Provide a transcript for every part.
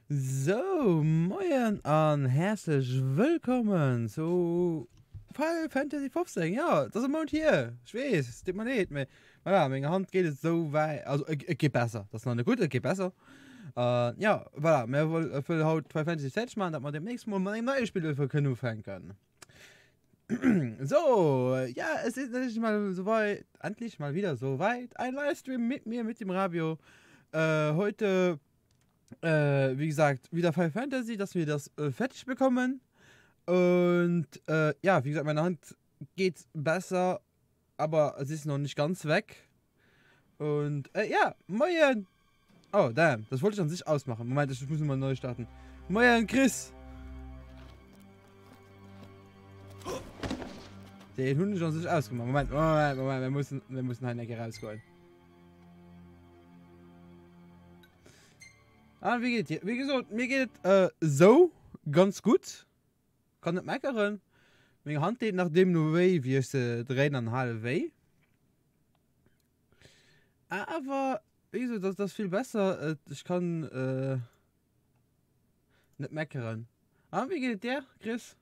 Sou, moien an häerzlech wëllkommen zu Final Fantasy 15. Ja, et ass e Mount hier. Ech weess, et deet mer leed, mee voilà, menger Hand geet et sou wäit, also et et geet besser. Et ass nach net gutt, et geet besser. An ja, voilà, mir wëll haut Final Fantasy fäerdeg maachen, dat mer deemnächst mol mat engem neie Spill kënnen ufänken. So, ja, es ist endlich mal soweit, endlich mal wieder soweit. Ein Livestream mit mir, mit dem Rabio. Äh, heute, äh, wie gesagt, wieder Final Fantasy, dass wir das äh, fertig bekommen. Und äh, ja, wie gesagt, meine Hand geht besser, aber es ist noch nicht ganz weg. Und äh, ja, moin! Oh, damn, das wollte ich an sich ausmachen. Moment, ich muss nochmal neu starten. Moin, Chris! Den hunn ech an sech ausgemacht. Moment, Moment, Moment, wir müssen, wir müssen hei eng rausgoen. Ah, wie geet dir? Wie gesot, mir geet et äh, sou ganz gutt. Kann net meckeren. Meng Hand deet nach deemno wéi, wéi ech se dréin an hale wéi. Awer, wéi gesot, dat ass vill besser. Ech kann äh, net meckeren. Ah, wéi geet et dir, Chris?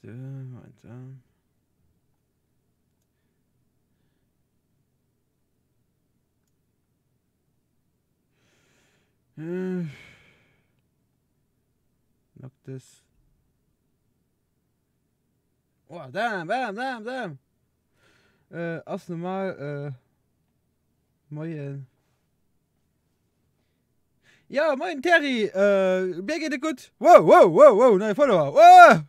So, Moment. Äh. Noctis. Oh, damn, damn, damn, damn. Äh, ass normal, äh, moien. Ja, moien Terry, äh, mir geet et gutt. Wow, wow, wow, wow, neue Follower. Wow!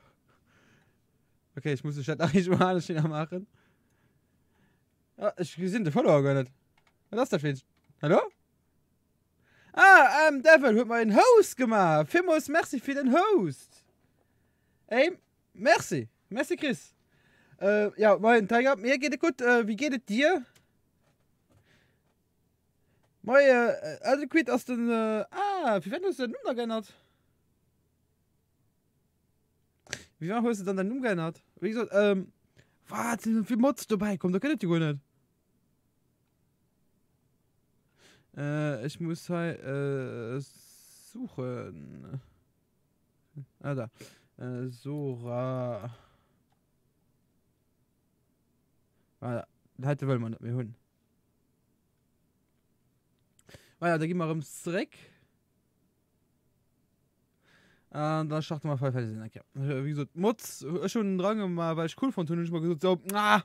Okay, ich muss den Chat nach eemol anescht maachen. Ah, ech gesinn de Follower guer net. Wat ass dat fir een? Hallo? Ah, M Devil huet mer een Host gemaach. Villmools Merci fir den Host. Ey, merci. Merci Chris. Äh, ja, moien Tiger, mir geet et gutt. Äh, wéi geet et dir? Moie, äh, also Quid ass den, äh, ah, fir wat hues du den Numm da geännert? Wéi war hues du dann dein Numm geännert? Wéi gesot, ähm, wat sinn esou vill Mods dobäi komm, dat gëtt et jo guer net. Äh, ech muss hei äh, suchen. Ah, da. Äh, Sora. Voilà. Dat heite wëlle mer net méi hunn. Voilà, da gi mer erëm zeréck. An da starte mer Final Fantasy eng Kéier. Wéi gesot, Mods, ech hunn dran gemaach, well ech cool fonnt hunn, hunn ech mer gesot, sou, ah,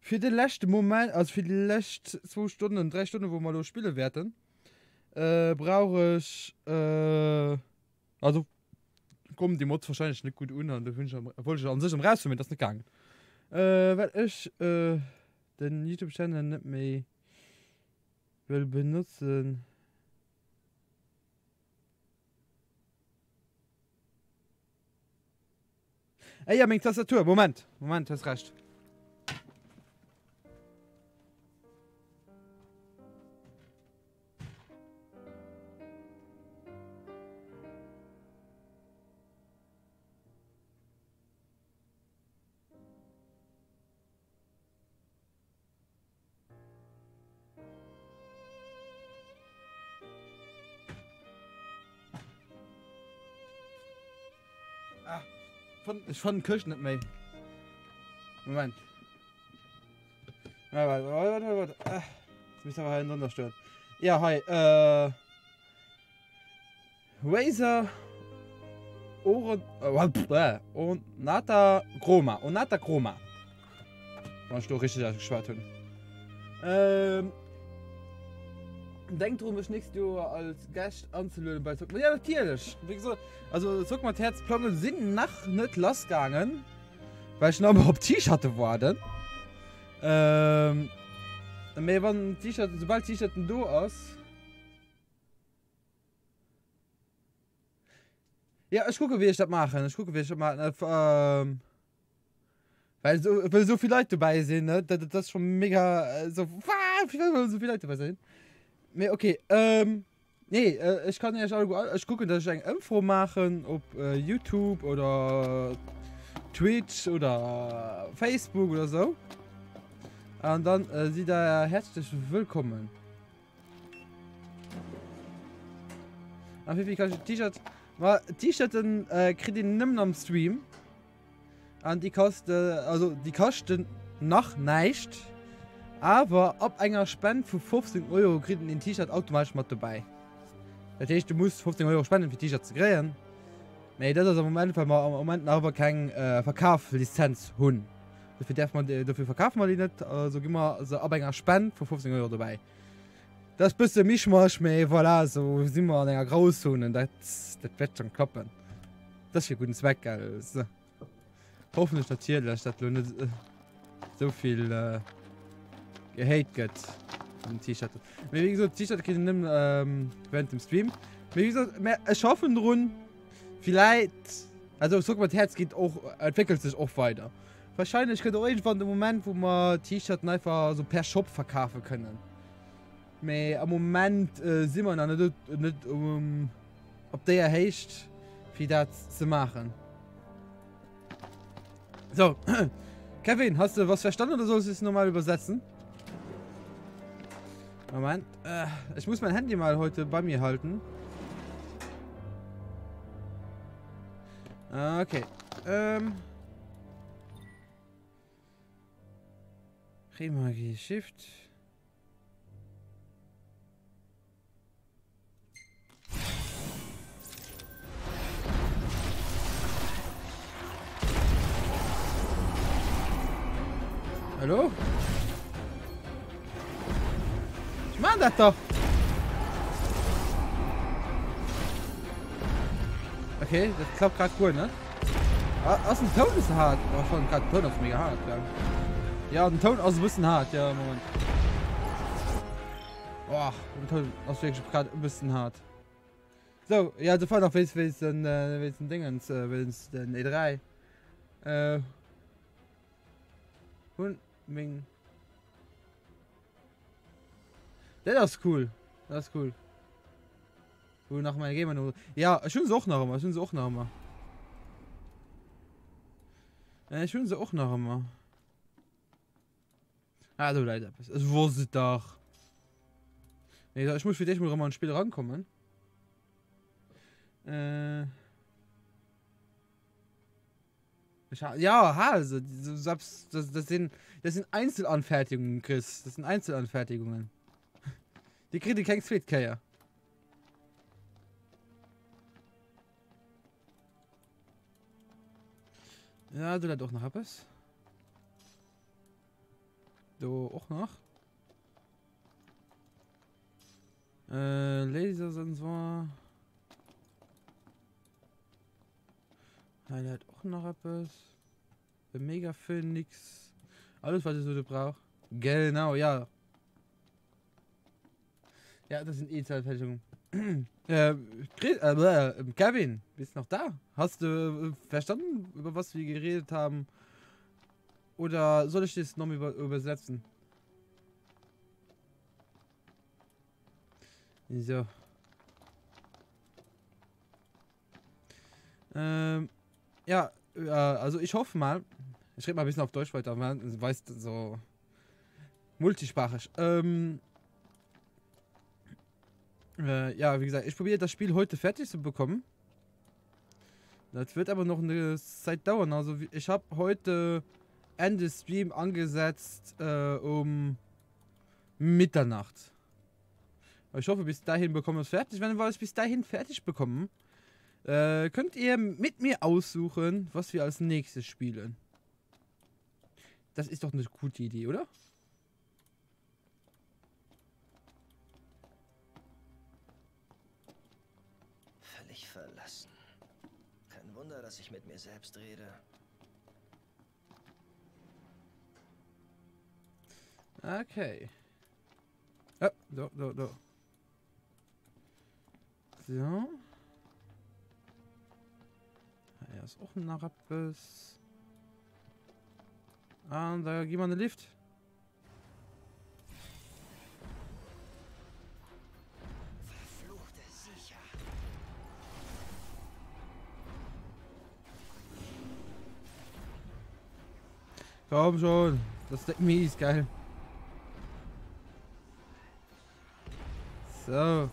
fir de leschte Moment, also fir déi lescht zwou Stonnen, dräi Stonnen, wou mer elo spille wäerten, äh, brauch ech, äh, also kommen déi Mods wahrscheinlech net gutt un an do hunn ech am, wollt ech an sech am rausfummen, mee dat ass net gaangen. Äh, well ech, äh, den YouTube Channel net méi wëll benotzen. Ey, ja, meng Tastatur. Moment, Moment, hues recht. Ah, ech fannen d'Këscht net méi. Moment. Ah, warte, warte, warte, warte. Ah, jetzt muss ich aber hei drunter stoen. Ja, hei, äh. Razer Oren, äh, Ornata Chroma, Ornata Chroma. Wann ech do richteg ausgeschwat hunn. Ähm, denk dru mech nächst Joer als Gäscht anzelueden bei Zock. Ja natierlech. Wéi gesot, also Zock mat Häerz Plange sinn nach net lass gaangen, well ech nach ëmmer op T-Shirte waarden. Ähm, mee wann T-Shirten, soubal T-Shirten do ass. Ja, ech kucke wéi ech dat maachen. Ech kucke wéi ech dat maachen. Ähm, well so, well so vill Leit dobäi sinn, ne? Dat, dat ass schon mega äh, so, wah, wéi well so vill Leit dobäi sinn. Mee okay, ähm, nee, äh, ech kann iech alleguer, ech kucken, dass ech eng Ëmfro maachen op äh, YouTube oder. Twitch oder Facebook oder sou. An dann äh, sidd der häerzlech wëllkommen. A wéi vill kascht T-Shirt? Ma T-Shirten äh, kritt een nëmmen am Stream. An déi kaste, also déi kaschten nach näischt. Awer ab enger Spend vu 15 Euro kritt een den T-Shirt automatesch mat dobäi. Dat heescht, du muss 15 Euro spenden, fir T-Shirt ze kréien. Mee dat ass am Moment, well mer am Moment nach awer keng äh, Verkaflizenz hunn. Dofir däerf mer, dofir verkafe mer déi net, also gi mer se ab enger Spend vu 15 Euro dobäi. Dat ass bësse Mischmasch, mee voilà, sou si mer an enger Grauzone, dat, dat wäert schon klappen. Dat ass fir gudden Zweck, gell? So. Hoffentlech natierlech, dat lo net sou vill äh, gehate gëtt den T-Shirt. Mee wéi gesot, T-Shirt kritt een nëmmen ähm, während dem Stream. Mee wéi gesot, mä ech schaffen drun. Villäit, also Zock mat Häerz geet och, entwéckelt sech och weider. Wahrscheinlech kënnt och iergendwann de Moment, wou mer T-Shirten einfach sou per Shop verkafe kënnen. Mee am Moment si mer nach net, net um, op déier Héicht, fir dat ze maachen. So, Kevin, hast du was verstanden oder soll ich es nochmal übersetzen? Moment, äh, ich muss mein Handy mal heute bei mir halten. Okay. Ähm. Remagie Shift. Hallo? Ich mach das doch. Okay, das klappt gerade gut, ne? Ah, ass den Toun bëssen hart? Oh, schon grad den Toun ass mega hart, ja. Ja, den Toun ass e bëssen hart, ja, Moment. Oh, den Toun ass wierklech grad e bëssen hart. So, ja, de Fall nach wéinst, wéinst den, äh, wéinst den Dingens, äh, wéinst den E3. Äh, hunn meng. Dat ass cool. Dat ass cool. Wou nach meine Gamer no. Ja, ech hunn se och nach ëmmer, ech hunn se och nach ëmmer. Äh, ech hunn se och nach ëmmer. Ah, do läit eppes. Ech wosst et dach. Nee, ech muss fir d'éischt mol erëm an d'Spill erankommen. Äh. Ich ha ja, hal se. Selbst, das, das sind, das sind Einzelanfertigungen, Chris. Das sind Einzelanfertigungen. Déi kritt ee keng zweet Kéier. Ja, do läit och nach eppes. Do och nach. Äh, Lasersensor. Hei läit och nach eppes. E Mega Phoenix. Alles, wat ech so brauch. Genau, ja. Ja, das sind Einzelfertigungen. Äh, Chris, äh, äh, Kevin, bist du noch da? Hast du äh, verstanden, über was wir geredet haben? Oder soll ich das noch über, übersetzen? So. Ähm, ja, äh, also ich hoffe mal, ich rede mal ein bisschen auf Deutsch weiter, man weiß so multisprachig. Ähm, äh, ja, wie gesagt, ich probiere das Spiel heute fertig zu bekommen. Das wird aber noch eine Zeit dauern. Also ich habe heute Ende Stream angesetzt äh, um Mitternacht. Ich hoffe, bis dahin bekommen wir es fertig. Wenn wir es bis dahin fertig bekommen, äh, könnt ihr mit mir aussuchen, was wir als nächstes spielen. Das ist doch eine gute Idee, oder? Völlig verlassen. Kein Wunder, dass ich mit mir selbst rede. Okay. Oh, do, do, do. So. Hei ass och nach eppes. An da gi mer an de Lift. Verfluchte Siecher. Komm schon, das ist mies, geil. So.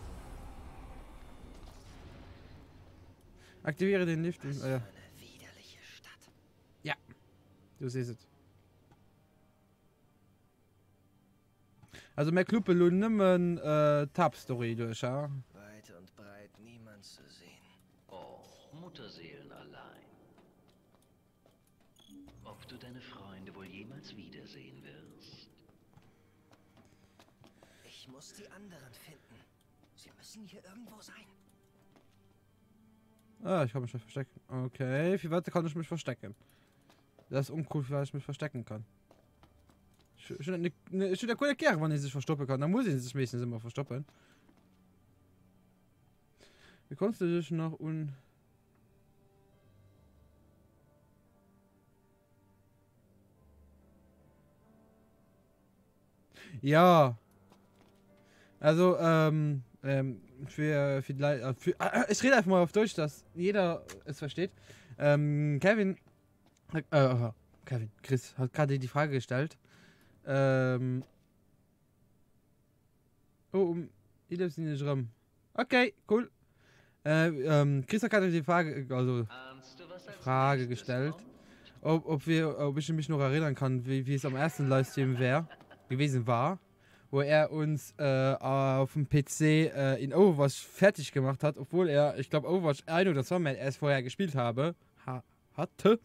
Aktiviere den Lift. Was Äh, für eine widerliche Stadt. ja, du siehst es. Also mir kluppe lo nëmmen äh, d'Haaptstory duerch, ha? Weit und breit niemand zu sehen. Oh, Mutterseelen allein. Ob du deine Freunde wohl jemals wiedersehen wirst? Ich muss die anderen finden. Sie müssen hier irgendwo sein. Ah, ich kann mich verstecken. Okay, wie weit kann ich mich verstecken? Das ist uncool, wie weit ich mich verstecken kann. Ich, ich, ne, ne, ich der coole Kerl, wann ich sich verstoppen kann. Da muss ich sich meistens immer verstoppen. Wie kommst du dich noch un... Ja. Also, ähm, ähm, für, für die Leute, äh, für, äh, ich rede einfach mal auf Deutsch, dass jeder es versteht. Ähm, Kevin, äh, Kevin, Chris hat gerade die Frage gestellt. Ähm, oh, um 11 sinn ech erëm. Okay, cool. Äh, ähm, Chris hat gerade die Frage, also Frage gestellt, ob, ob, wir, ob ich mich noch erinnern kann, wie, wie es am ersten Livestream wär, gewesen war, wo er uns äh, auf dem PC äh, in Overwatch fertig gemacht hat, obwohl er, ich glaube, Overwatch ein oder zweimal erst vorher gespielt habe, ha, hatte.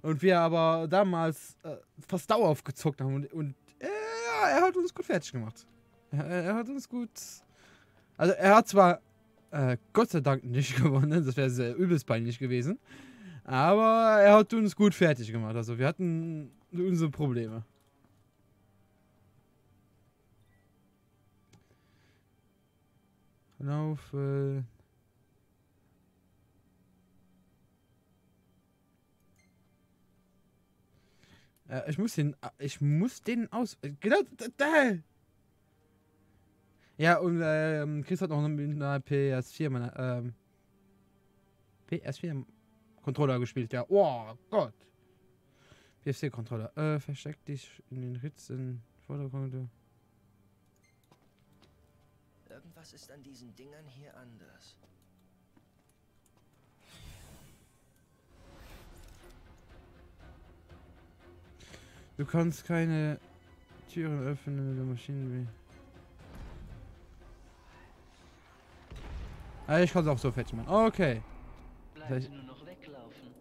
Und wir aber damals äh, fast dauerhaft gezockt haben und, und äh, ja, er hat uns gut fertig gemacht. Er, er hat uns gut. Also er hat zwar äh, Gott sei Dank nicht gewonnen, das wäre sehr übelst peinlich gewesen. Aber er hat uns gut fertig gemacht. Also wir hatten unsere Probleme. Lauf. Äh Äh, ich muss den. Ich muss den aus. Genau. Da. Ja, und ähm, Chris hat noch eine PS4, meine, ähm, PS4 Controller gespielt, ja. Oh Gott. PS4 Controller. Äh, versteck dich in den Ritzen. Vordergrund. Irgendwas ist an diesen Dingern hier anders. Du kannst keine Türen öffnen mit der Maschine. Ah, ich kann es auch so fertig machen. Okay. Bleibt Das heißt, nur noch weglaufen.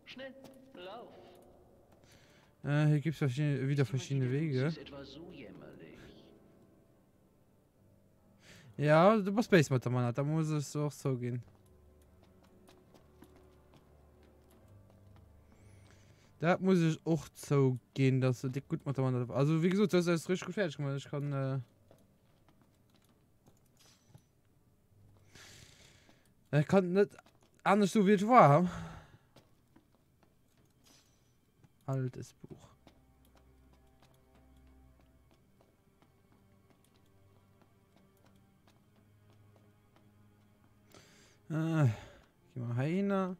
Schnell, lauf. äh, hier gibt es verschiedene, wieder Ist die verschiedene Magie der Wege. Kunst etwa so jämmerlich? Ja, du musst Space mit der Mann, da muss es auch so gehen. Da muss ich auch so gehen, dass du dick gut mit der Mann. Also wie gesagt, das ist richtig gut fertig gemacht. Ich kann äh, ich kann nicht anders so wie es war. Altes Buch. Äh, geh mal heiner.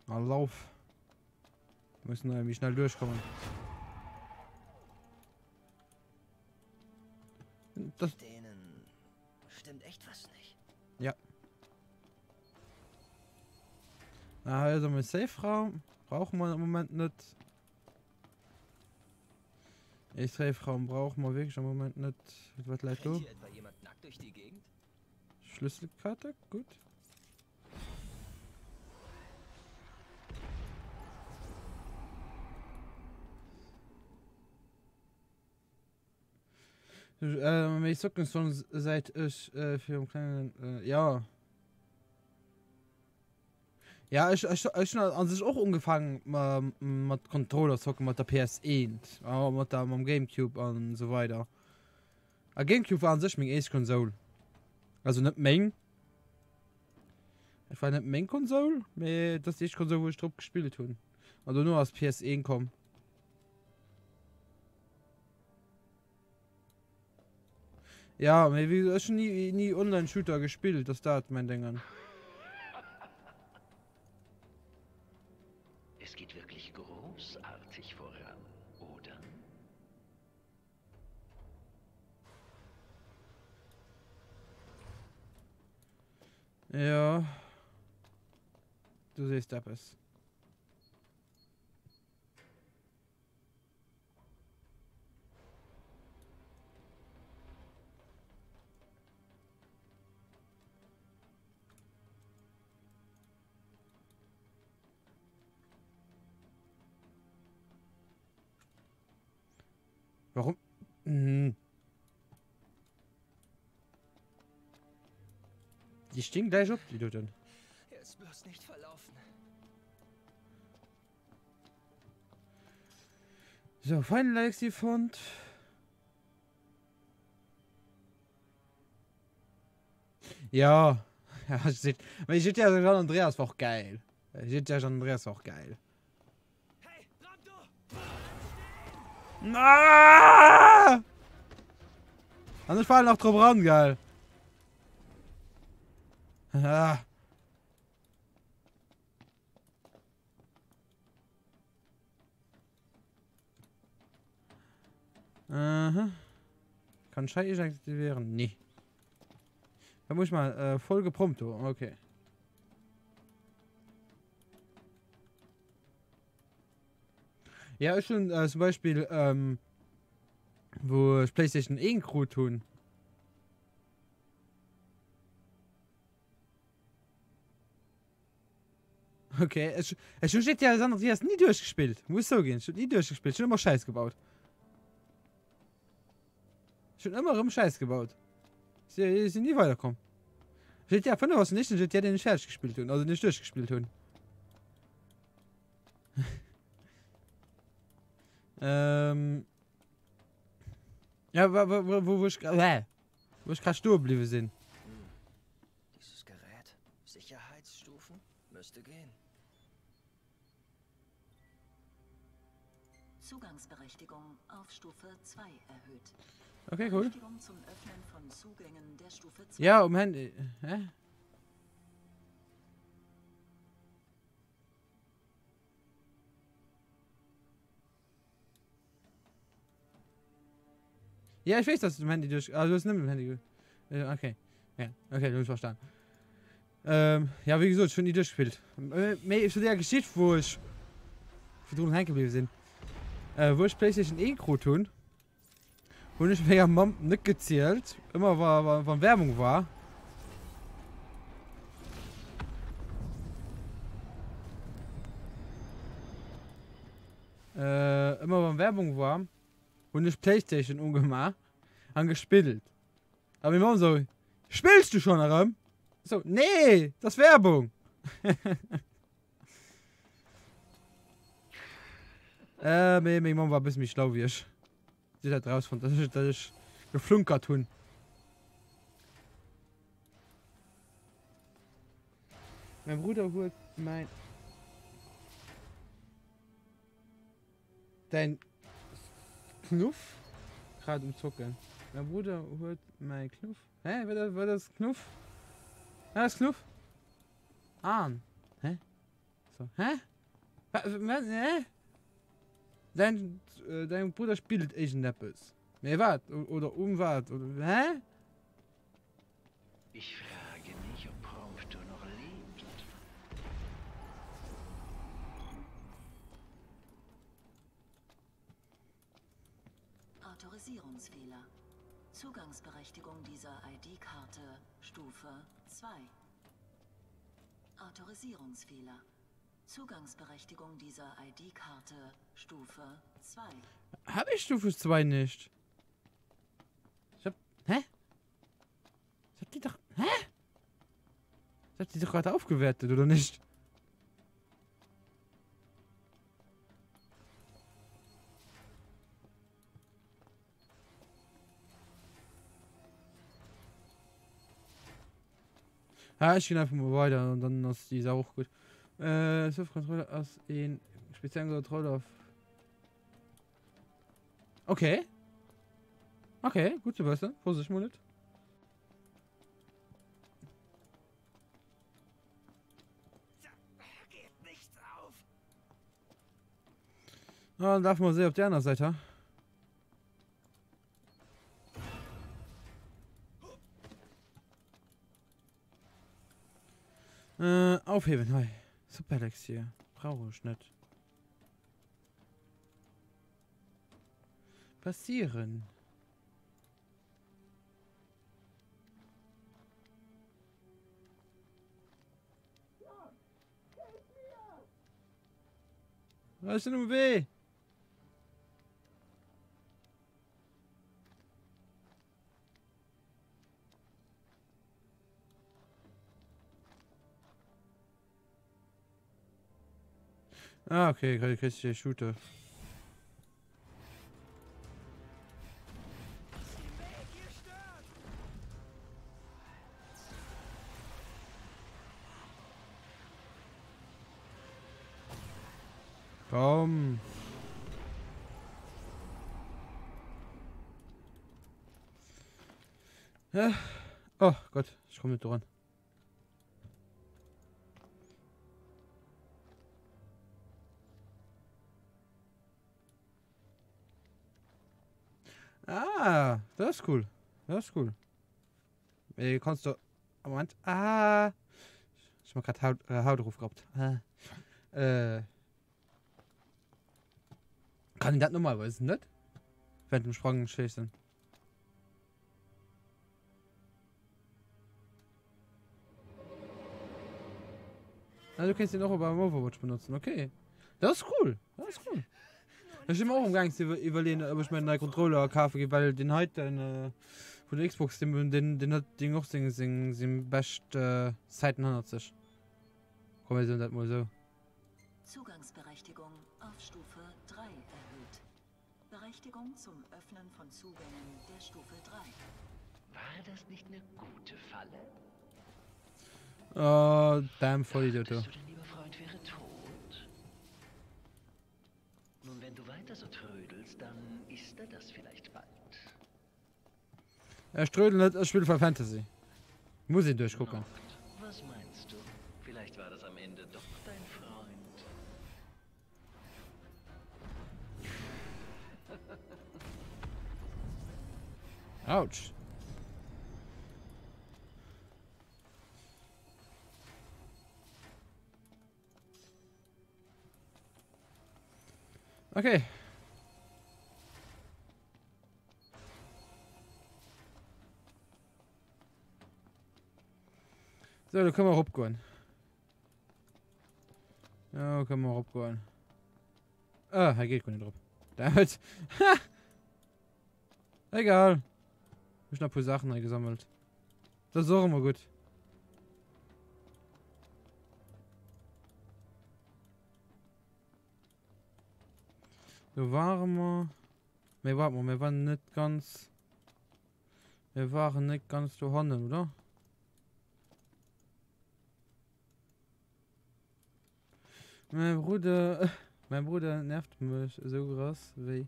Na, lauf. Wir müssen irgendwie schnell durchkommen. Das Denen stimmt echt was nicht. Ja. Na, also mit Safe-Raum brauchen wir im Moment nicht. Ich Safe-Raum brauchen wir wirklich im Moment nicht. Was läuft Rennt da? hier etwa jemand nackt durch die Gegend? Schlüsselkarte, gut. Ähm, ich zocken schon seit ich äh, für einen kleinen äh, ja. Ja, ich, ich, ich hun an sech och ugefaangen mat Controller zocken, mat der PS1, a mat der mam Gamecube an esou weider. A Gamecube war an sech meng éischt Konsol. Also net meng. Et war net meng Konsol, mee et ass déi éischt Konsol wou ech drop gespillt hunn. An dono ass PS1 komm. Ja, mee wéi gesot, ech hunn ni, ni Online-Shooter gespillt, ass dat mäin Déngen. Es geht wirklich großartig voran, oder? Ja. Du sees eppes. Warum? Mhm. Die stehen gleich op, die Doten. Jetzt bloß nicht verlaufen. So, Final Alexi fand. Ja, ja, GTA San Andreas war auch geil. GTA San Andreas war auch geil. Hey, Ah! An ech falen nach drop ran, geil. Ah. Aha. Kann Schei ich aktivieren? Nee. Da muss ich mal äh, Folge Prompto. Okay. Ja, ech hunn äh, zum Beispiel ähm, wou ech PlayStation 1 krut hunn. Okay, ech, ech hunn GTA San Andreas nie duerchgespillt. Muss so ginn, ech hunn nie duerchgespillt. Ech hunn ëmmer Schäiss gebaut. Ech hunn ëmmer erëm Schäiss gebaut. Si sinn nie weiderkomm. GTA 5 ass den éischten GTA, deen ech fäerdeg gespillt hunn, also den ech duerchgespillt hunn. Ähm. Ja, wo, wo, wo, wo ich, äh, wo ich grad stoe bliwwe sinn. Hm. Dieses Gerät, Sicherheitsstufen, müsste gehen. Zugangsberechtigung auf Stufe 2 erhöht. Okay, cool. Berechtigung zum Öffnen von Zugängen der Stufe 2. Ja, um Handy. Hä? Ja, ich weess, dass du dem Handy durch. Also, du hast nicht mit dem Handy. Äh, okay. Ja, okay, du hast verstanden. Ähm, ja, wie gesagt, schon nie durchgespielt. Äh, mee zu der Geschichte, wo ich virdrun hängen geblieben sinn. Äh, wo ich PlayStation 1 krut hunn, hunn ech menger Mamm net gezielt, ëmmer wa, wa, wann Werbung war. Äh, ëmmer wann Werbung war, hunn ech Playstation ugemaach an gespillt. A meng Mamm sou, Spills du schon erëm? Sou, Nee, dat ass Werbung! Äh, mee meng Mamm war e bësse méi schlau wéi ech. Si huet dat rausfonnt, dass ech, dass ech geflunkert hunn. Mein Bruder huet mäin. Däin Knuff grad um Zocken. Mein Bruder huet mäi Knuff. Hä? Wat, wat ass Knuff? Wat ass Knuff? An. Hä? So. Hä? Wa, hä? Dein, äh, dein Bruder spillt irgendeppes. Mee wat? Oder um wat? Oder, hä? Ich frage mich, ob Prompto noch lebt. Autorisierungsfehler. Zugangsberechtigung dieser ID-Karte Stufe 2. Autorisierungsfehler. Zugangsberechtigung dieser ID-Karte Stufe 2. Hab ich Stufe 2 nicht? Ich hab. Hä? Ich hab die doch. Hä? Ich hab die doch gerade aufgewertet, oder nicht? Ja, ich ginn einfach mal weiter und dann ass déi Saach och gutt. Äh, Surfkontrolle ass een speziellen Controller. Okay. Okay, gut zu wissen. Wusste ich mal nicht. Ah, dann darf man se op der anderen Seite. Äh, aufheben, hei. Super Elixier. Brauche ich nicht. Passieren. Ech sinn um Wee. Ah, okay, krieg ich den Shooter. Komm. Ja. Oh Gott, ich komme nicht dran. Ah, das ist cool. Das ist cool. Ey, kannst du. Moment. Ah. Ich hab grad Haut, äh, Haut drauf gehabt. Ah. Äh. Kann ich das normalerweise nicht? Während dem Sprangen schießen. Ah, du kannst den auch beim Overwatch benutzen. Okay. Das ist cool. Das ist cool. Ich bin auch am Gang zu überlegen, ob ich mir einen neuen Controller kaufe, weil den heute äh, von der Xbox, den, den, den hat den auch sing, sing, sing best äh, Zeiten 100 Komm, wir sehen das mal so. Zugangsberechtigung auf Stufe 3 erhöht. Berechtigung zum Öffnen von Zugängen der Stufe 3. War das nicht eine gute Falle? Oh, damn, Vollidiot. Dachtest du, dein lieber Freund wäre tot? Nun, wenn du weiter so trödelst, dann ist er das vielleicht bald. Ech trödel net, ech spillen Final Fantasy. Muss een duerchkucken. Noct, was meinst du? Vielleicht war das am Ende doch dein Freund. Autsch. Okay. So, da können wir ropgoen. Ja, können wir ropgoen. Ah, er geht gar nicht drauf. Damit. Egal. Ich habe ein paar Sachen gesammelt. Das ist auch immer gut. Do ware mer. Mee wart mol, mir waren net ganz. Mir waren net ganz dohannen, oder? Mein Bruder, mein Bruder nervt mech esou krass wéi.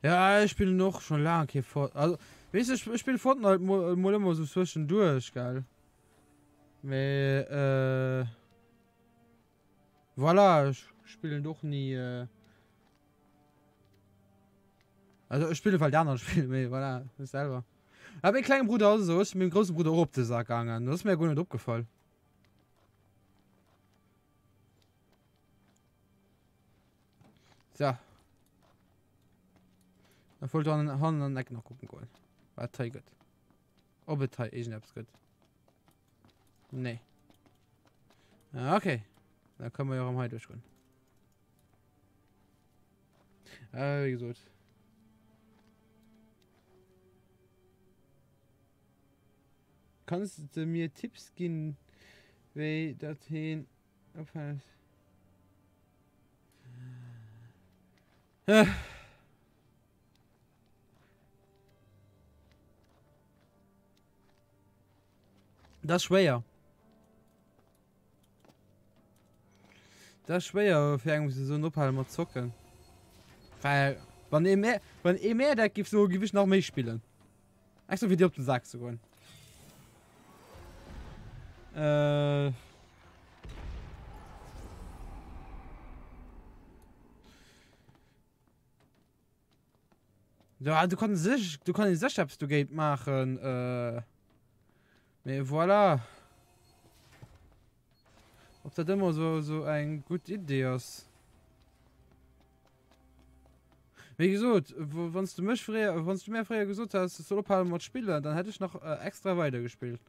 Ja, ich spiele noch schon lange kein Fortnite. Also, weißt du, ich, ich spiele Fortnite mal, mal immer so zwischendurch, gell? Mee, äh. Voilà, ich spiele doch nie. Äh, also, ich spiele, weil die anderen spielen, mee, voilà, ich selber. Aber mein kleinen Bruder auch so, ich bin mit dem großen Bruder auch auf den Sack gegangen. Das ist mir gar nicht aufgefallen. So. Da wollt an hannen an Eck nach gucken goen. Wat hei gëtt. Ob et hei iergendeppes gëtt. Nee. Ah, okay. Da können wir ja auch am hei durchgoen. Äh, wie gesagt. Kanns de mir Tipps ginn wéi dat heen ophält? Dat ass schwéier. Dat ass schwéier fir engem ze soen ophale mat zocken. Well wann ee mär, wann ee mär dat giff soen, giff ech nach méi spillen. Extra fir dir op den Sak ze goen. Äh. Ja, du kann sech, du kann sech eppes dogéint maachen. Äh. Mee voilà. Ob dat ëmmer so, so eng gutt Idee ass. Wéi gesot, wann du mech fréier, wann du mir fréier gesot häss, ech soll ophalen mat spillen, dann hätt ech nach äh, extra weider gespillt.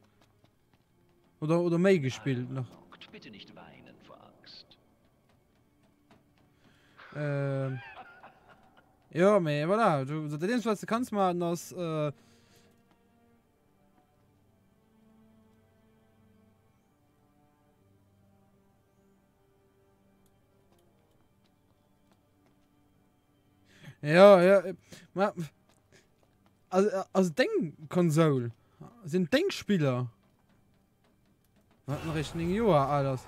Oder, oder méi gespillt nach. Bitte nicht weinen vor Angst. Ähm. Ja, mee voilà, du, dat eenzegt, wat du kanns maachen, ass äh, Ja, ja, ma, also, also deng Konsol sinn deng Spiller. Wat nach eréischt 9 Joer al ass.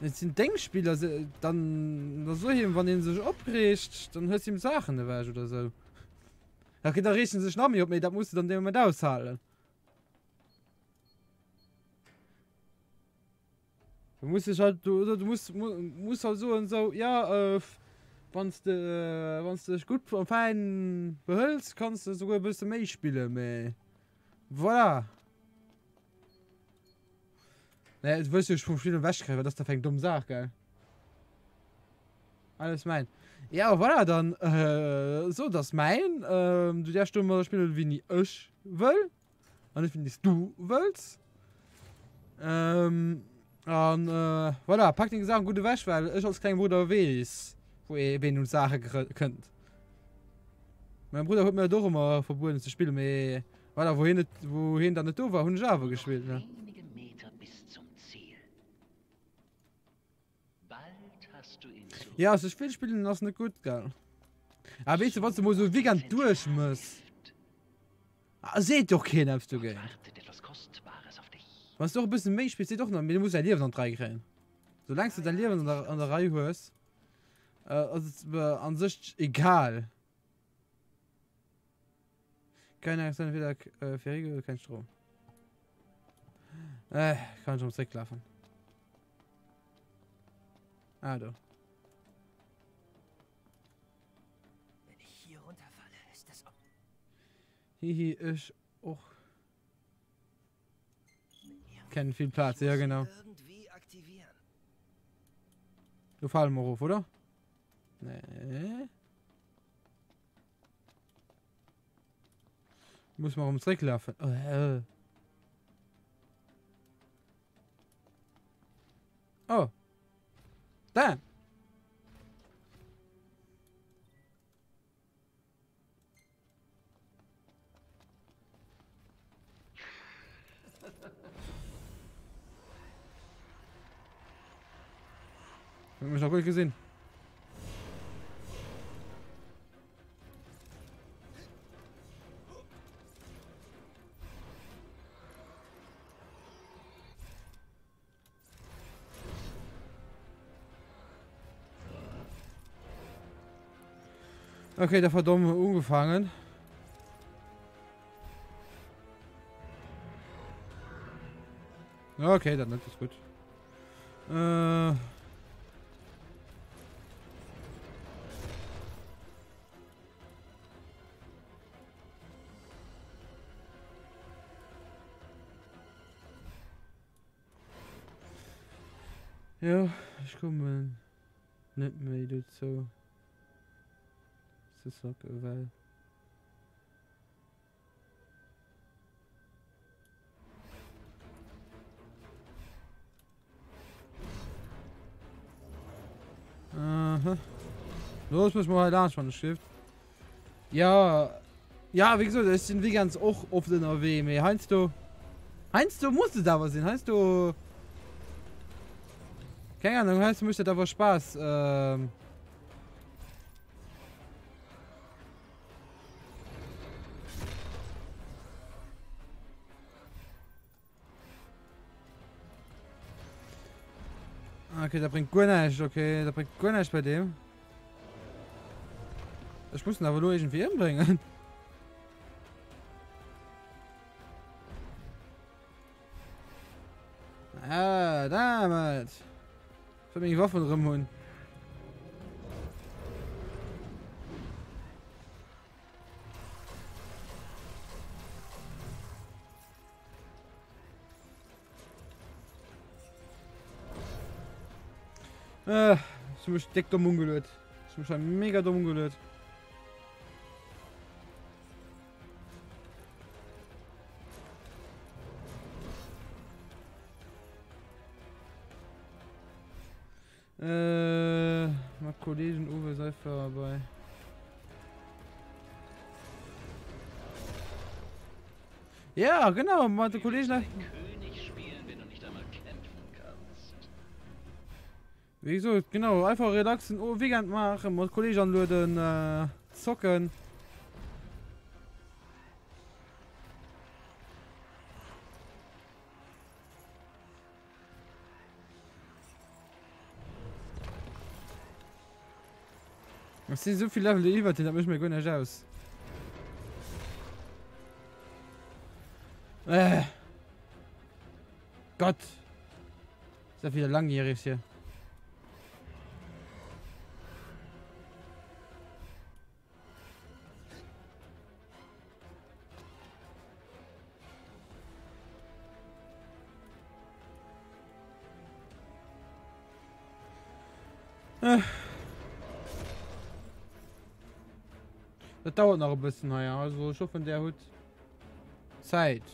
Et sinn deng Spiller, dann da so him, wann een sech opreegt, dann hues him Saachen ewech oder sou. Okay, da reegt en sech nach méi op, mee dat muss de dann dee Moment aushalen. Du muss dech halt, du, oder du muss, muss halt soen sou, ja, äh, wann s de, äh, wann s de dech gutt a fäin behëls, kanns de souguer e bësse méi spillen, mee voilà. Nee, du wëlls dech vum Spill ewechkréien, wat ass dat fir eng domm Saach, gell? Alles mäin. Ja, voilà, dann, äh, so, dat ass mäin. Ähm, du däerfs domadder spillen, wéini ech wëll. An net wéini s du wëlls. Ähm, an, äh, voilà, pak deng Saachen gutt ewech, well ech als klenge Brudder weess, wou ee, ween un d'Saache kënnt. Mäin Brudder huet mir et och ëmmer verbueden ze spillen, mee voilà, wou hien net, wou hien dann net do war, hunn ech awer gespillt, ne? Wenige Meter bis zum Ziel. Bald hast du ihn zurück. Ja, sech vill spillen ass net gutt, gell? Ah, weess du, wann du mol sou e Weekend duerchmëss, ah, seet jo och keen eppes dogéint. Wartet etwas Kostbares auf dich. Wann s du och e bësse méi spills, seet och nach, mee du muss däi Liewen an d'Rei kréien. Soulaang s du däin Liewen an der, an der Rei hues, äh, ass et an sech egal. Keine Angst, entweder äh, Verriegel oder kein Strom. Äh, kann ich ums Eck laufen. Ah, da. Wenn ich hier runterfalle, ist das Hihi, ich och. Kennen viel Platz, ja genau. Du fallen wir ruf, oder? Nee. Muss man rum zurücklaufen. Oh, äh. oh. Da. Hab mich noch gut gesehen. Okay, der Verdomme umgefangen. Okay, dann ist gut. Äh. Jo, ech kommen net méi dozou ze zocken, well. Aha. Los, muss mal laanscht wann ech Shift. Ja, ja, wéi gesot, ech sinn weekends och oft ënnerwee, mee heiansdo, heiansdo muss et awer sinn, heiansdo, keng Ahnung, heiansdo mécht dat awer Spaass. Ähm, Okay, dat bréngt guer näischt. Okay, dat bréngt guer näischt bei deem. Ech muss en awer elo iergendwéi ëmbréngen. Ah, damn it. Ech wëll meng Waffen erëm hunn. Äh, ech hu mech déck domm ungeluet. Ech hu mech hei mega domm ungeluet. Äh, mat Kollegen Uwe Seifer bei. Ja, genau, mat de Kollegen. König spielen, wenn du nicht einmal kämpfen kannst. Wéi gesot, genau, einfach relaxen oh, Weekend maachen, mat Kolleegen anlueden, äh, zocken. Es sinn esou vill Level iwwert hien, dat mécht mir guer näischt aus. Äh. Gott. Ist ja wieder langjährig hier. Äh. Dat dauert nach e bëssen hei, also ich hoffen der huet Zäit.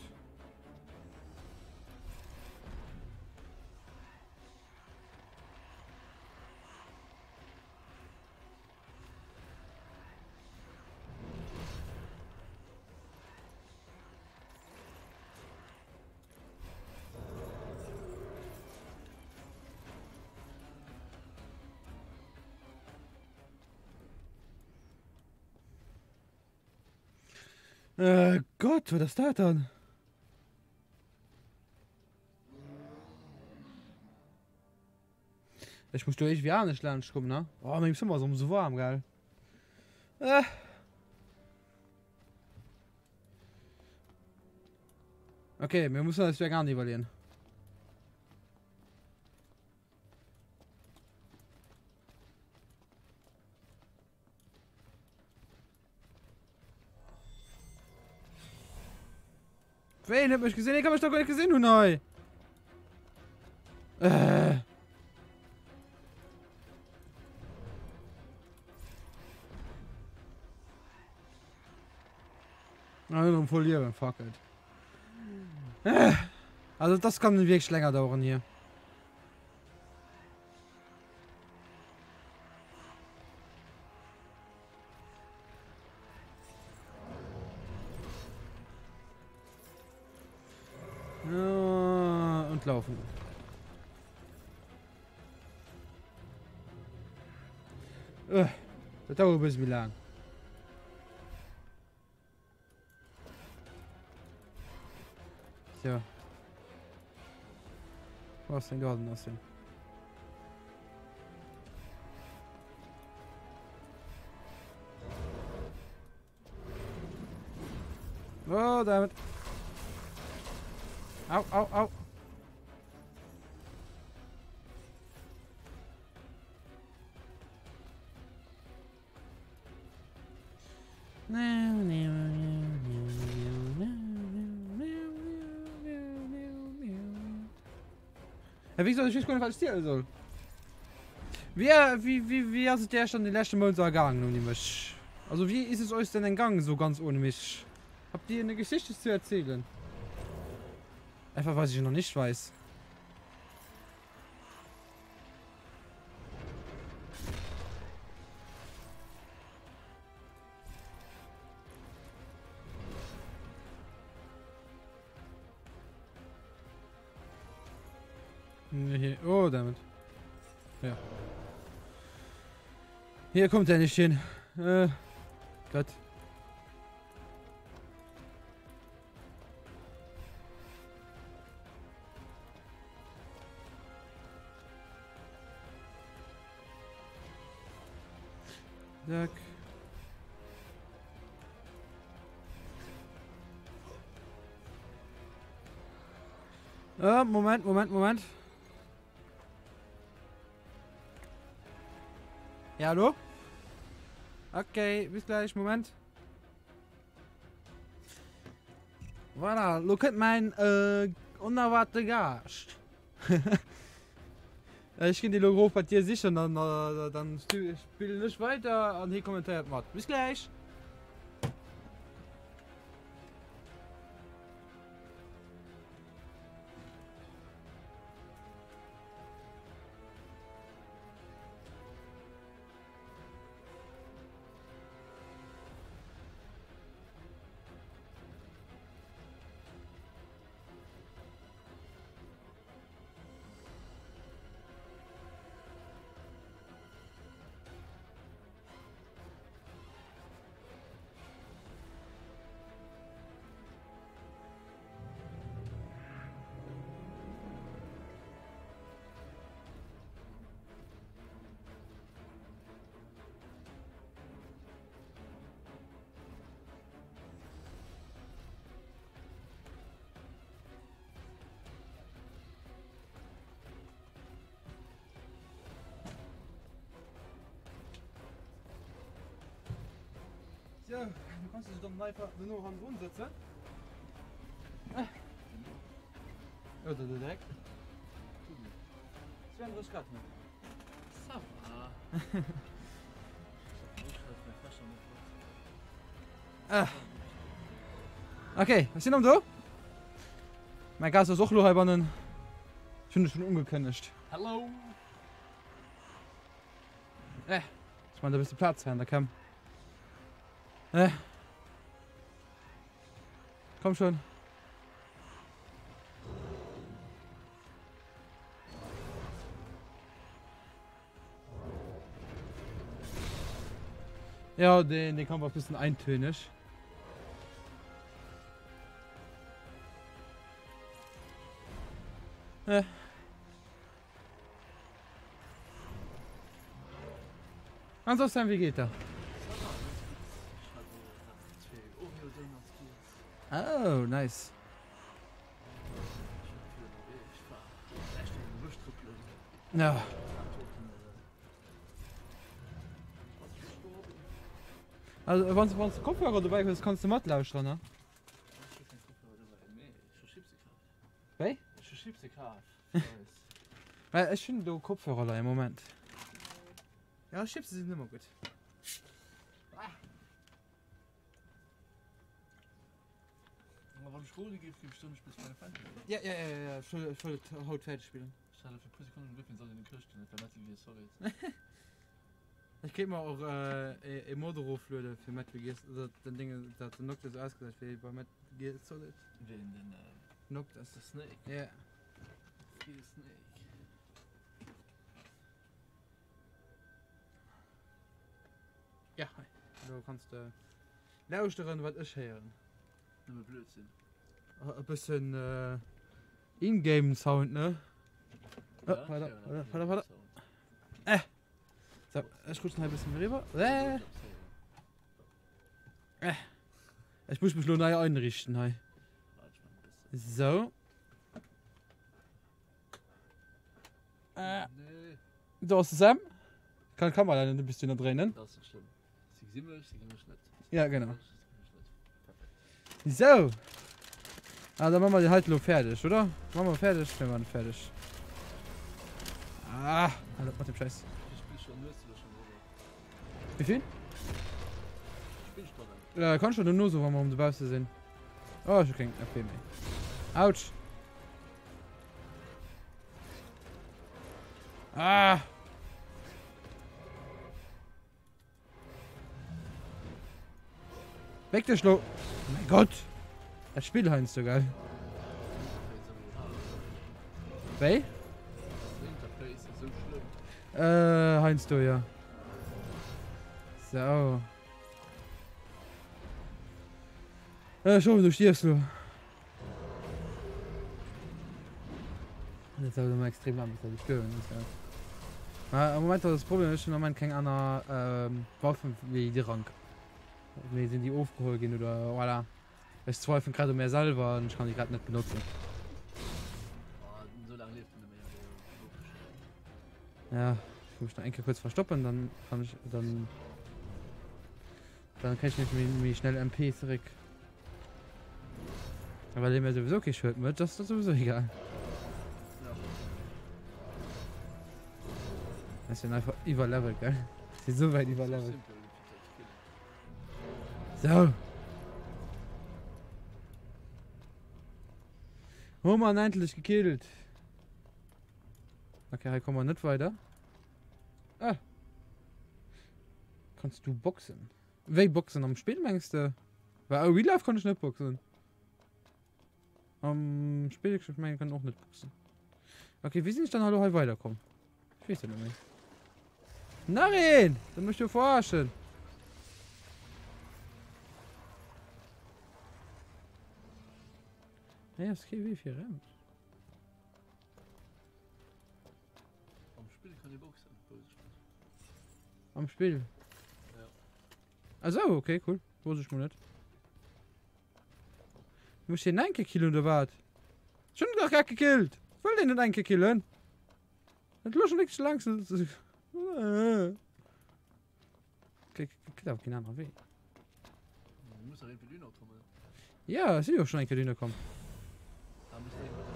Äh, Gott, was ist das dann? Ech muss do iergendwéi anescht laanscht kommen, ne? Oh, mengem Zëmmer ass erëm sou waarm, gell? Äh. Okay, mir mussen eis eng aner iwwerleeën. Ween huet mech gesinn? Hie ka mech doch guer net gesinn hunn hei. Äh. Ah, nur voll Liewen, fuck it. Äh. Also das kann wirklich länger dauern hier. Und laufen. Äh, dat dauert e bësse méi laang. So. Wo ass den Garden ass hin? Oh, damit. Au, au, au. Ja, wéi soll ech weess guer net wat ech ziele soll. Wéi wéi wéi wéi ass et Iech dann de leschte Mount esou ergaangen ouni mech? Also wie ist es euch denn entgangen so ganz ohne mich? Habt ihr eine Geschichte zu erzählen? Einfach was ich noch nicht weiß. Nee, oh, damit. Ja. Hier kommt er nicht hin. Äh, Gott. Zack. Äh, Moment, Moment, Moment. Ja, hallo? Okay, bis gleich, Moment. Voilà, lo kënnt mäin äh, onerwaarte Gaascht. Ech ginn déi lo erof bei d'Dier sichen, dann, äh, dann spillen ech weider an hie kommentéiert mat. Bis gläich! So, du kannst dich dann einfach nur noch an setzen. Oder direkt. 32 Grad. Ça va. Ah. Okay, ech sinn am do. Mäi Gast ass och lo heibannen. Ech hunn e schonn ugekënnegt. Hello! Eh, ech man der bësse Plaz hei an der Cam. Eh. Komm schon. Ja, den, den Kampf ass bëssen eintönig. Äh. An soss Sam, wéi geet der? Oh, nice. Ja. Also wann du wann du Kopfhörer dobäi hues, kanns du matlauschteren, ne? Wéi? Well ech hunn do Kopfhörer leien, Moment. Ja, Chipse sinn ëmmer gutt. Wann ech rode géif, géif ech soen, du spills Final Fantasy. Ja, ja, ja, ja, ech wëll, ech wëll et haut fäerdeg spillen. Ech hat elo fir e puer Sekonnen begriff, wien soll deen e Chrëscht ginn, et war Metal Gear Solid. Ech kéint mer och e Mod erofluede fir Metal Gear, dat den Ding, dat den Noctis ausgesäit wéi bei Metal Gear Solid. Ween, den Noctis. De Snake? Ja. Free the Snake. Ja, hei. Elo kanns de lauschteren, wat ech héieren. Nëmme Blödsinn. E bëssen In-Game Sound, ne? Ja, Oh, pardon, ech héieren pardon, awer pardon, pardon. Sound. Äh. So, ech rutschen hei e bëssen eriwwer. Äh. Äh. Ech muss mech lo nei einrichten hei. Warte, ich mach e bëssen. So. Äh. Nee. Do ass de Sam. Kann d'Kamera leider net e bisschen dréinen. Dat ass net schlëmm. Si gesi mech, si gesi mech net. Ja, genau. Si gesi mech net. Perfekt. So. Ah, da machen wir die halt lo fertig, oder? Machen wir fertig? Wir machen fertig. Ah, hallo, mat dem Scheiß. Wéi vill Spillstonnen hues du da schonn drüber? Wéi vill? Spillstonnen. Äh, kann schon dono so, wann wir um dobausse sinn. Oh, ech hu keng FP méi. Autsch. Ah! Weg dech lo! Mein Gott! Dat Spill heiansdo, gell? Wéi? Äh, heiansdo, ja. So. Ech hoffen, du stierfs lo. Dat dauert ëmmer extrem laang, bis dat gestuerwen ass. Ja. Ma am Moment ass das Problem, ech hunn am Moment keng aner ähm, Waffen wéi déi Rank. Mir sinn déi ofgeholl ginn oder voilà. Ech zweifeln grad u mär selwer an ech kann déi grad net benotzen. Ja, ich muss noch eng Kéier kurz verstoppen, dann kann ich dann dann kann ich nämlich méi schnell MP zurück. Aber dem sowieso kein Schued mit, das ist sowieso egal. Das sind einfach überlevelt, gell? Sie sind so weit überlevelt. So. Hu mer en endlech gekillt. Okay, hei komme mer net weider. Ah. Kannst du boxen? Wéi boxen am Spill mengs de? Well a Real Life kann ech net boxen. Am Spill ich mein, kann och net boxen. Okay, wéi sinn ech dann hallo hei weiderkomm? Ich wees net méi. Nach een! Da mech du verarschen. Hey, ass kee Wee fir raus. Am Spill kann ee boxen, wouss ech net. Am Spill? Ja. Ah sou, okay, cool. Wouss ech mol net. Muss ich den enke killen oder wat? Ech hunn dach grad gekillt! Ech wëll deen net enke killen! Dat lo schon wierklech laang. Gëtt awer keen anere Wee. Du muss nach irgendwie dünner kommen. Ja, ech si jo schon eng Kéier dünner komm. Ah, muss nach irgendwie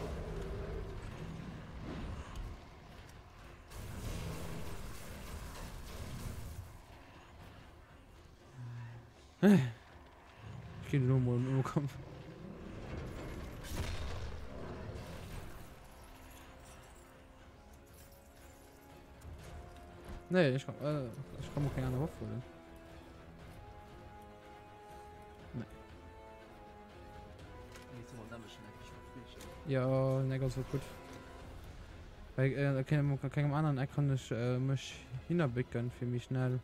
Ich geh nur mal im Kampf. Nee, ich kann, äh, ich kann mir keine andere Waffe holen. Nee. Ja, ne ganz gut. Bei äh, keinem, keinem anderen Eck kann ich äh, mich hinabücken für mich schnell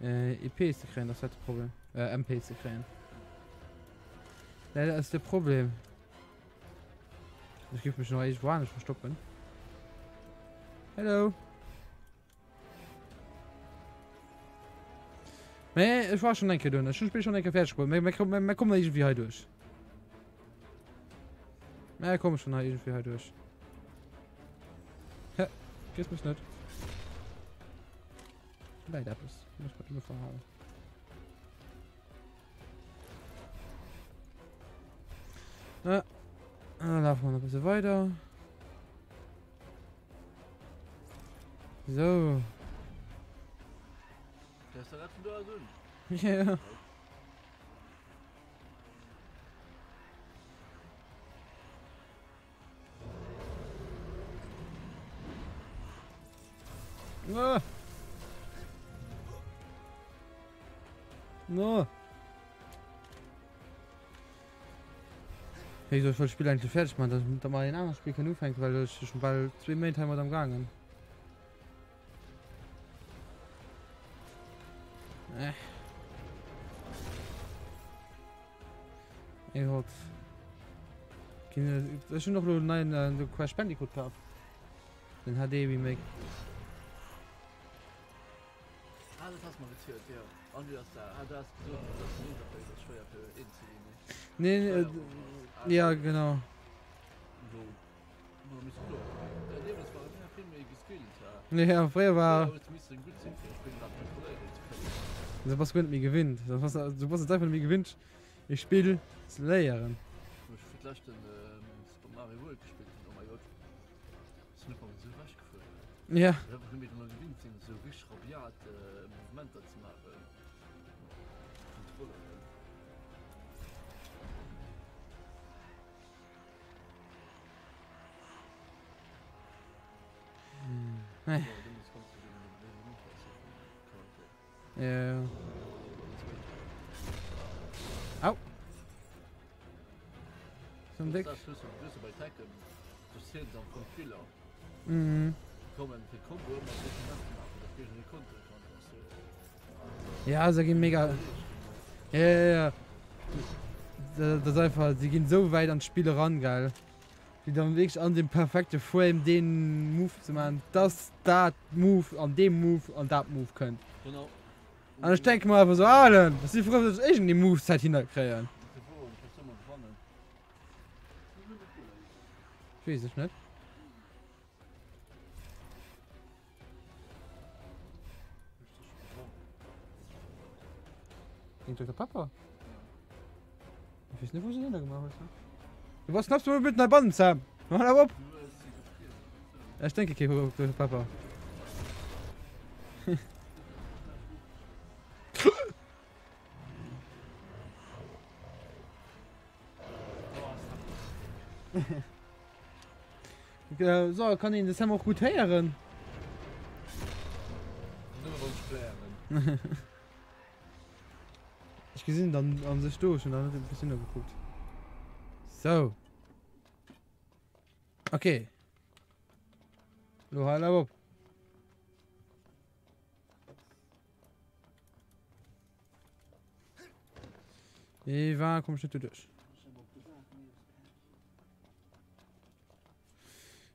äh, EP zu kriegen, das ist das Problem. Äh, MP zu kriegen. Leider ist der Problem. Ich gif mech nach iergendwou anescht verstoppen. Hello. Mee ech war schon eng Kéier do. Ech hunn d'Spill schon eng Kéier fäerdeg gespillt. Mee mir, mir kommen da iergendwéi hei duerch. Mir komme schon hei iergendwéi hei duerch. Hä? Kriss mech net. Läit eppes. Muss mat ëmmer verhalen. Na, dann laufen wir noch ein bisschen weiter. So. Ja. Ah. No. Hey, soll ich das Spiel eigentlich fertig machen, dass ich da mal ein anderes Spiel kann anfangen, weil ich schon bald zwei Monate haben am Gangen. Äh. Ey, Gott. Ech hunn och lo neien äh, Crash Bandicoot kaf. Den HD Remake. Ah, dat has mer gezielt, jo. An du has da, ah, du has gesot, dass den Interface ass schwéier fir eens ze ginn, ne? Nee, nee, Steuerung äh, ass, ja, genau. Lo, lo misst du, ja, deemools war et vill méi geskillt, ja. Ja, fréier war. Fréier hues du missen gutt sinn, fir e Spill iwwerhaapt kontrolléieren ze kënnen. Du bass guer net méi gewinnt. Du bass, du bass et einfach net méi gewinnt, e Spill ze léieren. Wou ech fir d'lescht den Super Mario World gespillt hunn, oh mäi Gott, ech sinn op eemol esou ewech gefuer. Ja. Ech einfach net méi drun gewinnt sinn, esou richteg rabiat Mouvementer ze maachen. Controller. Nee. Ja. Au. So ein Dick. Mhm. Ja, se ginn mega. Ja, ja, ja. Das ist einfach, sie gehen so weit ans Spiel ran, geil. Fir dann wierklech an dem perfekte Frame deen Move ze maachen, dass dat Move an deem Move an dat Move kënnt. Genau. An ech denke mer einfach sou, Alen, ech si frou, dass ech iergendee Moveset hinnerkréien. Weess ech net. Géint Dr. Pepper? Ich weess net, wou se hinner gemaach hues. Du bass knapps mol bitte heibannen, Sam. Hal awer op! Ech denke kee Dr. Pepper. So, kann een de Sam och gutt héieren? Ech gesinn dann an sech do schon dann net bisschen gekuckt. So. Okay. Lo hal op. Eva, komm ich net duerch.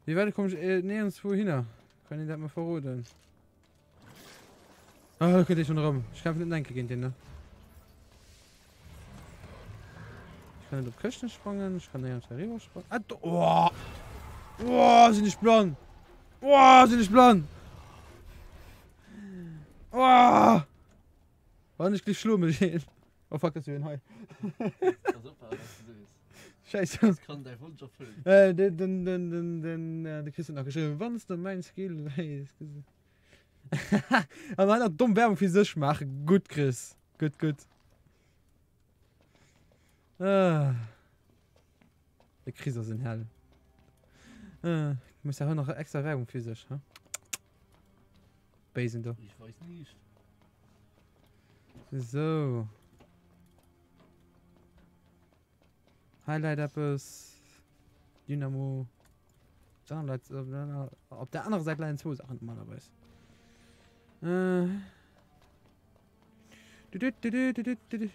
Wéi wäit komm ech äh, nirgendwou hinner? Kann een dat mer verroden? Ah, da kënnt ee schon erëm. Ech kämpfen net enke géint deen, ne? Ich kann net op Këschten sprangen, ich kann nirgends eriwwer sprangen. Ah, do, oh! Oh, sinn ech blann! Oh, sinn ech blann! Oh! Wann ech gleef schlo mech een. Oh fuck, das ist hei. Scheiße. Das kann dein Wunsch erfüllen. Äh, den, den, den, den, den, äh, de Chris hat nach geschrieben, wann du mein Skill weißt. An einer dumm Werbung für sich machen. Gut, Chris. Gut, gut. Ah. Der Chris ist in Hell. Äh, muss ja auch noch extra Werbung für sich, ha? Béisen do. Ich weiß nicht. So. Hei läit eppes. Dynamo. Dann läit op der anerer Säit leien zwou Saachen normalerweis. Äh. Du, du, du, du, du, du, du.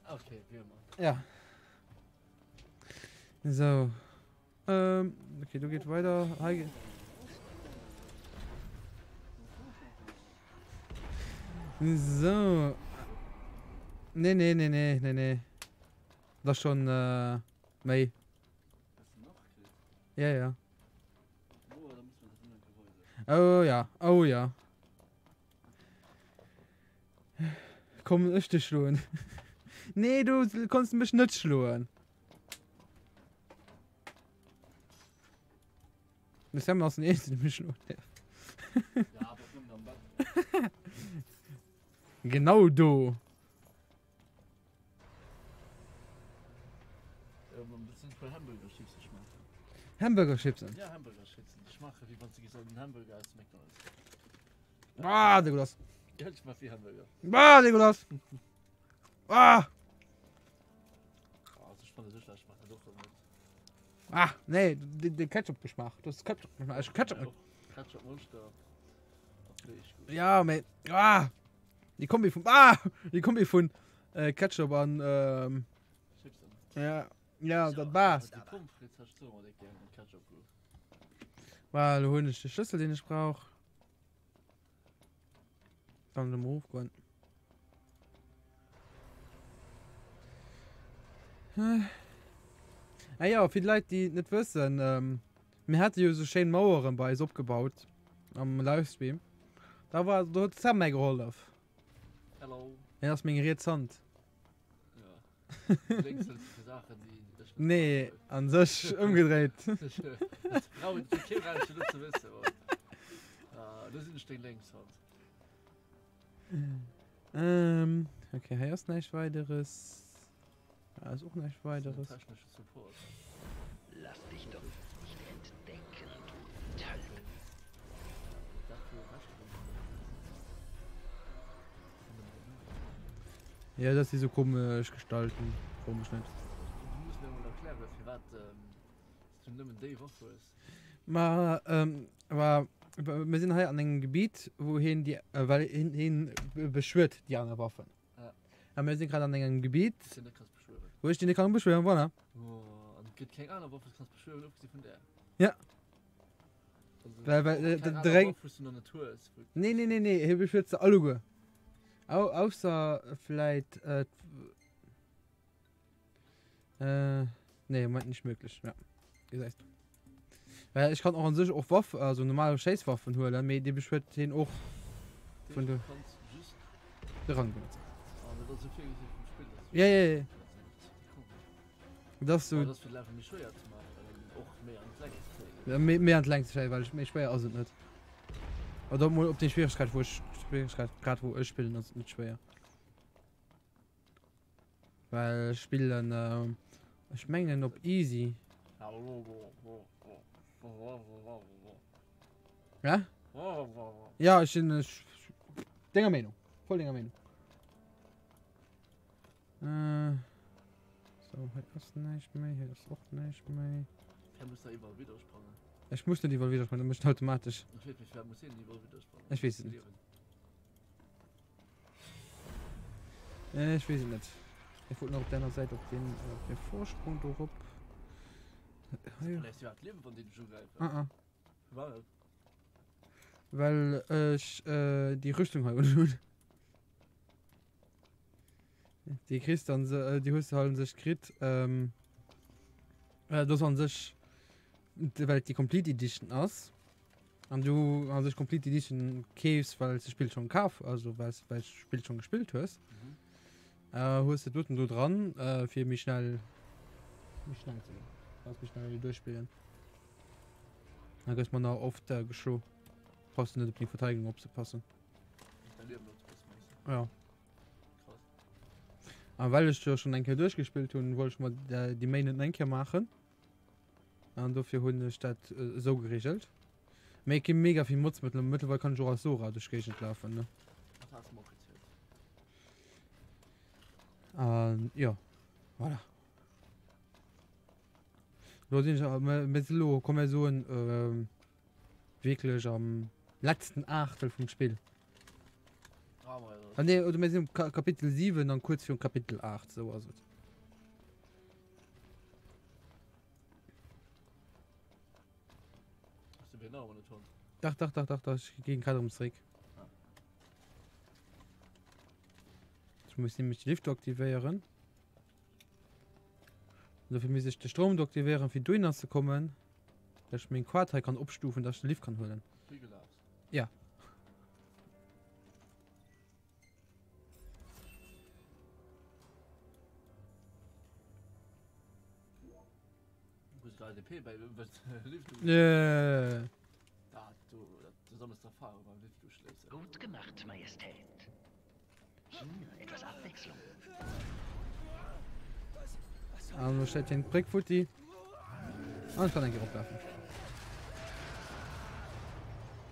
Okay, wie immer. Ja. So. Ähm, okay, du geht weiter. Hi. So. Nee, nee, nee, nee, nee, nee. Das schon äh, méi. Ja, ja. Oh ja, oh ja. Komm, ech dech schloen. Nee, du konntest mech net schloen. De Sam ass den Eersten, dee mech schloen däerf. Ja, awer och nëmmen am Bett. Genau do. Dat sinn puer Hamburgerchipsen schmaachen. Hamburgerchipsen? Ja, Hamburgerchipsen. Déi schmaache wéi wann s de géifs en Hamburger aus McDonald's. Ah, dégueulasse. Gell, schmaacht wéi Hamburger. Ah, dégueulasse. Ah! Also ich fand so schlecht schmeckt das auch nicht. Ah, nee, de Ketchup-Geschmack. Das ist Ketchup. Ich Ketchup. Ja, Ketchup Monster. Ja, mee. Ah! Die Kombi vun. Ah! Die Kombi vun äh, Ketchup an. Ähm, ja, ja, dat war's. Die Pommes frites hast du auch gerne mit Ketchup. Well, hunn ech de Schlëssel, den ech brauch. Kann dem rofgoen. Ah ja, fir d'Leit déi et net wëssen, ähm, mir hate jo sou schéin Maueren bei eis opgebaut am Livestream. Da war do huet d'Sam mär gehollef. Hello. Hien ass meng riets Hand. Ja. Lénks hëls du fir Saachen déi ech net Nee, an sech ëmgedréit. Dat brauch een fir kee Mensch net ze wëssen. Ah, do sinn ech deng lénks Hand. Ähm, okay, hei ass näischt weideres. Da ass och näischt weideres. Technesche Support. Lass dich doch nicht entdecken, du Tölp. Ja, dat si sou komesch Gestalten. Fro mech net. Du muss mir emol erklären, firwat du nëmmen déi Waff hues. Ma, ähm, wa, mir sinn hei an engem Gebiet, wou hien déi, well hien, hien beschwuert déi aner Waffen. Ja. A mir sinn grad an engem Gebiet, Wou s de net kanns beschwören. wou ech déi net kann beschwören, voilà. Oh, an et gëtt keng aner Waff, wou s kanns beschwören, ofgesi vun där. Ja. Also, Well, well, och äh, keng de, aner de Reng. Waff, wou s du nach net hues. Wou Nee, nee, nee, nee, hie beschwört se alleguer. Au, ausser vläit, äh, äh, nee, Moment, nicht möglich, ja. Gesäis du. Well ech kann och an sech och Waff, also normal Schéisswaffen huelen, mee déi beschwört hien och. Vun du de. kanns. De Rang benotzen. Ja, ja, ja. Das so. Méi méi an d'Längt ze kréien, well méi schwéier ass et net. Oder mol op den Schwierigkeit wou ech Schwierigkeit grad wou ech spillen ass et net schwéier. Well ech spillen äh, ech mengen op easy. Ja? Ja, ech sinn ech denger Meenung. Voll denger Meenung. Äh, so, hei ass näischt méi, hei ass och näischt méi. Wer muss da iwwerall wieder sprangen? Ech muss net iwwerall wieder sprangen, dat mécht automatesch. Ech weess nicht, wer muss hin iwwerall wieder sprangen? Ech weess et net. Äh, ech weess et net. Ech wollt nach op der aner Säit op den, op den Vorsprung do rop. Hei. Verléiers du iwwerhaapt d'Liewen, wann déi dech ugräifen? Ah, ah. Firwat net? Well ech äh, déi Rüstung hei unhunn. Déi kriss dann se, äh, déi hues du halt an sech kritt. Ähm, äh, das an sech, well et déi Complete Edition ass. An du an sech Complete Edition keefs, well du d'Spill schon kaf, also well du d'Spill schon gespillt hues. Mhm. Äh, hues du d'Doten do dran, äh, fir méi schnell, méi schnell ze ginn. Kannst méi schnell duerchspillen. Da gëss manner oft äh, geschlo. Brauchst du net op deng Verteidigung opzepassen. Ja. A well ech jo schon eng Kéier duerchgespillt hunn, wollt ech mer déi Méi net eng Kéier maachen. An dofir hunn ech dat esou geregelt. Mee et gi mega vill Mods mëttlerweil. Mëttlerweil kann ech och als Sora duerch d'Géigend lafen, ne? An jo, voilà. Lo sinn ech, mir si lo, komm mir soen, Wierklech am letzten Aachtel vum Spill. Ah, nee, oder mir sinn um Kapitel 7 an kuerz virum Kapitel 8, sou ass et. Dach, dach, dach, dach, dach, ech ginn grad erëm zréck. Ah. Ech muss nämlech de Lift aktivéieren. Dofir muss ech de Stroum do aktivéieren, fir dohinner ze kommen. Dass ech meng Quad hei kann opstufen, dass ech de Lift kann huelen. Ja. Yeah. Gut gemacht, Majestät. Hier, etwas Abwechslung. An lo stellt hien d'Bréck futti. An ech kann eng Kéier opwerfen.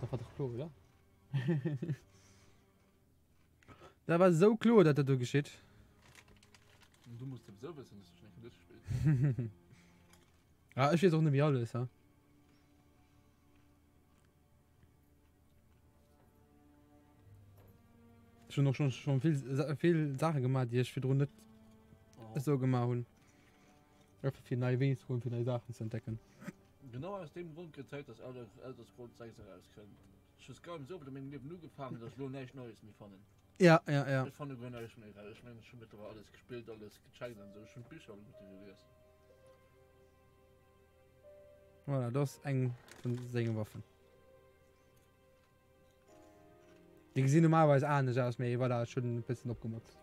Dat war dach kloer, oder? Dat war sou kloer, dat dat do geschitt. Du musst sowieso wëssen, dass du schon eng Kéier duerchgespillt hues. Ah, ech weess och net méi alles, ha. Ech hunn och schon, schon vill, vill Saache gemaach, déi ech virdrun net oh. esou gemaach hunn. Einfach fir nei Wee ze goen, fir nei Saachen ze entdecken. Genau aus dem Grund gëtt Zäit, dass Elder, Elder Scrolls 6 erauskënnt. Ech hu Skyrim esou oft a mengem Liewen ugefaangen, dass ech elo näischt Neies méi fannen. Ja, ja, ja. Ech fanne guer näischt méi eraus. Ech mengen, ech hu mëttlerweil alles gespillt, alles gecheckt an esou. Ech hunn d'Bicher alleguerte gelies. Voilà, dat ass eng vun senge Waffen. Déi gesinn normalerweis anescht aus, mee voilà, ech hunn e bëssen opgemotzt.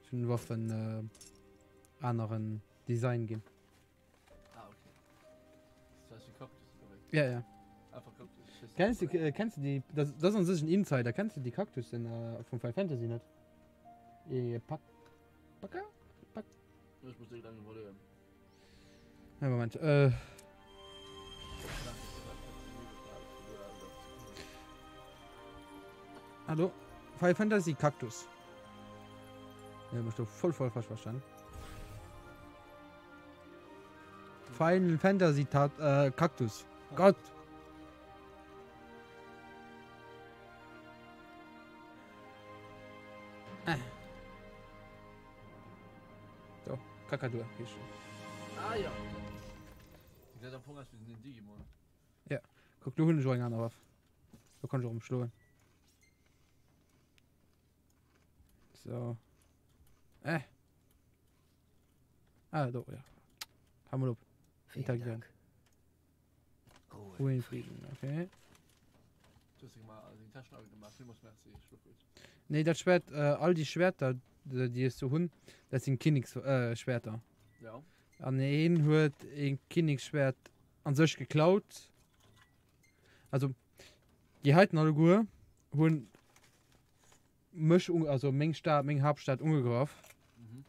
Ech hunn den Waffen äh, aneren Design ginn. Ah, okay. Das heißt, wie Kaktus oder wéi? Ja, ja. Einfach Kaktus. Kennst du, äh, kennst du die, das, das ist an sich ein Insider, kennst du die Kaktussen äh, von Final Fantasy net? Äh, Pak, Paka? Pak? Ech muss déi lang iwwerleeën. Ja, Moment. Äh. Hallo? Final Fantasy Kaktus. Ja, bist du voll, voll falsch verstanden. Final Fantasy Tat, äh, Kaktus. Gott! Äh. Do, Kakadua heescht en. Ah ja. Déi gesäit am Fong aus wéi den Digimon. Ja, kuck, do hunn ech och eng aner Waff. Do kann ech och ëmschloen. So. Äh. Ah, do, ja. Hör mal op. Vielen Interagieren. Dank. Ruhe Ruhe in in Frieden, okay. Nee, dat Schwert, äh, all déi Schwerter, déi ech so hunn, dat sinn Kinneksschwerter. Äh, ja. An een huet een Kinneksschwert an sech geklaut. Also, déi heiten alleguer hunn mech, also meng Stad, meng Hauptstadt ugegraff. Mhm.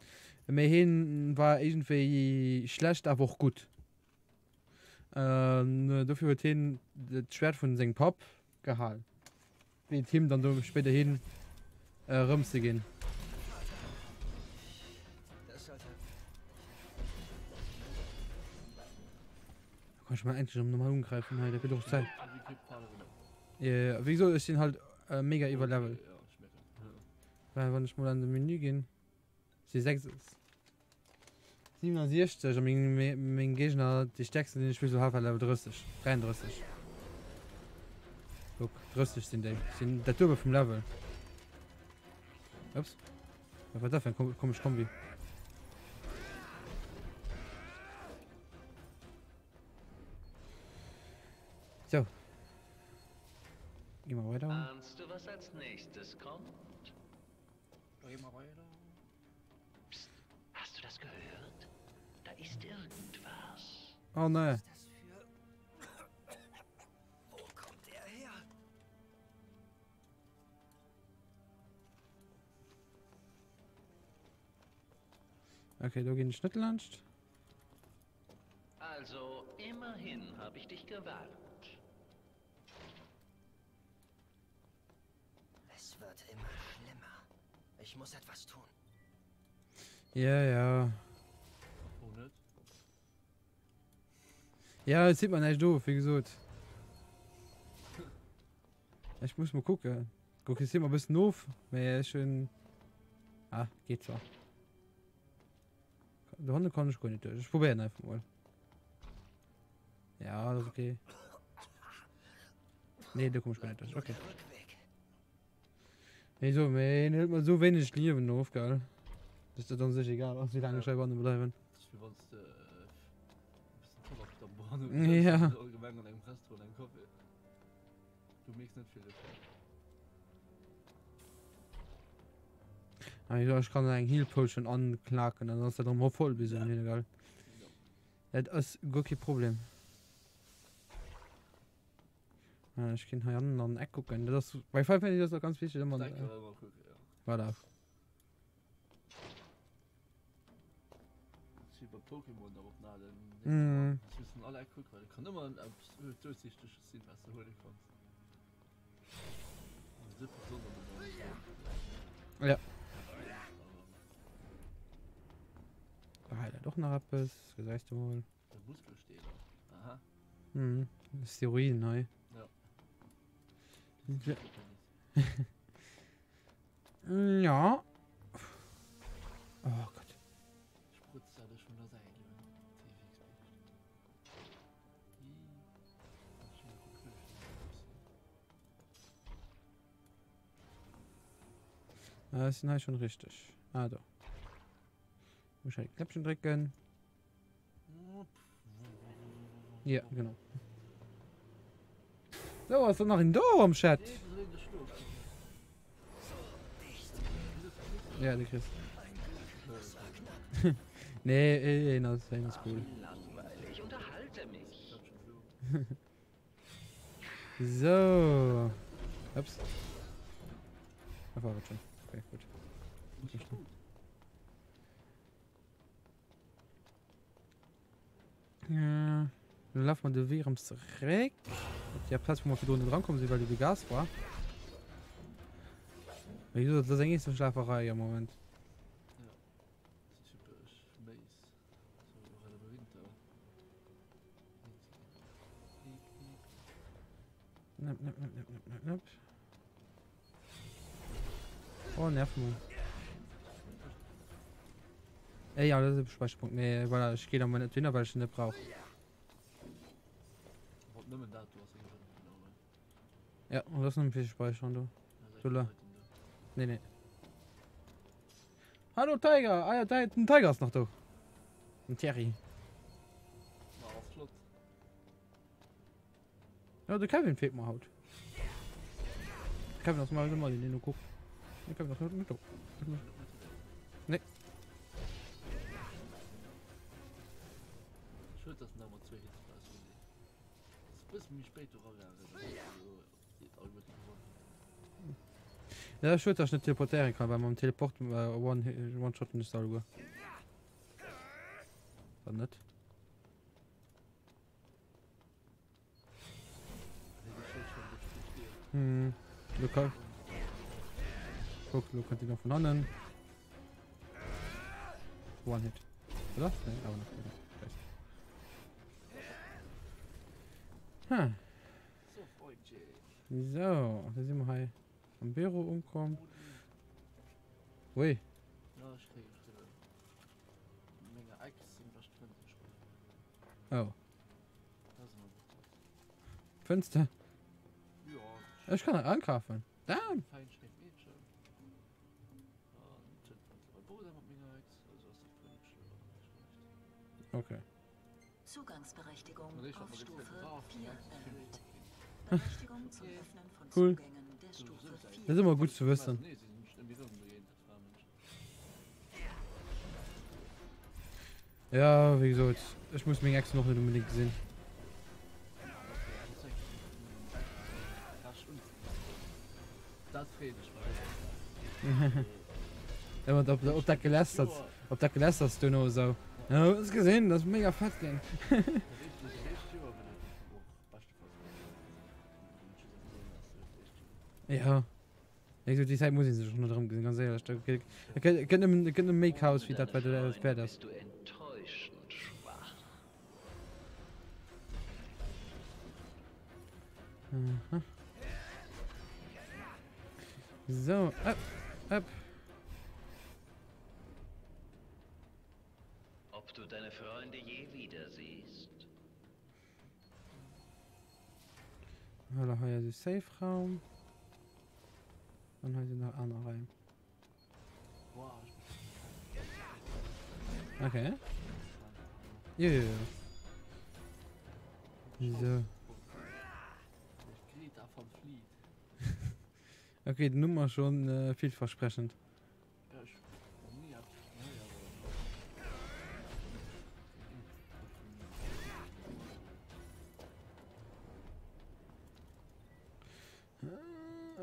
Mee hien war iergendwéi schlecht, awer och gutt. An dofir huet hien d'Schwert vun sengem Papp gehal, fir et him dann do spéiderhin erëmzeginn. Da kann ech mol endlech erëm normal ugräifen hei, dat gëtt och Zäit. Jo, wéi gesot, ech sinn halt mega iwwerlevelt. Well wann ech mol an de Menü ginn, si 6, 67 a meng, meng Géigner, déi stärksten sinn, ech spill sou half Level 30, 33. Guck, 30 sinn déi, sinn dat duebel vum Level. Ups. Wat war dat fir eng komesch Kombi? So. Gehen wir weiter. Ahnst du, was als nächstes kommt? Gehen wir weiter. Psst, hast du das gehört? Da ist irgendwas. Oh ne. Wo kommt er her? Okay, do ginn ech net laanscht. Also, immerhin habe ich dich gewarnt. Es wird immer schlimmer. Ich muss etwas tun. Ja, ja. Oh, net. Ja, et zitt mer näischt of, wéi gesot. Ech muss mol kucken. Guck, et zitt mer e bëssen of, mee ech hunn. Ah, geet zwar. Do hanne kann ech guer net duerch. Ech probéieren einfach mol. Ja, dat ass okay. Nee, do komm ech guer net duerch. Okay. Nee, so, mee en hëlt mer esou wéineg Liewen of, gell? Dass dat an sech egal ass, wéi laang ech heibanne bleiwen. Das ist wie wann du äh, e bëssen Tabak am Bahnhof Ja. Allgemeng an engem Restaurant engem Café. Du mierks net vill dovun. Ah, jo, ech kann eng Heal Potion anklaken, dann ass dat erëm voll bis un hin, gell? Dat ass guer kee Problem. Ah, ech ginn hei an an Eck kucken. Dat ass bei Final Fantasy ass dat ganz wichteg ëmmer. D'Ecker ëmmer kucken, ja. Voilà. Das ist wie bei Pokémon da op Nadeln. Mhm. Das müssen alle Eck kucken, weil kann ëmmer eppes Duerchsiichteges sinn, was du huele kanns. Ja. Ah, da doch nach etwas. Gesäis du mol. Aha. Mhm. Steroiden hei. Ja. Ja. Ja. Oh Gott. Sprutzt alles von der Seite. Ah, ist hei schon richtig. Ah, da. Muss ich Knöpfchen drücken. Ja, genau. So, ist da nach en do am Chat? Ja, de Chris. Nee, een ass, een ass cool. Langweilig, unterhalte mich. So. Ups. Da war es schon. Okay, gut. Ja. Dann laufen wir den Weg erëm zurück. Op der Platz, wo wir virdrun dran kommen sind, weil die Gas war. Wéi gesot, dat ass eng Eezelschlaferei am Moment. Ja. Typesch Maze. So, Labyrinth. Nöp, nöp, nöp, nöp, nöp, nöp. Oh, nerv mal. Ey, ja, das ist ein Speicherpunkt. Nee, voilà, ich gehe da mal nicht hin, weil ich ihn nicht brauche. Ja, und das ist ein bisschen speichern, du. Du, Nee, nee. Hallo Tiger! Ah ja, den Tiger ist noch da. Den Thierry. Ja, de Kevin feelt mer haut. Kevin ass mal ëmmer den kuckt. De Kevin ass net do. Nee. Schued, dass en da mat zwou Hits war, sorry. Ass e bësse méi spéit do ragaangen, Ja, schued, dass ich net teleportéieren kann, well mam Teleport äh, one, one shotten ech se alleguer. Dann net. Hm. Luca. Guck, lo könnt ihr noch von hannen. One Hit. Oder? Nee, aber noch. Hm. So, da si mer hei am Büro ukomm. Ui. Oh. Fënster? Ech kann ankaufen. Damn. Okay. Zugangsberechtigung auf Stufe 4 erhöht. Berechtigung zum Öffnen von Cool. Zugängen der Stufe 4. Das ist immer gut zu wissen. Ja, wéi gesot, ech muss meng Ex noch net unbedingt gesinn. Ja, und ob, ob dat gelästert, ob dat gelästert duerno esou. Ja, hues gesinn, dat ass mega fett ginn. Ja. Wéi gesot, déi Zäit muss ee sech och net erëmgesinn, ganz éierlech. Da gëtt, et gëtt, et gëtt nëmmen, et gëtt nëmme méi Chaos wéi dat, wat et wäert ass. Bist du enttäuschend schwach. Aha. So, up, up. Ob du deine Freunde je wieder siehst? Voilà, hei ass e Safe Raum. An hei sinn nach aner Raim. Okay. Jo, jo, jo. So. Okay, den Nummer schon äh, vielversprechend.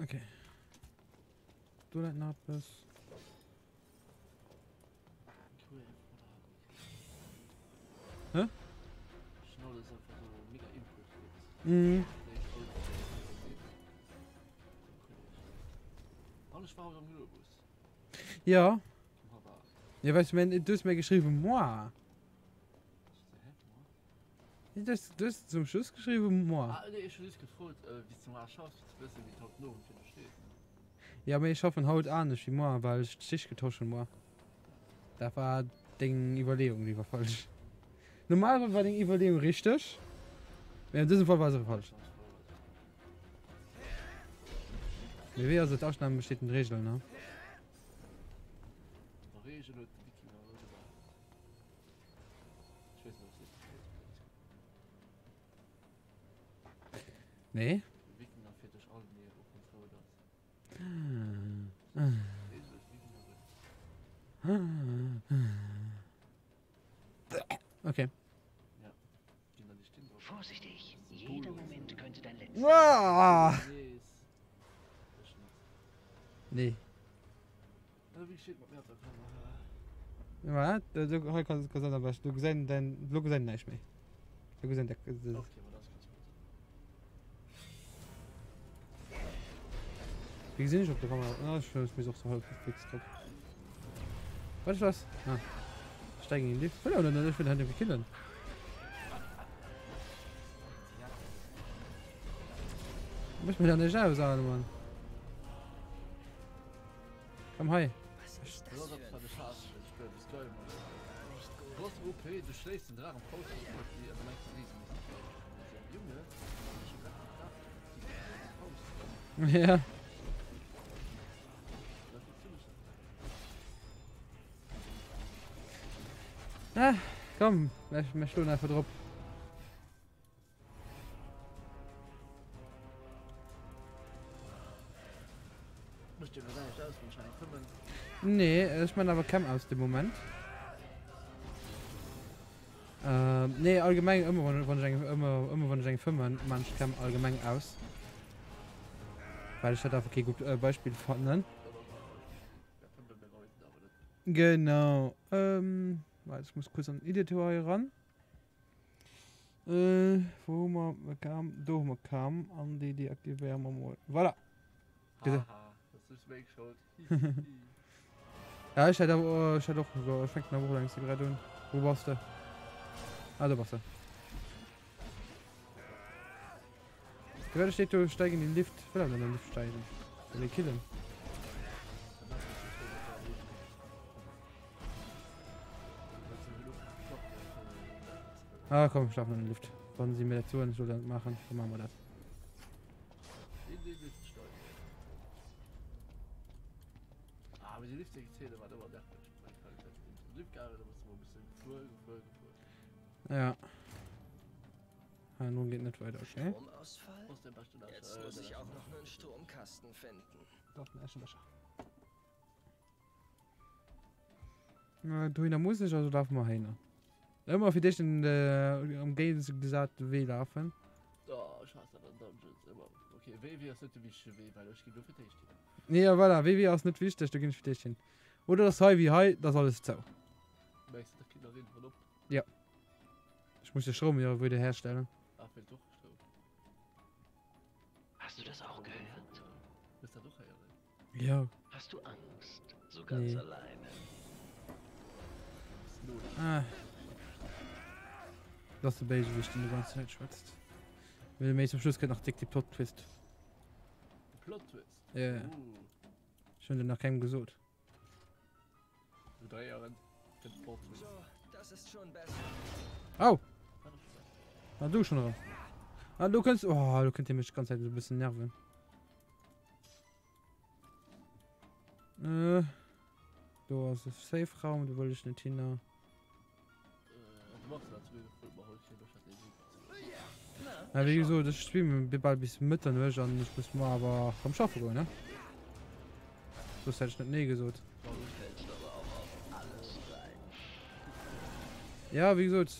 Okay. Do läit nach eppes. Hä? Mhm. Ja. Ja, weißt du, mein, du hast mir geschrieben, moi. Du hast, du hast zum Schluss geschrieben, moi. Ah, nee, ich hun just gefrot, äh, wéi du mar schaffs, fir ze wëssen, wéi et haut den Owend fir dech steet. Ja, mee ech schaffen haut anescht wéi moi, well ech d'Schicht getosch hun moi. Dat war deng Iwwerleeung, déi war falsch. Normalerweis war deng Iwwerleeung richteg, mee an dësem Fall war se falsch. Mee wéi ass et, Ausnahme bestätigen d'Regel, ne? Regel huet de Wikinger elo gebraucht. Ech weess net, ob se Nee. De Wikinger fiert duerch all Mier, och wann et rout ass. Regel huet de Wikinger Okay. Ja. Ginn da déi stinn drop. Vorsichtig, jeder Moment könnte dein letzter. Ah! Nee. Ech net. Nee. Wéi steet mat mir op der Kamera? Wat? Do hei kann kann am beschten. Do gesäit dein lo gesäit näischt méi. Do gesäit der. Okay, ma dat ass ganz gutt. Wéi gesinn ech op der Kamera? Ah, ech ech muss och so halb fix drop. Wat ist das? Ah. Steigen in den Lift. Oder oder ich will halt killen. Muss mir da nicht aus, Alter, Mann. Komm hei. Ja. Ah, komm, mir schloen einfach drop. Mécht jo elo näischt aus, wann ech eng fëmmen. Nee, ech man awer Cam aus de Moment. Ähm, nee, allgemeng ëmmer wann, wann ech eng ëmmer ëmmer wann ech eng fëmmen, man ech Cam allgemeng aus. Well ech dat einfach kee gutt äh, Beispill fannen. Genau. Ähm, warte, ich muss kurz an den Editor hei ran. Äh, wou hu mer Cam? Do hu mer Cam an déi deaktivéiere mer mol. Voilà. Haha, das ist meng Schold. Hihihi. Ja, ech hätt awer, ech hätt och, ech fänken awer och elo eng Zigarett un. Wou bass de? Ah, do bass de. Firwat steet do steig in den Lift? Ech wëll awer net an den Lift steigen. Ech wëll e killen. Ah komm, ech lafen an den Lift. Wann si mir dat soen, ech soll dat maachen, da maache mer dat. Ja. Ah, nun geht nicht weiter, okay. Stromausfall? Jetzt muss ich auch noch einen Stromkasten finden. Doch, einen Aschenbecher. Dohinner muss ech, also lafe mer heihinner. Ëmmer fir d'éischt den äh, am géigegesate Wee lafen. Oh, ech haass awer Dungeons ëmmer. Okay, WW ass net de wichtege Wee, well ech ginn do fir d'éischt hin. Nee, ja, voilà, WW ass net wichteg, do ginn ech fir d'éischt hin. Oder ass hei wéi hei, da ass alles zou. Mengs de, dat kritt nach iergendwann op? Ja. Ech muss de Stroum jo wieder herstellen. Ah, feelt och Stroum. Hast du das auch gehört? Hues dat och héieren? Ja. Hast du Angst, so ganz Nee. alleine? Ah. Das ist der Bösewicht, den die ganze Zeit schwätzt. Well méi zum Schluss kënnt nach dick de Plot Twist. Plot Twist? Ja. Yeah. Uh. Ich hun den nach kengem gesot. No 3 Jahren kënnt Plot Twist. So, das ist schon besser. Au! Ah, du schon erëm. Ah, du kënns. Oh, du kënnt dir mech die ganze Zeit so ein bisschen nerven. Äh, do ass e Safe-Raum, do wëll ech net hin. Ja, wéi gesot, ech streamen bal bis Mëtternuecht an ech muss muer awer rëm schaffe goen, ne? Soss hätt ech net nee gesot. Ja, wéi gesot,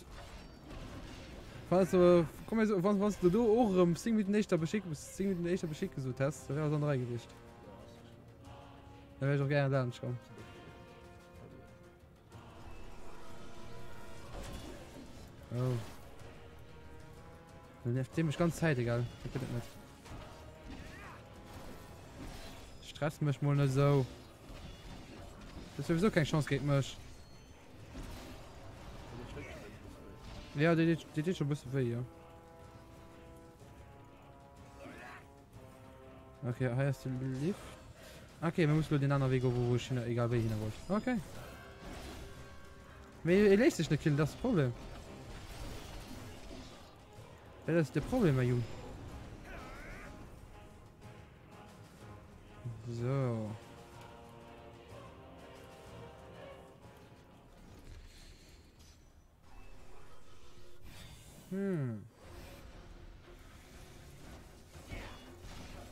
falls du, komm mal so, wann, wann du do och erëm 10 Minuten éischter Bescheed, 10 Minuten éischter Bescheed gesot häss, da wär alles an der Rei gewiescht. Da wär ech och gären laanscht komm. Oh. Dann nervt dee mech ganz Zäit, egal. Dat gëtt et net. Stress mech mol net esou. Du hues sowieso keng Chance géint mech. Ja, déi deet, déi deet schon e bësse wéi, ja. Okay, hei ass de Lift. Okay, mir mussen lo den anere Wee goen, wou ech hin, egal wéi hinne wollt. Okay. Mee e léisst sech net killen, dat ass de Problem. Dat ass de Problem, mein Jung. So. Hm.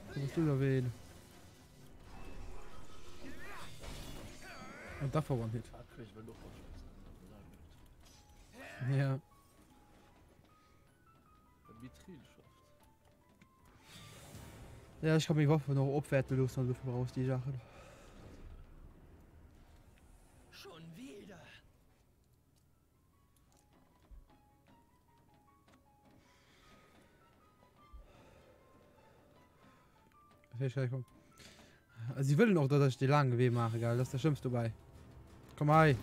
Wo bist du da wen? Und davor One Hit. Ja. Ja, ich kann meng Waffe noch opwäerte loossen, also dofir brauch ech déi Saachen. Schon wieder. Sie wëllen och, datt ech dee laange Wee maache, gell? Dat ass dat Schlëmmst dobäi. Komm hei!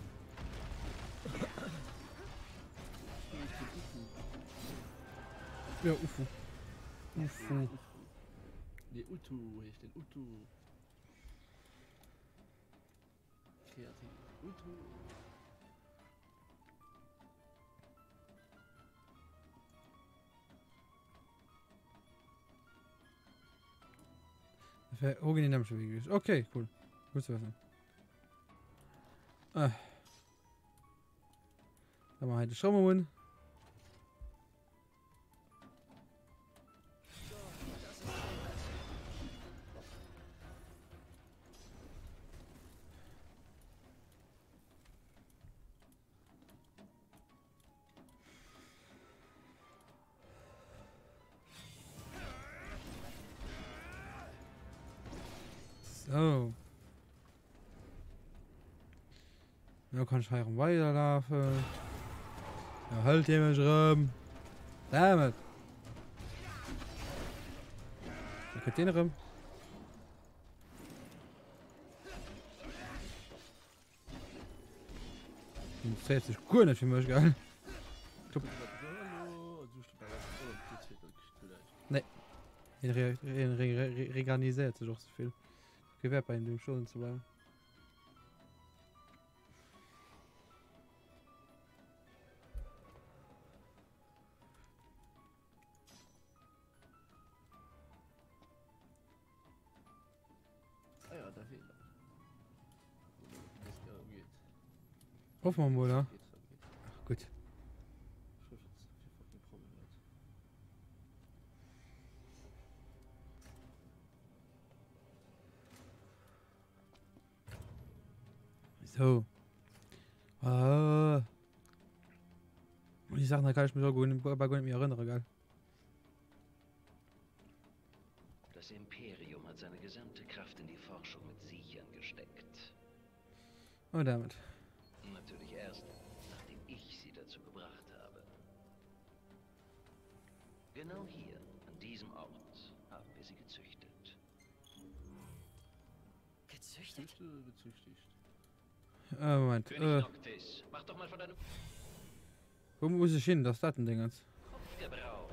Ja, Ufu. Ufu. Nee, Utu heescht den Utu. Kreativ. Utu. Okay, cool. Gut zu wissen. Äh. Dann mal halt die Schraube holen. So. Lo kann ech hei erëm weiderlafen. Ja, hëlt hie mech erëm. Damn it. Da kritt deen erëm. Interesséiert sech guer net fir mech, gell? Nee. Hien reganiséiert sech och ze vill. Kee Wäert bei him stoen ze bleiwen. Ah ja, da fehlt Hoffen wir mal, ja. Ach, gut. So. Ah. Die Sachen, da kann ich mich auch gut, gar nicht mehr erinnern, gell? Das Imperium hat seine gesamte Kraft in die Forschung mit Siechern gesteckt. Oh, damit. Natürlich erst, nachdem ich sie dazu gebracht habe. Genau hier, an diesem Ort, haben wir sie gezüchtet. Gezüchtet? Gezüchtigt. Äh, Moment. König Äh, Noctis, mach doch mal von deinem wo muss ich hin? Das ist das Ding jetzt. Kopf Gebrauch.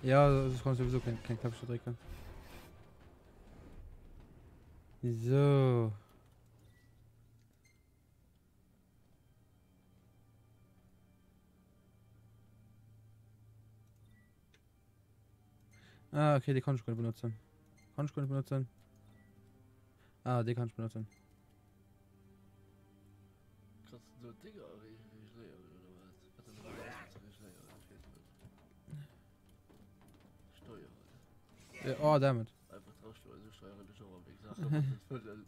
Ja, das kannst du sowieso kein, kein Knöpfchen drücken. So. Ah, okay, die kann ich gut benutzen. Kann ich gut benutzen. Ah, die kann ich benutzen. Kannst du so Dinger regeléieren oder was? Wat denn noch alles zu regeléieren? Ich weiß nicht. Steuern. Ja, oh, damit. Einfach drauf steuern, so steuern ich auch am Weg. Sag doch, das wird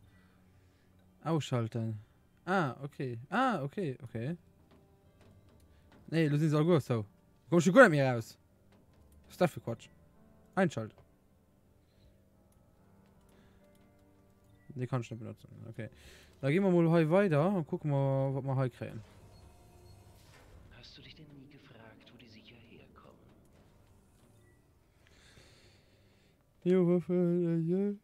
Ausschalten. Ah, okay. Ah, okay, okay. Nee, du sind all gut so. Komm schon gut mir raus. Was ist das für Quatsch? Einschalten. Die kann ich nicht benutzen. Okay. Da gehen wir mal hier weiter und gucken mal, was wir hier kriegen. Hast du dich denn nie gefragt, wo die sicher herkommen? Jo, wofür?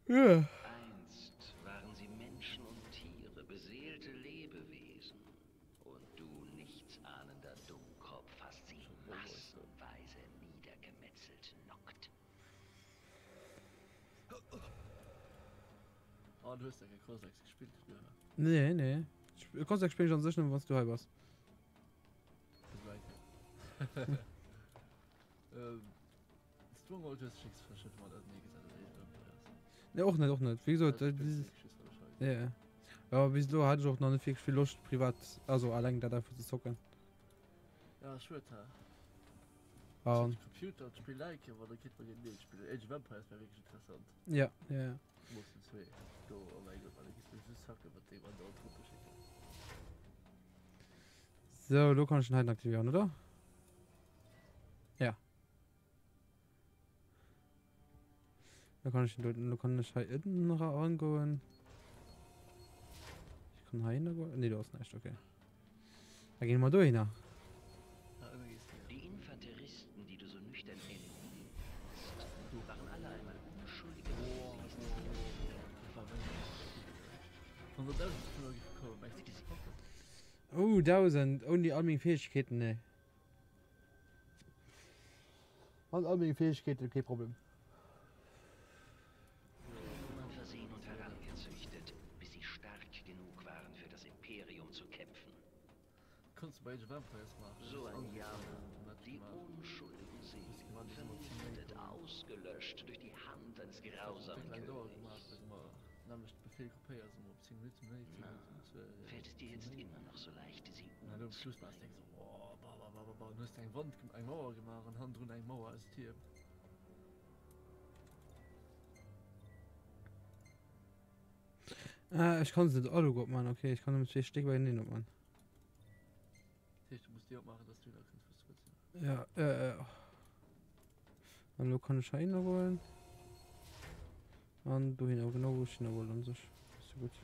Ja. Einst waren sie Menschen und Tiere, beseelte Lebewesen. Und du nichtsahnender Dummkopf hast sie massenweise niedergemetzelt, Noct. Oh, du hues ja keng Cross X gespillt, du. Nee, nee. Cross X spielen ich an sich nur, wann du hei bass. Ähm, Stronghold hues du verschitt mat nee gesagt, Nee, och net, och net. Wéi gesot, äh, ja, ja. Ja, bis elo hat ech och nach net wierklech vill Loscht privat, also alleng dat einfach ze zocken. Ja, schued, hä? An Computer d'Spill liken, wann da kritt man den Deel spillen. Age of Empires wär wierklech interessant. Ja, ja, ja. Moossen 2 do, oh mäi Gott, man, da giss mech just zacken, wat déi man do an Truppe schécken. So, elo kann ech den heiten aktivieren, oder? Ja. Da kann ich den, da kann ich hier innen rangehen. Ich kann hier hin, nee, da ist nicht, okay. Da gehen wir durch, ne? Die Infanteristen, die du so nüchtern eliminierst, waren alle einmal unschuldige Oh, 1000, only all meng Fähigkeiten, ne. Mat all menge Fähigkeeten kee Problem. Human versehen und herangezüchtet, bis sie stark genug waren, für das Imperium zu kämpfen. Kanns du bei Age of Empires maachen. So ein Jammer, die unschuldigen Seelen vernichtet, ausgelöscht durch die Hand eines grausamen Königs. Na, fällt es dir jetzt immer noch so leicht, sie umzubringen? Ba, du hues eng Wand, eng Mauer gemaach an hannendrun eng Mauer aus Tierm. Ah, ech kann se net alleguer opman, okay, ech kann nëmmen zwee Stéck beieneen opman. Dat heescht, du muss déi opmaachen, dass du da kënns wou s du wëlls hin. Ja, äh, äh. An elo kann ech heihinner goen. An dohinner, genau wou ech hinner wollt an sech. Ass jo gutt.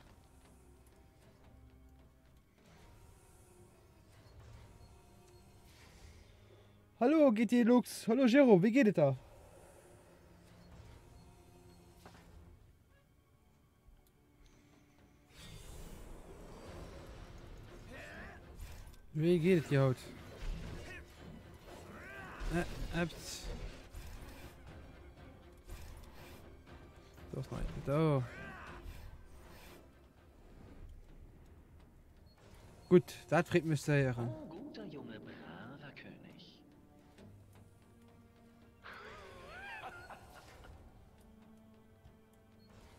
Hallo GT Lux, hallo Jérôme, wéi geet et der? Wéi geet et dir haut? Äh, ups. Do ass nach een. Do. Gutt, dat freet mech ze héieren. Oh, guter Junge, braver König.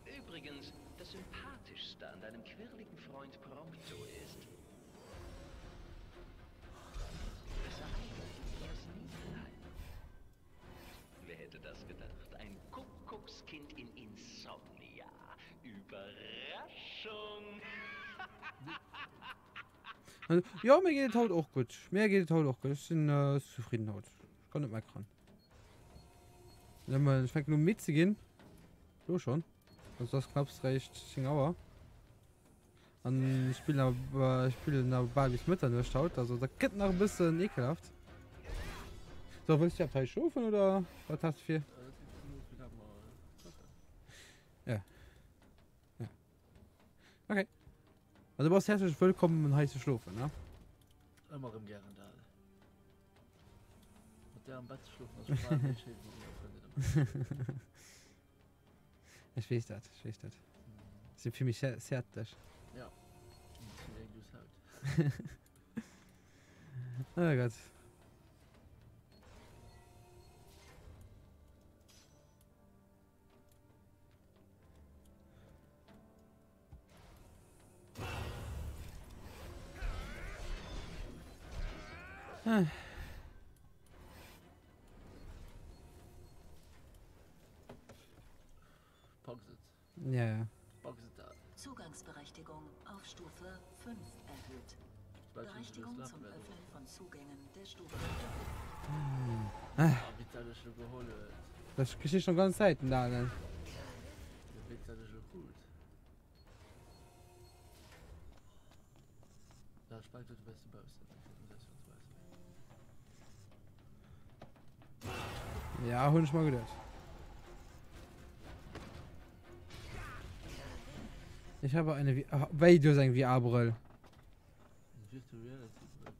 Übrigens, das Sympathischste an deinem quirligen Freund Prompto ist, dass er eigentlich aus Niflheim Wer hätte das gedacht? Ein Kuckuckskind in Insomnia. Überraschung! Jo, mir geet et haut och gutt. Mir geet et haut och gutt. Ech sinn zufrieden haut. Ech kann net meckern. Nëmmen ech fänken u midd ze ginn. Lo schonn. Also ass knapps réischt 10 Auer. An ech spillen awer ech spillen awer bal bis Mëtternuecht haut. Also dat gëtt nach e bëssen ekelhaft. So, wëlls du iwwerhaapt hei schlofen oder wat has du vir? Ja. Ja. Okay. Also du bass häerzlech wëllkommen hei ze schlofen, ne? Ëmmer erëm gären dat. Mat där am Bett ze schlofen ass schon bal méi schéin wéi mat menger Frëndin am Bett. Ech weess dat, ech weess dat. Si fir mech sehr zärtlech. Ja. Ech hunn eng duuss Haut. Oh Gott. Ah. Ja, ja. Zugangsberechtigung auf Stufe 5 erhöht. Berechtigung zum Öffnen von Zugängen der Stufe 3. Ah. Das geschitt schon ganz Zeiten da, ne? Ja, hunn ech mer geduet. Ich habe eine V ah, wéi du hues eng VR-Brëll.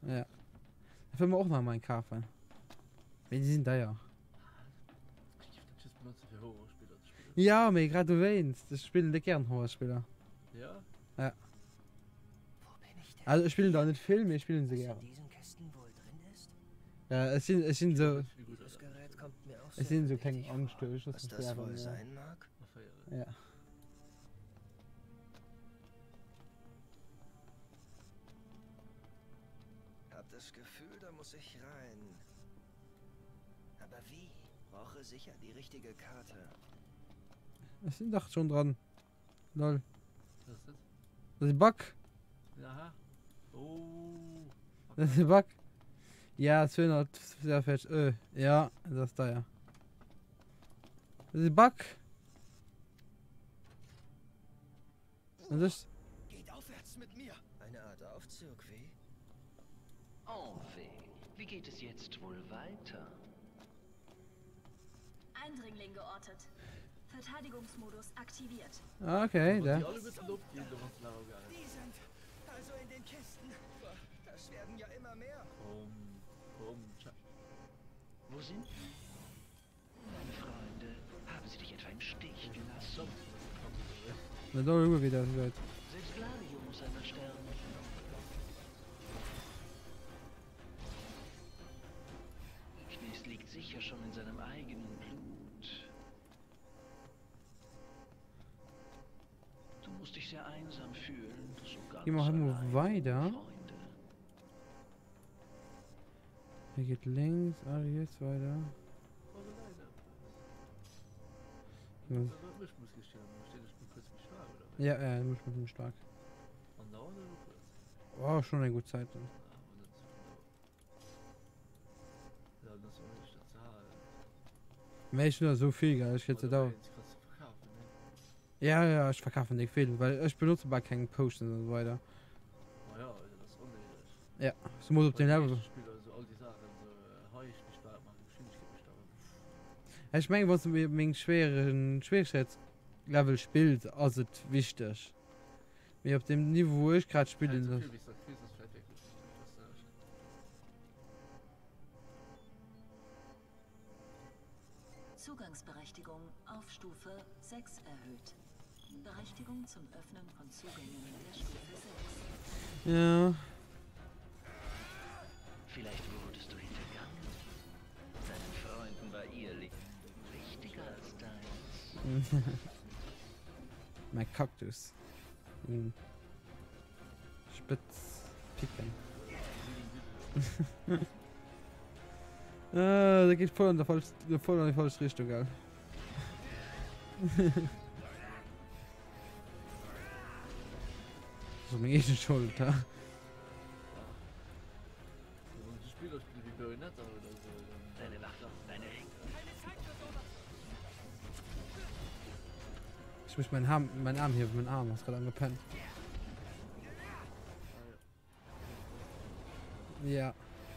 Ja. Da wëll mer och nach mal eng kafen. Mee déi sinn deier. Ja, mee grad dowéinst. Ech spillen déck gären Horrorspiller. Ja? Ja. Also ech spillen der net vill, mee ech spillen se gären. Ja, ech sinn, ech sinn sou, ech sinn sou kleng Angschthues. Ech loosse mech gären, ja. Hab das Gefühl, da muss ich rein. Aber wie? Brauche sicher die richtige Karte. Ech sinn dach schon dran. Lol. Was ist das? Das ist Bug. Aha. Oh. Das ist Bug. Ja, 240. Äh, ja, das ist da ja. Das ist Bug. Und das Geht aufwärts mit mir. Eine Art Aufzug, wie? Oh weh, wie geht es jetzt wohl weiter? Eindringling geortet. Verteidigungsmodus aktiviert. Okay, da. Die sind also in den Kisten. Das werden ja immer mehr. Komm, komm, Wo sind meine Freunde? Haben sie dich etwa im Stich gelassen? Na, da wieder Selbst Gladio muss einmal sterben. Ignis liegt sicher schon in seinem eigenen Blut. Du musst dich sehr einsam fühlen, so ganz Gehen wir halt mal allein, weiter. ohne Freunde. Hier geht links, ah, hier geht's weiter. Hm. Ja, ja, muss mit dem stark. Oh, schon eine gute Zeit. Dann. Mee ech hunn der esou vill, gell, ech kritt se da. Ja, ja, ech verkafen déck vill, well ech benotze bal keng Potions an esou weider. Ja, zumols op dem Level. Ech mengen, wann s de op mengem schwéieren Schwieregkeetslevel spills, ass et wichteg. Mee op dem Niveau, wou ech grad spillen, ass. Zugangsberechtigung auf Stufe 6 erhöht. Berechtigung zum Öffnen von Zugängen der Stufe 6. Ja. Vielleicht wurdest du hintergangen. Deinen Freunden war ihr Leben wichtiger als deins. Mein Kaktus. Hm. Spitz picken. äh, der geht voll an der falsch, voll an die falsche Richtung, gell? so meng eege Schold, ha? Ich muss meinen Arm, mein Arm hier, mein Arm ist gerade angepennt. Ja.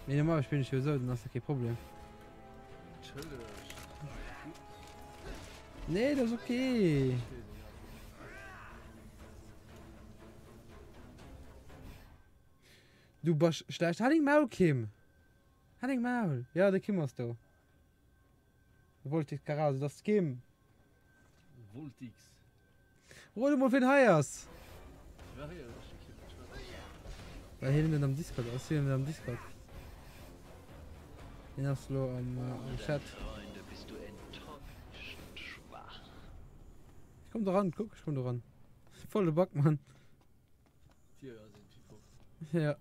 Nee, normal spielen ich sowieso, dann ist das kein Problem. Nee, das ist okay. Du bass schlecht. Halt deng Maul, Kim. Halt deng Maul. Ja, de Kim ass do. Voltix Garage, dat ass d'Kim. Voltix. Rot emol wien hei ass. Well hien net am Discord ass. Hien net am Discord. Hien ass lo am, äh, am Chat. Ich komm do ran, kuck, ich komm do ran. Voll de Bug, Mann. Ja.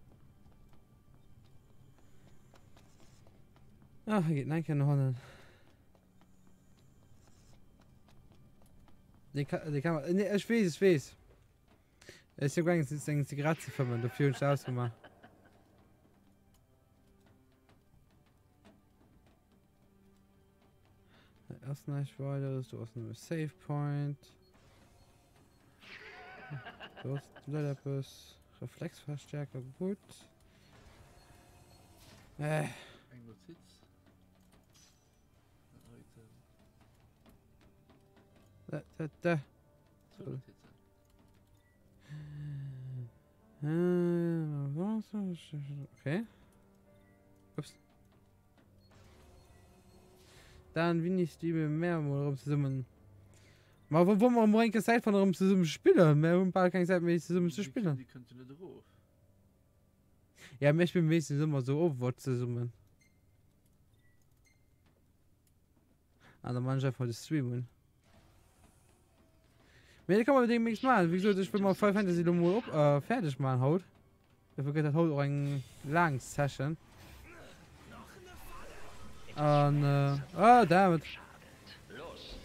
Ach, hei geet nach eng Kéier no hannen. Dee ka, dee kann, nee, ech weess, ech weess. Ech si gaangen eng Zigarett ze fëmmen, dofir hunn ech se ausgemaach. Hei ass näischt weideres, do ass nëmme Save Point. Do ass net eppes. Reflexverstärker, gutt. Äh. Eng Notiz. Da, da, da. Okay. Ups. Dann wéini streame mär mol erëm zesummen? Ma wo wo mer mol eng Kéier Zäit fannen erëm zesummen spillen? Mär hunn bal keng Zäit méi zesummen ze spillen. Déi kënnt jo net erof. Ja, mir spillen meeschtens ëmmer sou Overwatch zesummen. Ah, da man ech einfach de Stream un. Mee da kann man demnächst machen. Wie gesagt, ich will mal Final Fantasy lo mol op, äh, fertig machen haut. Dafür gëtt dat haut och eng laang Session. An, äh, ah, damn it. Los!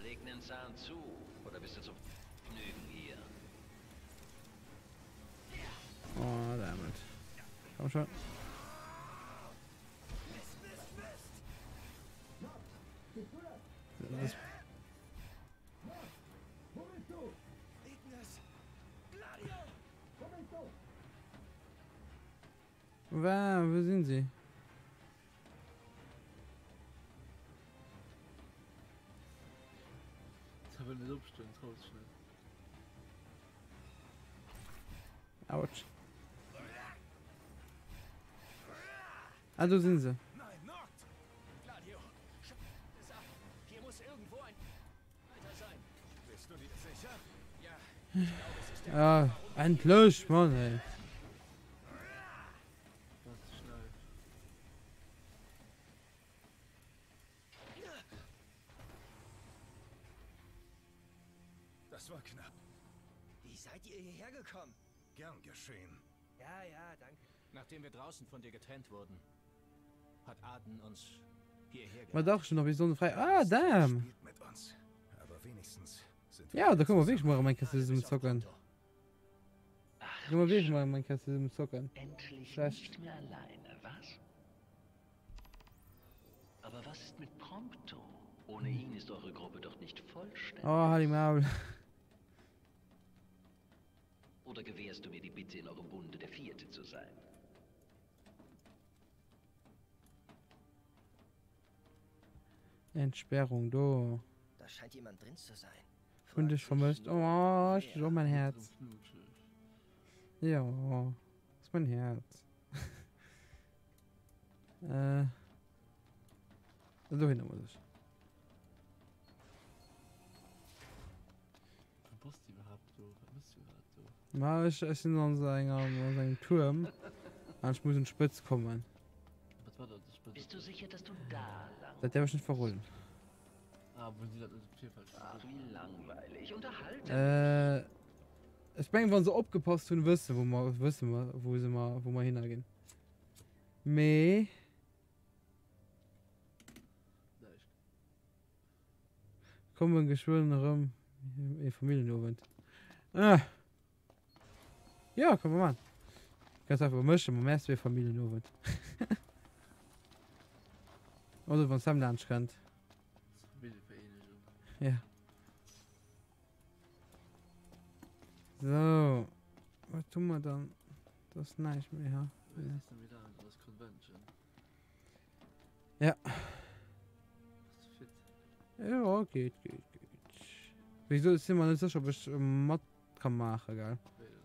Leg nen Zahn zu, oder bist du zum Vergnügen hier? Oh, damn it. Komm schon. Das Wa, wou sinn si? Autsch. Ah, do sinn se. Ah, endlech, Mann, ey. Das war knapp. Wie seid ihr hierher gekommen? Gern geschehen. Ja, ja, danke. Nachdem wir draußen von dir getrennt wurden, hat Aden uns hierher Ma dach, schon nach bis Sonne frei. Ah, damn. Spielt mit uns. Aber wenigstens sind Ja, da können wir wirklich mal eng Kéier zesummen zocken. Können wir wirklich mal eng Kéier zesummen zocken. Endlich Schlecht. nicht mehr alleine, was? Aber. was ist mit Prompto? Ohne ihn ist eure Gruppe doch nicht vollständig. Oh, halt die Maul. Oder gewährst du mir die Bitte, in eurem Bunde der Vierte zu sein? Entsperrung, do. Da scheint jemand drin zu sein. Hun dech vermësst. Oh, ech dech och, mein Herz. Jo, ass mein Herz. Äh. Dohinner muss ech. Wo bass du iwwerhaapt do? Wat mëss du iwwerhaapt do? Ma ech, ech sinn an so enger, an so engem Tuerm an ech muss un d'Spëtz kommen. Wat war dat, déi Spëtz? Bist du sicher, dass du da lang Dat däerf ech net verroden. Ah, wou si dat net am Virfeld schon Ach, gesot wie hunn. langweilig. Unterhalte mich. Äh, ech mengen, wann se opgepasst hunn, wësse wou mer, wësse mer, wou se mer, wou mer hinner ginn. Mee. Näischt. Kommen geschwënn erëm ee Familljenowend. Ah. Ja, kënne mer man. Kanns einfach mëschen, mam SW Familljenowend. Oder wann Sam laanscht kënnt. Familljevereenegung. Ja. So. Wat hu mer dann? Dat ass näischt méi, ha? Wéi ass denn wieder an das Convention? Ja. Bist du fit? Ja, geht, geht, geht. Wéi gesot, ech sinn mer net sécher, ob ech mat ka maachen, gell? Wéi dann?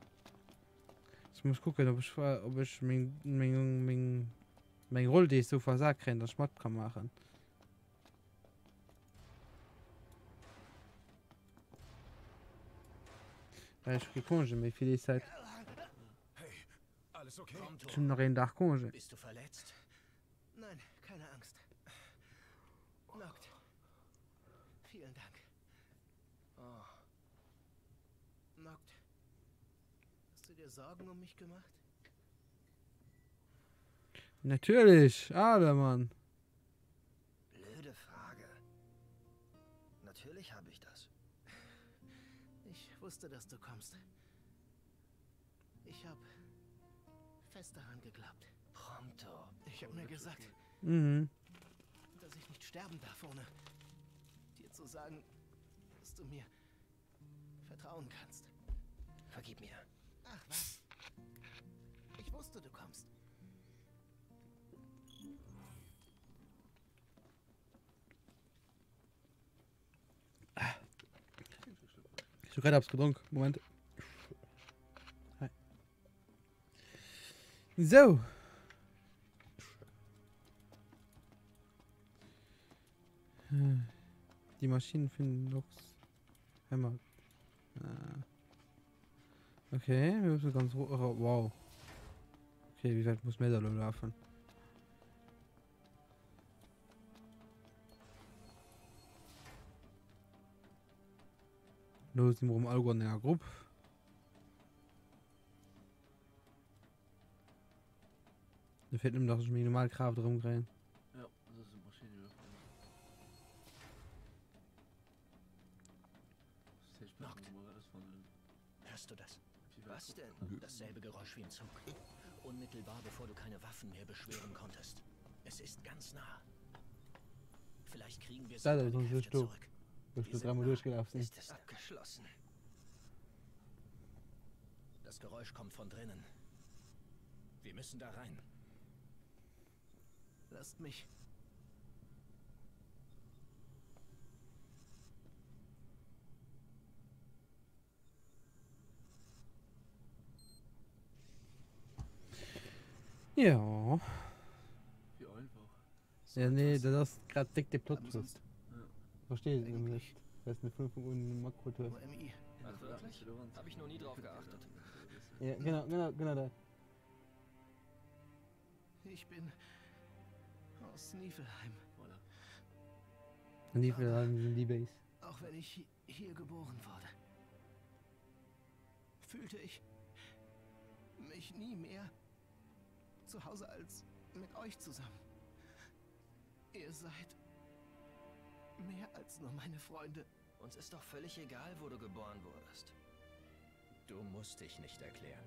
Ech muss kucken, ob ech, ob ech meng, meng, meng, meng Roll déi ech sou versat kréien, dass ech mat ka maachen. Well ech hu kee Congé méi fir déi Zäit. Hey, alles okay? Ech hunn nach een Dag Congé. Bist du verletzt? Nein, keine Angst. Noct. Vielen Dank. Oh. Noct. Hast du dir Sorgen um mich gemacht? Natürlich, Alter, Mann. Blöde Frage. Natürlich habe ich das. Ich wusste, dass du kommst. Ich habe fest daran geglaubt. Prompto. Ich habe mir gesagt, mhm. dass ich nicht sterben darf, ohne dir zu sagen, dass du mir vertrauen kannst. Vergib mir. Ach was. Ich wusste, du kommst. Ich hab grad eppes gedronk. Moment. Hei. So. Die Maschinen finden Lux. Hämmer. Äh. Okay, wir müssen ganz oh, wow. Okay, wie weit muss mir da laufen? Lo si mer erëm alleguer an enger Grupp. Mir feelt nëmmen, dass ech meng normal Kraaft erëmkréien. Ja, das ist Maschine iwwerfallen. Noct. Hörst du das? Was denn? Dasselbe Geräusch wie im Zug. Unmittelbar bevor du keine Waffen mehr beschwören konntest. Es ist ganz nah. Vielleicht kriegen wir Dat so ass deine natürlich Kräfte doof. zurück. Wou ech Wir lo sind dreimal nah. duerchgelaf sinn. Ist es abgeschlossen? Das Geräusch kommt von drinnen. Wir müssen da rein. Lasst mich. Jo. Wie einfach. Ja, nee, dat ass grad déck de Plot Haben Twist. sonst Verstees et eigentlich nämlech, well s de vun Ufank un matkrut hues. nur MI. Ach, Wirklich? Hab ich noch nie drauf geachtet. Ja, genau, genau, genau dat. Ich bin aus Niflheim. Voilà. Niflheim sinn déi Béis. Auch wenn ich hier geboren wurde, fühlte ich mich nie mehr zu Hause als mit euch zusammen. Ihr seid mehr als nur meine Freunde. Uns ist doch völlig egal, wo du geboren wurdest. Du musst dich nicht erklären.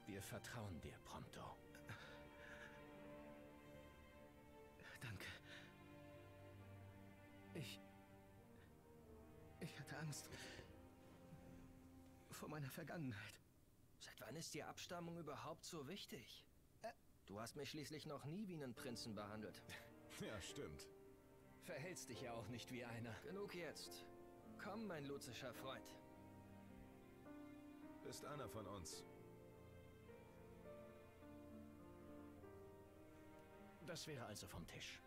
Wir vertrauen dir, Prompto. Danke. hatte Angst vor meiner Vergangenheit. Seit wann ist die Abstammung überhaupt so wichtig? Äh. Du hast mich schließlich noch nie wie einen Prinzen behandelt. Ja, stimmt. Verhältst dich ja auch nicht wie einer. Genug jetzt. Komm, mein luzischer Freund. Bist einer von uns. Das wäre also vom Tisch.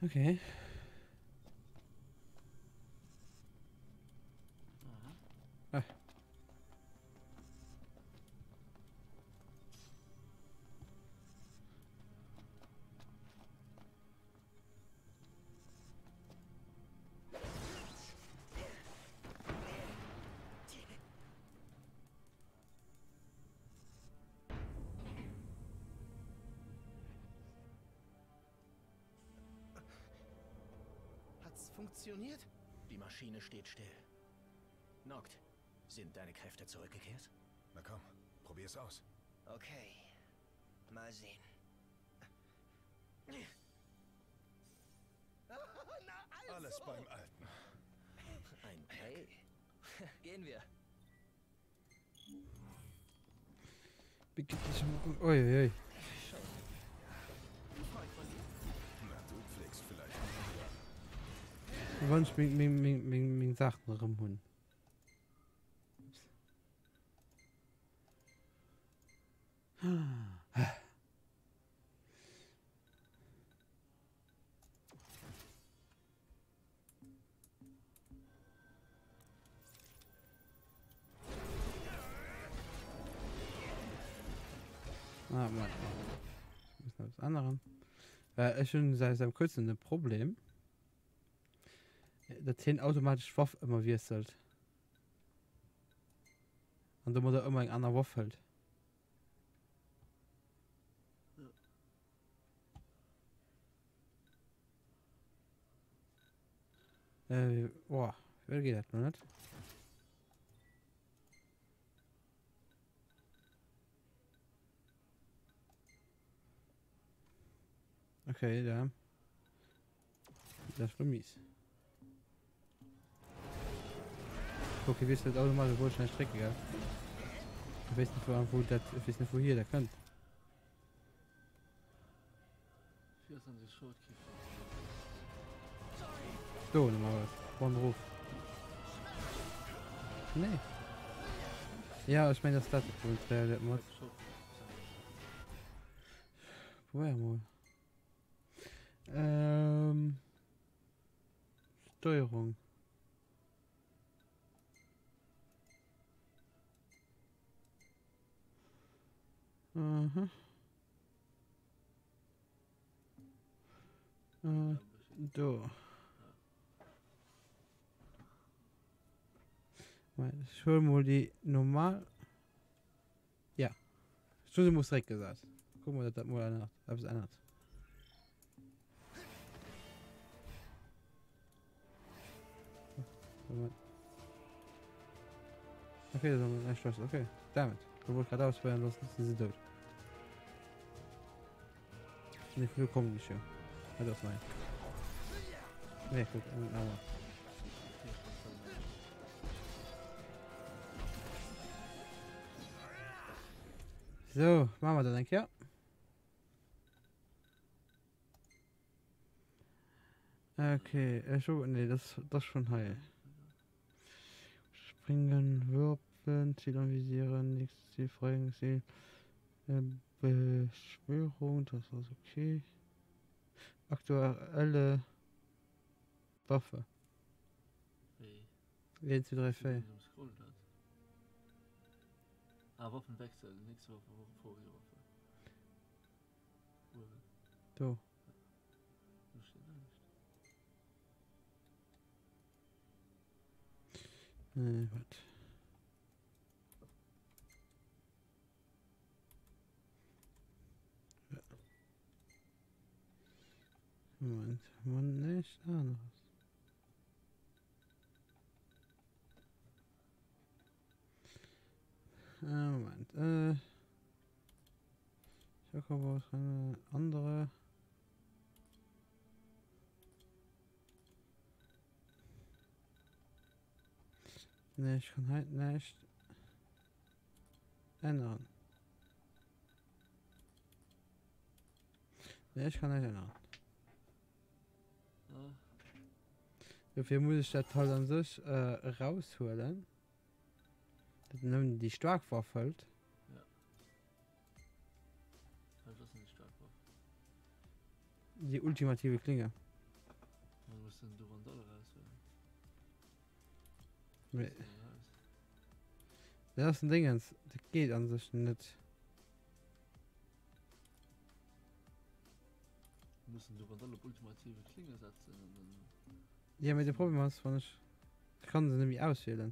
Okay. Ah. Hat's funktioniert? Die Maschine steht still. Noct, sind deine Kräfte zurückgekehrt? Na komm, probier's aus. Okay. Mal sehen. Na also. Alles beim Alten. Ein hey. Gehen wir. Ui, ui. Na, du pflegst vielleicht. Wann ech meng, meng, meng, meng, meng Saachen erëm hunn. Ah, Moment. Ich muss noch was ändern. Well ech hunn seit seit kurzem e Problem, datt hien automatesch d'Waff ëmmer wiesselt. An domadder ëmmer eng aner Waff hëlt. Äh, boah, wéi geet dat lo net? Okay, da. Das ist mies. Okay, wir sind automatisch wohl schnell Strecke, gell? Ich weiß nicht, wo, wo das, ich weiß nicht, wo hier der könnt. Do, nochmal was. One Ruf. Nee. Ja, ich meine, das das Mod. Probier mal. Ähm, Steuerung. Mhm. Äh, do. Ech huele mol déi normal. Ja. Ech hu se mol zeréckgesat. Kucke mol, datt dat mol ännert, eppes ännert. Moment. Okay, das ist ein Schloss. Okay, damit. Du wolltest gerade ausprobieren, sonst sind sie tot. Ne, früher kommen die schon. Ja, das mein. Ne, guck, aber. So, machen wir dann, denke ja. Okay, ech hu, nee, das, das schon hei. Springen, Würfeln, Ziel anvisieren, nächstes Ziel, freien Ziel, äh, Beschwörung, das ist okay. Aktuelle Waffe. Wéi? 1, 2, 3, 4. Ah, Waffenwechsel, nächste Waffe, vorige Waffe. Uewen. Do. Do steet näischt. Äh, wat? Moment, man näischt aneres. Äh, Moment, äh. Andere. Nee, ich kann halt nicht ändern. Nee, ich kann nicht ändern. Dofir muss ich dat halt an sech äh, raushuelen. Dat nëmmen déi staark Waff hëlt. Ja. Was ass denn déi staark Waff? Déi ultimative Klinge. Dann muss den Durandal raushuelen. Nee. Dat ass en Dingens, dat geet an sech net. Mussen Durandal op ultimative Klinge setzen an dann. Ja, mee de Problem ass, wann ech, ech kann se net méi auswielen.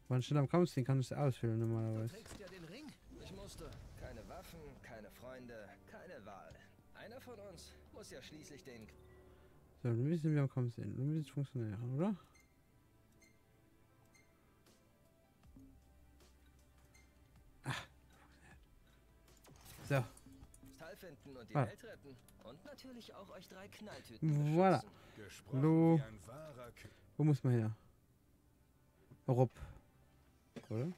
Wann ech net am Kampf sinn, kann ech se auswielen Du normalerweis. trägst ja den Ring. Ich musste. Keine Waffen, keine Freunde, keine Wahl. Einer von uns muss ja schließlich den. So, lo misste mir am Kampf sinn. Lo misst et funktionéieren, oder? Ah, funktioniert. So. Teil finden und die Ah. Welt retten. Und natürlich auch euch drei Knalltüten Voilà. beschützen. Gesprochen Lo. wie ein wahrer Kü Wo muss man her? Erop. Oder?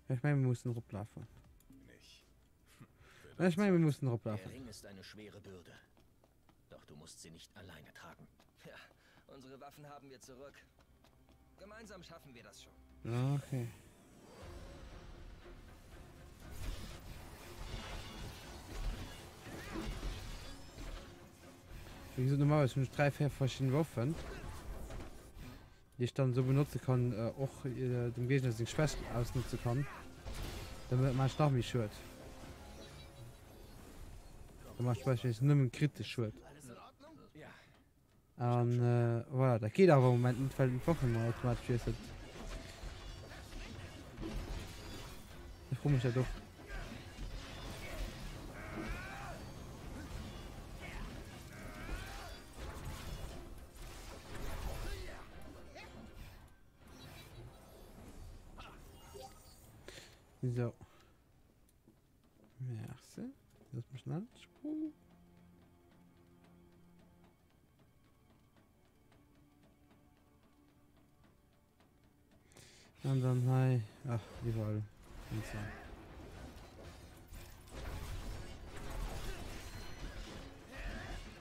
Ja, ich meine, wir müssen eroplaufen. Nicht. Ja, ich meine, wir müssen Der eroplaufen. Ring ist eine schwere Bürde. Doch du musst sie nicht alleine tragen. Ja, unsere Waffen haben wir zurück. Gemeinsam schaffen wir das schon. Okay. Wéi gesot, normalerweis hunn ech 3, 4 verschidden Waffen, déi ech dann esou benotze kann, och dem Géigner seng Schwächt ausnotze kann. Domat maache ech nach méi Schued. Da maache ech beispielsweis nëmmen kritesch Schued. An voilà, dat geet awer am Moment net, well den d'Waffen ëmmer automatesch wiesselt. Ech froe mech dat och. So. Merci. Lass mich schnell. An dann hei, ach, iwwerall. Und so.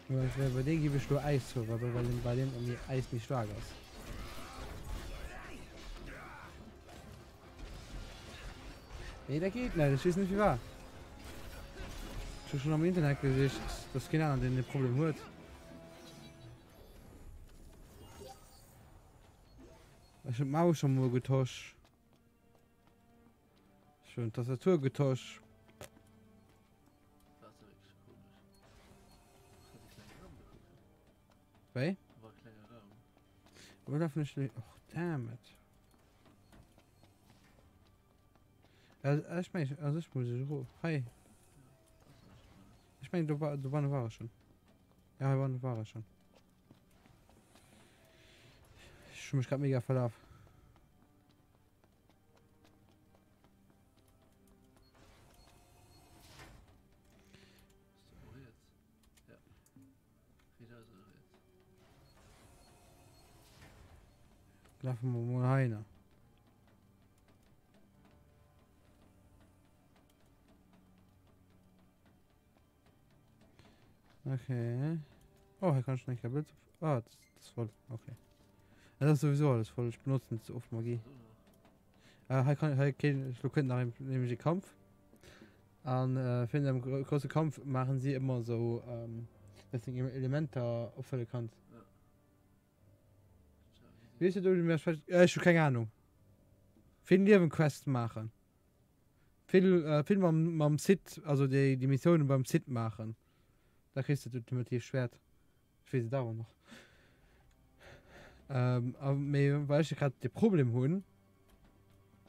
Aber ich wär, bei dem gebe ich nur Eis zu, weil bei dem, bei dem irgendwie Eis nicht stark ist. Nee, der geht nicht. Ich weiß nicht, wie war. Ich habe schon am Internet gesicht, dass kein anderer den Problem hat. Ich hab Maus schon mal getauscht. Schon Tastatur getauscht. Wéi? Wo darf nicht. Och, damn it. Also, ich mein, also ich muss ich Hi. Ich meine, du, war, du war, war schon. Ja, war, war schon. Ich mich gerade mega verlaufen. Laufen wir mal heiner. Okay. Oh, hier kann ich nicht Bild. Ah, das, das ist voll. Okay. Ja, das ist sowieso alles voll. Ich benutze nicht so oft Magie. Äh, hier kann, hier kann, ich könnte nach nämlich den Kampf. An äh, für einen großen Kampf machen sie immer so, ähm, dass du Elemente auffüllen kannst. Ja. Wie ist du mir äh, ich hab keine Ahnung. Vill Niewenquests maachen. Vill, äh, vill mam, mam Cid, also déi, déi Missioune beim Cid maachen. Da kriss de d'ultimativ Schwert. Ech weess et awer nach. Ähm, a mee well ech grad de Problem hunn,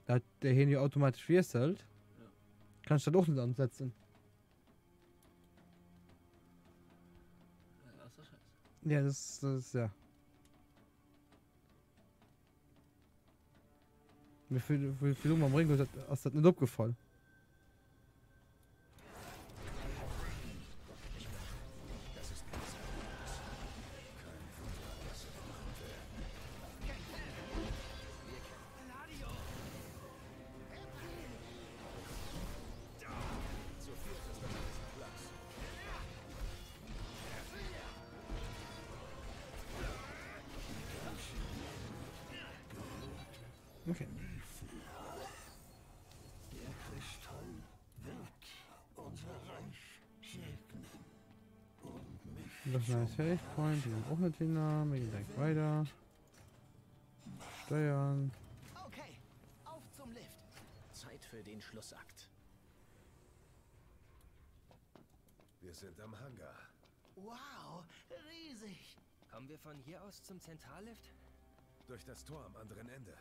dat de hien jo automatesch wiesselt, Ja. kann ech dat och net ansetzen. Ja, das ist doch scheiße. Ja, das, das, ja. Mee virdru mam Ringo ass dat net opgefall. Okay. Der Kristall wird unser Reich segnen und mich Das ist ein Save Point, die sind auch nicht hin. Wir gehen direkt weiter. Steuern. Okay, auf zum Lift. Zeit für den Schlussakt. Wir sind am Hangar. Wow, riesig. Kommen wir von hier aus zum Zentrallift? Durch das Tor am anderen Ende.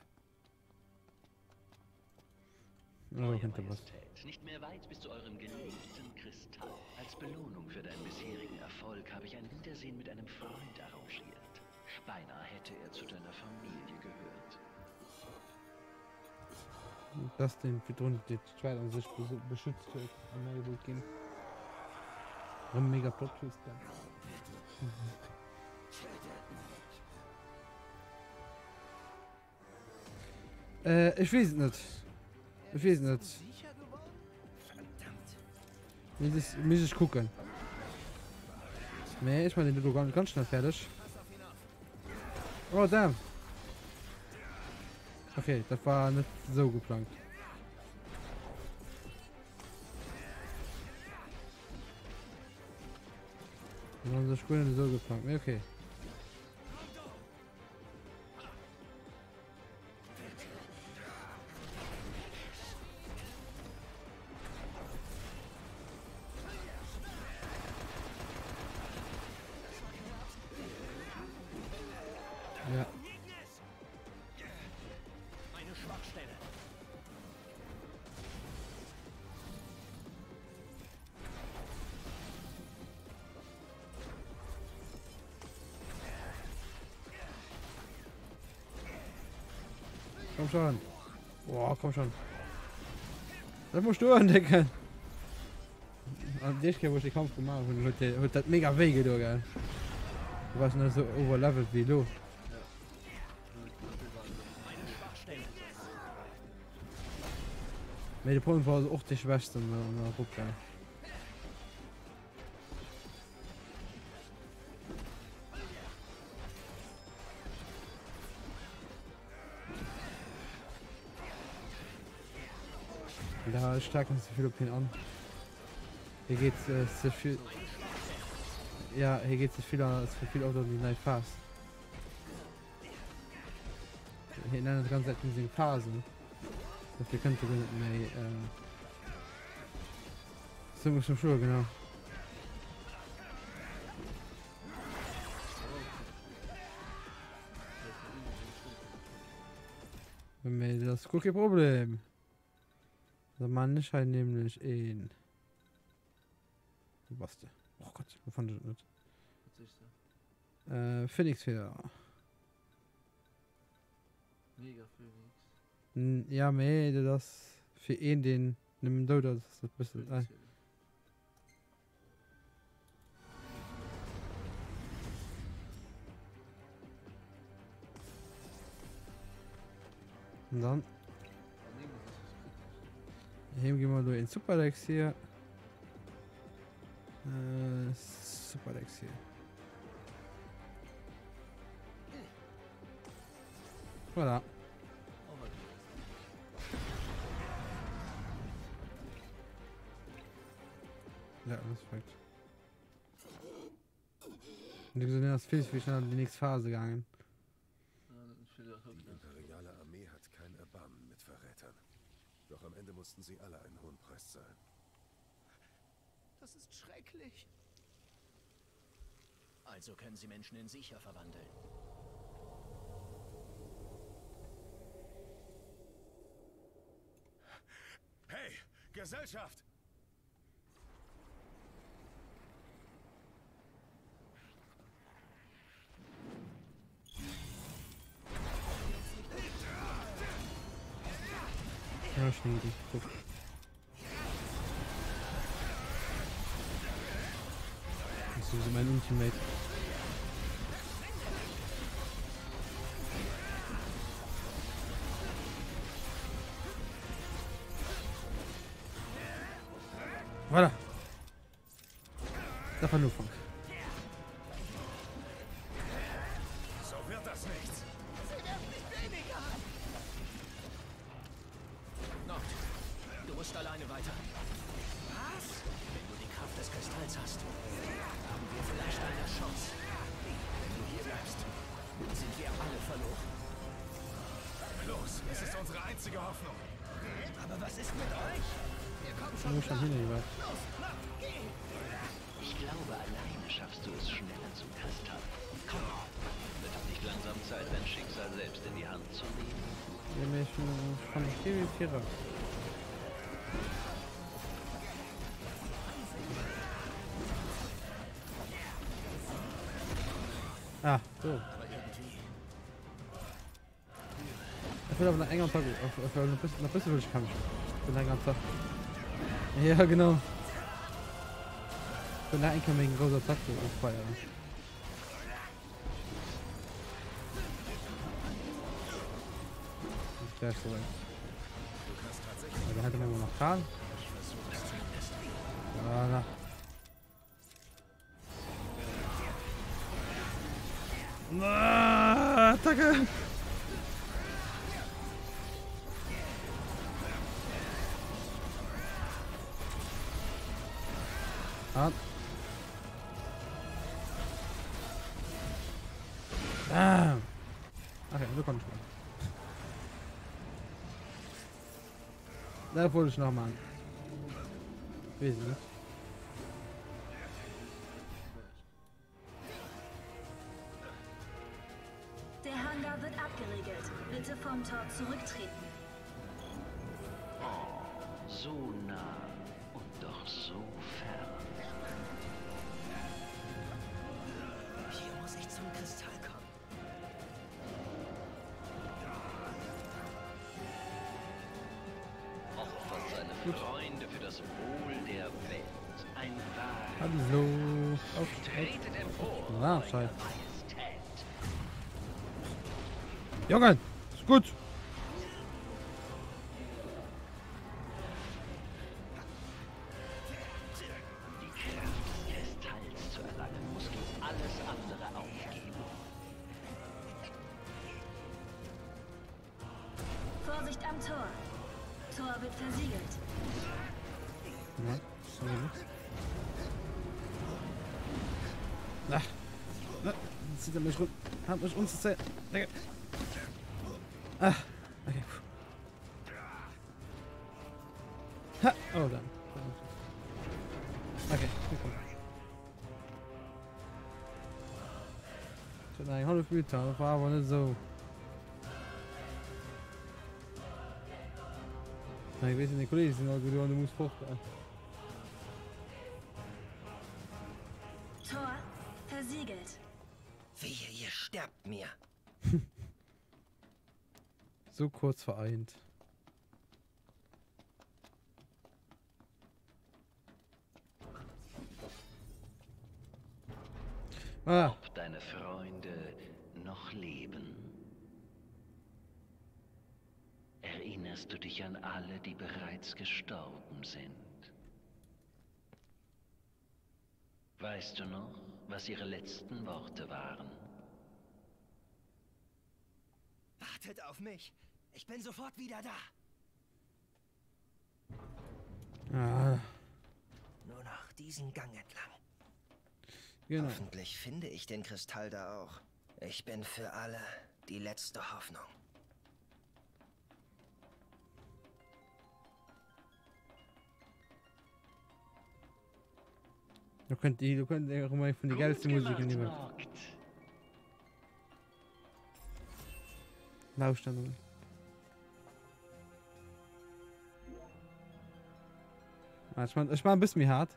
Oh, Eure könnte was. Majestät, nicht mehr weit bis zu eurem geliebten Kristall. Als Belohnung für deinen bisherigen Erfolg habe ich ein Wiedersehen mit einem Freund arrangiert. Beinahe hätte er zu deiner Familie gehört. Dass den virdrun déi Schwäiz an sech beschützt huet an méi wollt ginn. Rëm mega Plot Twist da. Äh, ech weess et net. Ech weess et net. Muss ich, muss ich kucken. Nee, ich meine den ganz, ganz schnell fertig. Oh, damn. Okay, das war nicht so geplant. Das war so so geplant. Okay. Ja. Eine Schwachstelle. Komm schon. Boah, komm schon. Das musst du entdecken. An dich, wo ich den Kampf gemacht habe, huet, huet dat mega wéi gedo, gell? Du warst net so overlevelt wéi lo. Mee de Problem war och déi Schwächsten an der Grupp, gell? Da staken ze vill op hien an. Hie geet ze vill. Ja, hie geet ze vill an ze vill oft an déi nei Phas. Hien ännert d'ganz Zäit seng Phasen. Dofir kënnt e guer net méi. Äh, zum, zum Schluss, genau. Mee dat ass guer kee Problem. Da man ech hei nämlech een. Wo bass de? Oh Gott, wo fand ich dat net? Wat sichs de? Äh, Phoenix Feder. Mega Phoenix. Ja, mee dat ass fir een, deen nëmmen dout ass, ass dat bëssen. Phoenix Feder. Und dann Heem gi mer do een Superlexier. Äh, Superlexier. Voilà. Ja, das ist perfekt. Und du gesehen hast, viel, viel schneller in die nächste Phase gegangen. Die imperiale Armee hat kein Erbarmen mit Verrätern. Doch am Ende mussten sie alle einen hohen Preis zahlen. Das ist schrecklich. Also können sie Menschen in Siecher verwandeln. Hey, Gesellschaft! Ja, ech eng Iddi. Guck. Das ist sowieso mein Ultimate. Voilà. Dat war den Ufank. So wird das nichts. Sie werden nicht weniger. Noct, du musst alleine weiter. Was? Wenn du die Kraft des Kristalls hast, haben wir vielleicht eine Chance. Wenn du hier bleibst, sind wir alle verloren. Los, es ist unsere einzige Hoffnung. Aber was ist mit euch? Wir kommen Wo schon muss ich klar. denn hin, jeweils? Los, Noct, geh! Ich glaube, alleine schaffst du es schneller zum Kristall. Komm, wird es nicht langsam Zeit, dein Schicksal selbst in die Hand zu nehmen? Ja, mee ech fannen ech kee Wee fir eraus. Ah, do. Ech wëll awer nach eng Attack, ech wëll nach bëssen, nach bësse wëll ech kämpfen. Fir nach eng Attack. Ja, genau. Ech wëll nach eng Kéier meng grouss Attack do offeieren. Ist gleich soweit. Ja, dann hätten wir immer noch Karl. Voilà. Ah, Attacke! Ah. Ah. Okay, so konnte ich mal. Da wollte ich noch mal. Weiß ich nicht. Der Hangar wird abgeriegelt. Bitte vom Tor zurücktreten. Oh, so nah und doch so fern. Hier muss ich zum Kristall kommen. Opfert seine Freunde für das Wohl der Welt. Ein wahrer Hallo. Auf. Tretet empor, Ah, Euer scheiße. Majestät. Junge, ist gut. Um die Kraft des Kristalls zu erlangen, musst du alles andere aufgeben. Vorsicht am Tor. Tor wird versiegelt. Ja, Ach. Na, zieht er mich runter. Hat mich runter. Ah, okay. Ha! Oh, dann. Okay, komm. Ich hatte eng hallef Minutt, dat war awer net esou. Na, ich weess net, Kollege sinn all gutt, du muss fort. Tor versiegelt. Wehe, ihr sterbt mir. So kurz vereint. Ah. Ob deine Freunde noch leben? Erinnerst du dich an alle, die bereits gestorben sind? Weißt du noch, was ihre letzten Worte waren? Wartet auf mich. Ich bin sofort wieder da. Ah. Nur noch diesen Gang entlang. Genau. Hoffentlich finde ich den Kristall da auch. Ich bin für alle die letzte Hoffnung. Du könnt die, du könnt auch immer von die geilste Musik in die Welt. Lauschtern. Ah, ich mein, ich mein ein bisschen hart.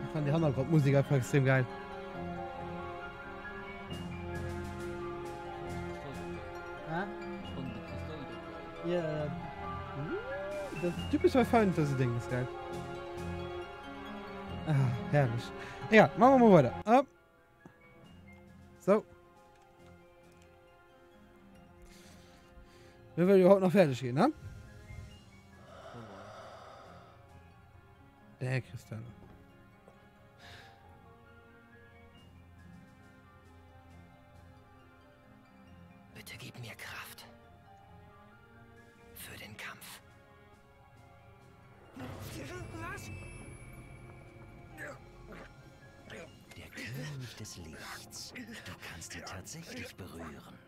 Ich fand die Hannergrundmusik einfach extrem geil. Ja. Das ist typisch bei Final Fantasy Dings, gell? Ah, herrlich. Egal, machen wir mal weiter. Ah. So. Wir wollen überhaupt noch fertig gehen, ne? Der Kristall. Bitte gib mir Kraft. Für den Kampf. Was? Der König des Lichts. Du kannst ihn tatsächlich berühren.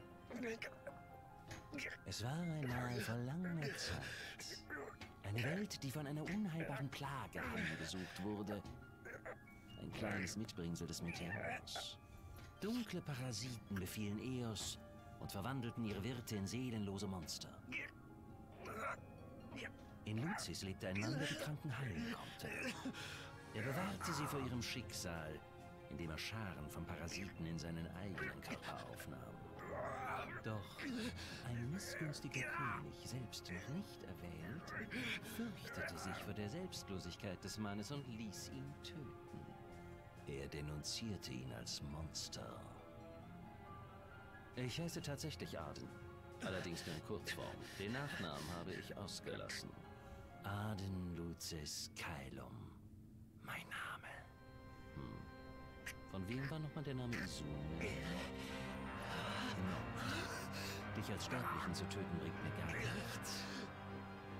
Es war einmal vor langer Zeit. Eine Welt, die von einer unheilbaren Plage heimgesucht wurde. Ein kleines Mitbringsel des Meteors. Dunkle Parasiten befielen Eos und verwandelten ihre Wirte in seelenlose Monster. In Luzis lebte ein Mann, der die Kranken heilen konnte. Er bewahrte sie vor ihrem Schicksal, indem er Scharen von Parasiten in seinen eigenen Körper aufnahm. Doch ein missgünstiger König, selbst noch nicht erwählt, fürchtete sich vor der Selbstlosigkeit des Mannes und ließ ihn töten. Er denunzierte ihn als Monster. Ich heiße tatsächlich Arden. Allerdings nur in Kurzform. Den Nachnamen habe ich ausgelassen. Arden Lucis Caelum. Mein Name. Hm. Von wem war nochmal der Name Isume? Nord. Dich als Sterblichen zu töten bringt mir gar nichts.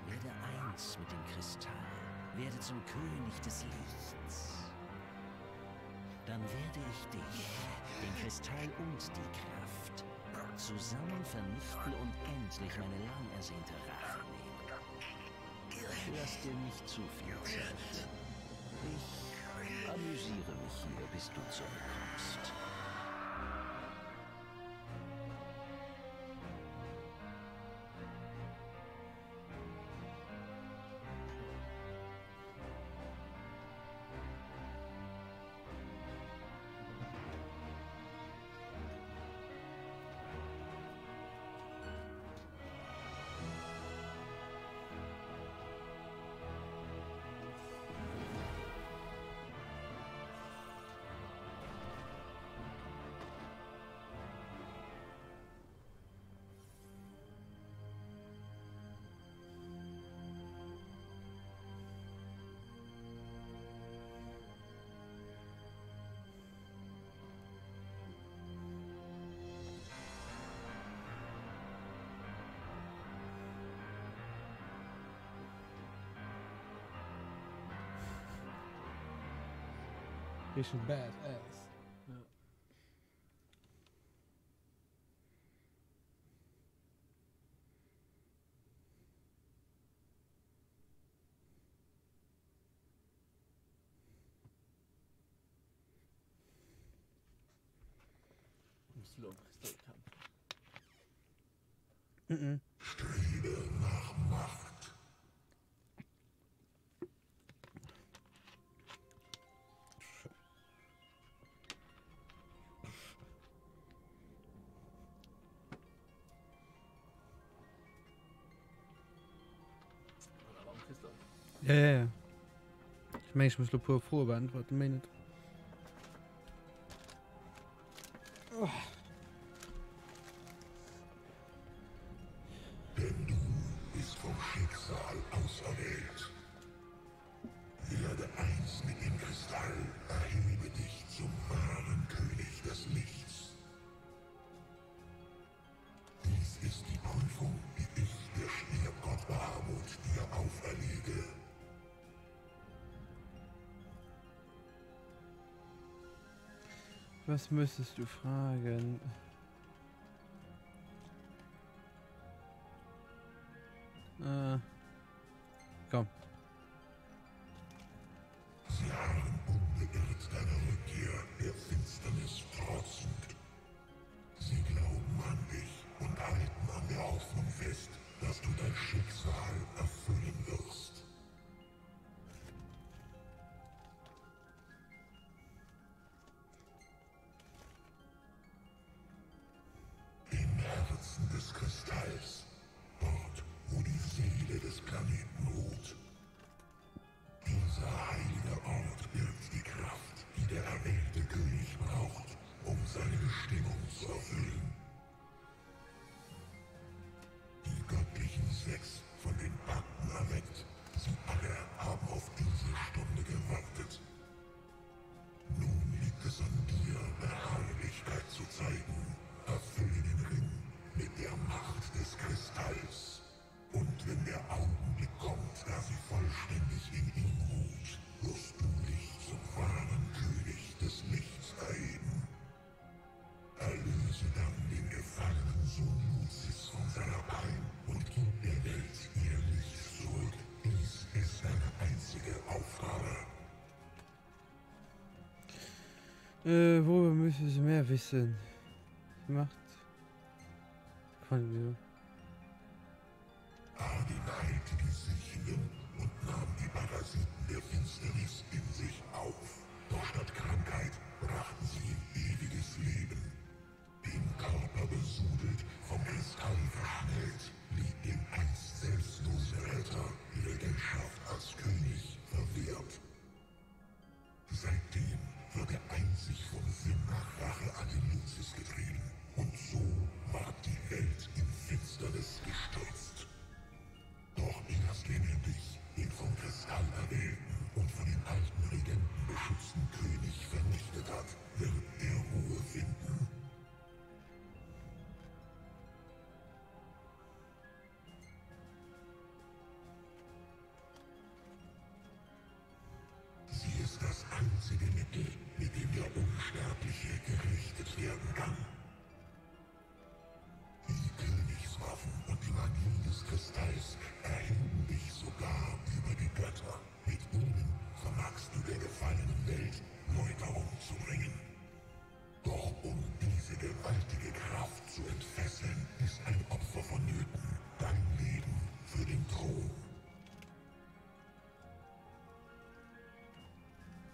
Werde eins mit dem Kristall. Werde zum König des Lichts. Dann werde ich dich, den Kristall und die Kraft, zusammen vernichten und endlich meine lang ersehnte Rache nehmen. Lass dir nicht zu viel Zeit. Ich amüsiere mich hier, bis du zurückkommst. Richtig badass. Ja. Muss lo am Kristall kämpfen. Mhm. Strebe nach Macht. Ja, ja, ja. Ich mein, ich muss lo puer Froe beantworten, méi net. Oh. Denn du bist vom Schicksal auserwählt. Werde eins mit dem Kristall, erhebe dich zum wahren König des Lichts. Dies ist die Prüfung, die ich, der Schwertgott Bahamut, dir auferlege. Was müsstest du fragen? Äh, komm. Sie harren unbeirrt deiner Rückkehr, der Finsternis trotzend. Sie glauben an dich und halten an der Hoffnung fest, dass du dein Schicksal erfüllen wirst. Im Herzen des Kristalls, dort, wo Bestimmung zu erfüllen. Die göttlichen Sechs von den Pakten erweckt, sie alle haben auf diese Stunde gewartet. Nun liegt es an dir, Beharrlichkeit zu zeigen. Erfülle den Ring mit der Macht des Kristalls. Und wenn der Augenblick kommt, da sie vollständig in ihm ruht, wirst du dich zum wahren König des Lichts erheben. Erlöse dann den gefallenen Sohn Lucis von seiner Pein und gib der Welt ihr Licht zurück. Dies ist deine einzige Aufgabe. Äh, worüber müssen Sie mehr wissen? Macht. Von Arden heilte die Siechenden und nahm die Parasiten der Finsternis in sich auf. Doch statt Krankheit brachten sie ihm ewiges Leben. Den Körper besudelt, vom Kristall verschnellt, blieb dem einst selbstlosen Retter die Regentschaft als König verwehrt. Seitdem wird er einzig vom Sinn nach Rache an den Lucis getrieben und so ward die Welt in Finsternis gestürzt. Doch erst wenn er dich, den vom Kristall erwählten und von den alten Regenten beschützten König vernichtet hat, wird er Ruhe finden. Sie ist das einzige Mittel, mit dem der Unsterbliche gerichtet werden kann. Die Königswaffen und die Magie des Kristalls erheben dich sogar über die Götter. Mit ihnen vermagst du der gefallenen Welt Läuterung zu bringen. Doch um diese gewaltige Kraft zu entfesseln, ist ein Opfer vonnöten. Dein Leben für den Thron.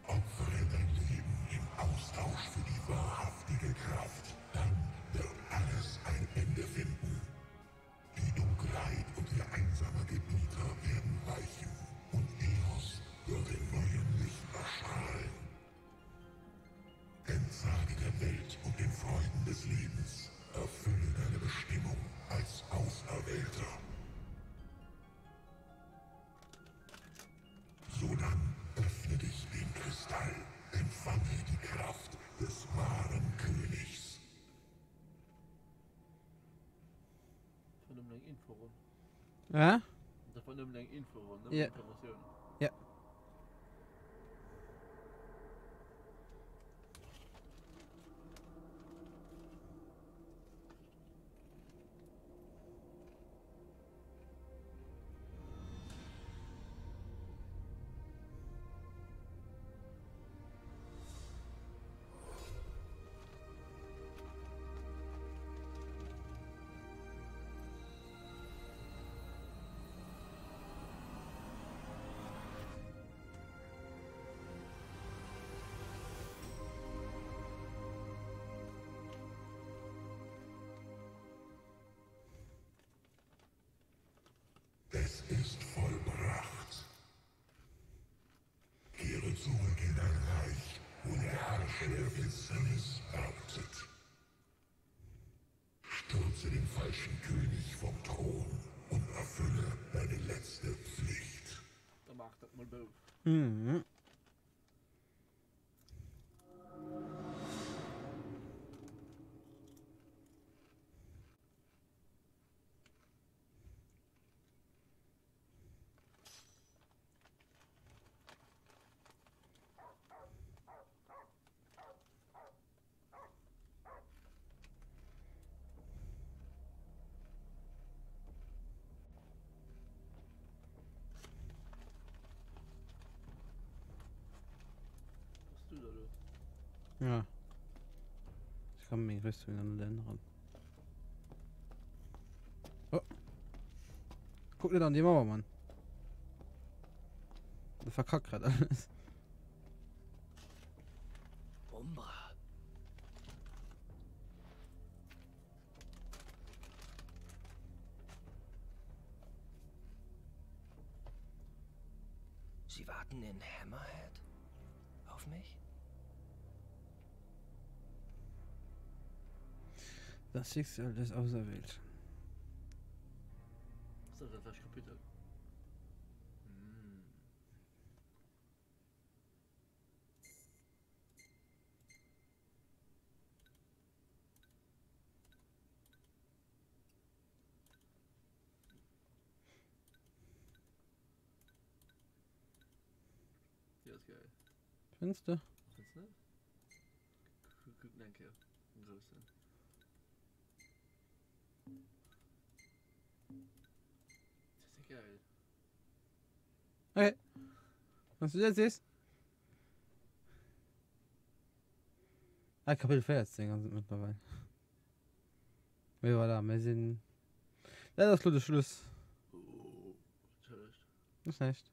Opfere dein Leben im Austausch für die wahrhaftige Kraft. Dann wird alles ein Ende finden. Die Dunkelheit und ihr einsamer Gebieter werden weichen und Eos wird in neuem Licht erstrahlen. Entsage der Welt und den Freuden des Lebens. Erfülle deine Bestimmung als Auserwählter. Sodann öffne dich dem Kristall, empfange die Kraft des wahren Königs. Dat war nëmmen eng Inforonn. Hä? Dat war nëmmen eng Inforonn, nëmmen Ja. Informatiounen. Ja. Es ist vollbracht. Kehre zurück in dein Reich, wo der Herrscher der Finsternis wartet. Stürze den falschen König vom Thron und erfülle deine letzte Pflicht. Da maach dat mol Bouf. Mhm. Bass du da lo? Ja. Ech kann meng Rüstung dann net änneren. Oh. Guck net an déi Mauer, Mann. Der verkackt grad alles. Umbra. Sie warten in Hammerhead? Auf mich? Das Schicksal des Auserwählten. Was ass dat lescht Kapitel? Mm. Die ass geil. Findest du? Findest du net? Kuck eng Kéier. Den groussen. Das ist ja geil. Okay. Was du jetzt siehst? Ah, Kapitel 14 ass et mëttlerweil. Mee voilà, mir sinn. Dat ass lo de Schluss. Oh, entschëllegt. Ass näischt.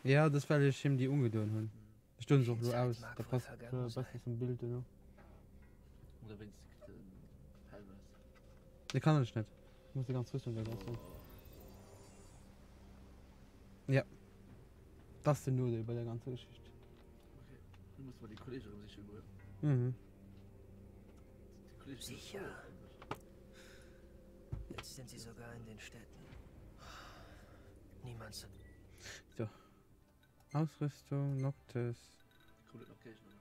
Ja, das well ech him déi ungedoen hunn. Ech doen se och lo aus, da passt besser zum Bild elo. Ne kann ech net. Ich muss die ganz Rüstung weg ausdoen. Ja. Das ist den Nodeel bei der ganzer Geschichte. Okay. Du musst mal die Kollegen erëm siche goen. Mhm. Die Kollegen sind Sicher. voll eigentlich. Jetzt sind sie sogar in den Städten. Niemand so. So. Ausrüstung, Noctis. Kommen net nach Géigner?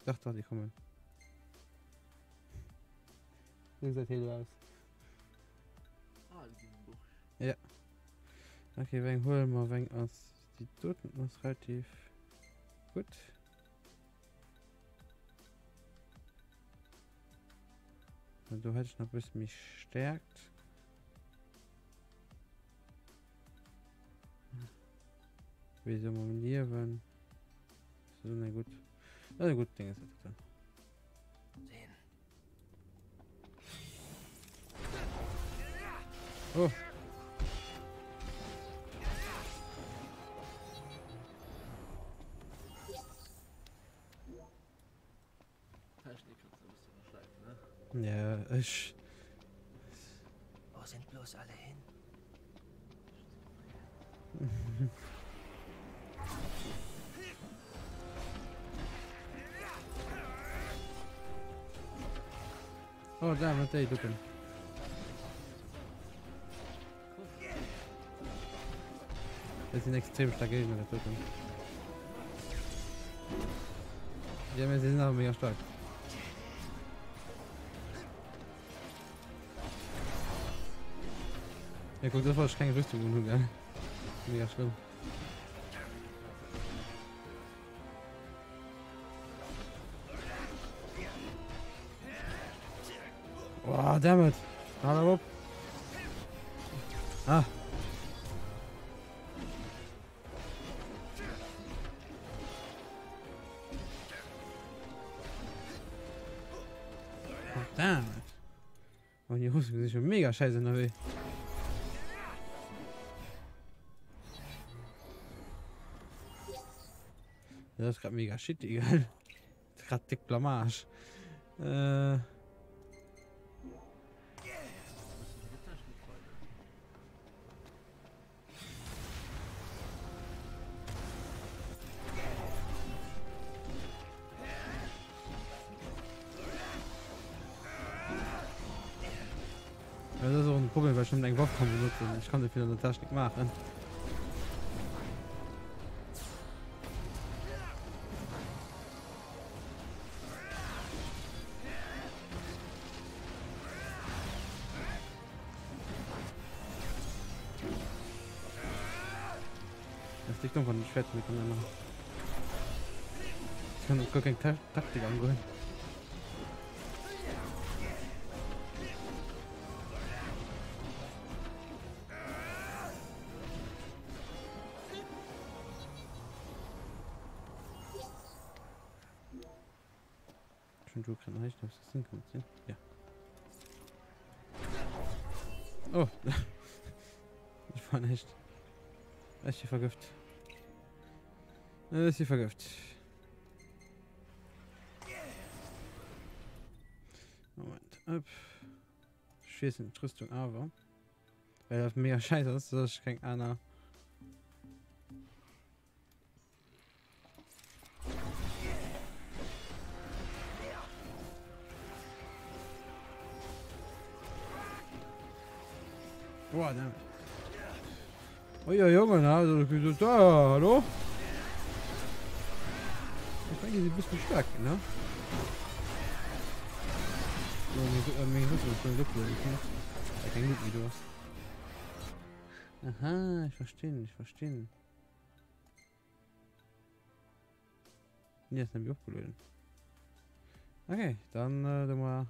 Dach, dach, déi kommen. Sou gesäit hee lo aus. Ah, déi ginn Buch. Ja. Okay, weng huele mer? Weng ass déi doten ass relativ gutt. Do hätt ech nach e bësse méi Stärkt. Wéi soll mam Liewen? So, na gut. Na gut, Ding ist das dann. Sehen. Oh. Technik kannst du ein bisschen verschleifen, ne? Ja, ich. Wo sind bloß alle hin? Oh, da, wat déi doten. Dat sinn extrem stark Géigner, dat doten. Ja, mä si sinn awer mega stark. Ja, guck, das war ich keine Rüstung un, gell? Mega schlimm. Oh, damn it. Hal op. Ah. Oh, damn it. Oh, die Rüstung ist schon mega scheiße unterwegs. Das ist gerade mega shitty, gell? Das ist gerade dick Blamage. Äh. Ja, das ist auch ein Problem, weil ich schon eng Waff kann benutzen. Ich kann so viel an der Technik machen. Das liegt irgendwann ein Schwert mit kann machen. Ich kann auch gar keine Ta Taktik angehen. Schon du kann ich das Ding kommt ja. Oh. ich war nicht. Ist hier vergift. Ist hier vergift. Moment. Upp. Ech wiesselen d'Rüstung awer. Well dat mega scheiße ass, dass ech keng aner. Boah, damit. Oh ja, Junge, na, da, hallo? Ich meine, die sind ein bisschen stark, ne? Aha, ich verstehe, ich verstehe. Nee, ass nämlich opgelueden. Okay, dann äh, do mal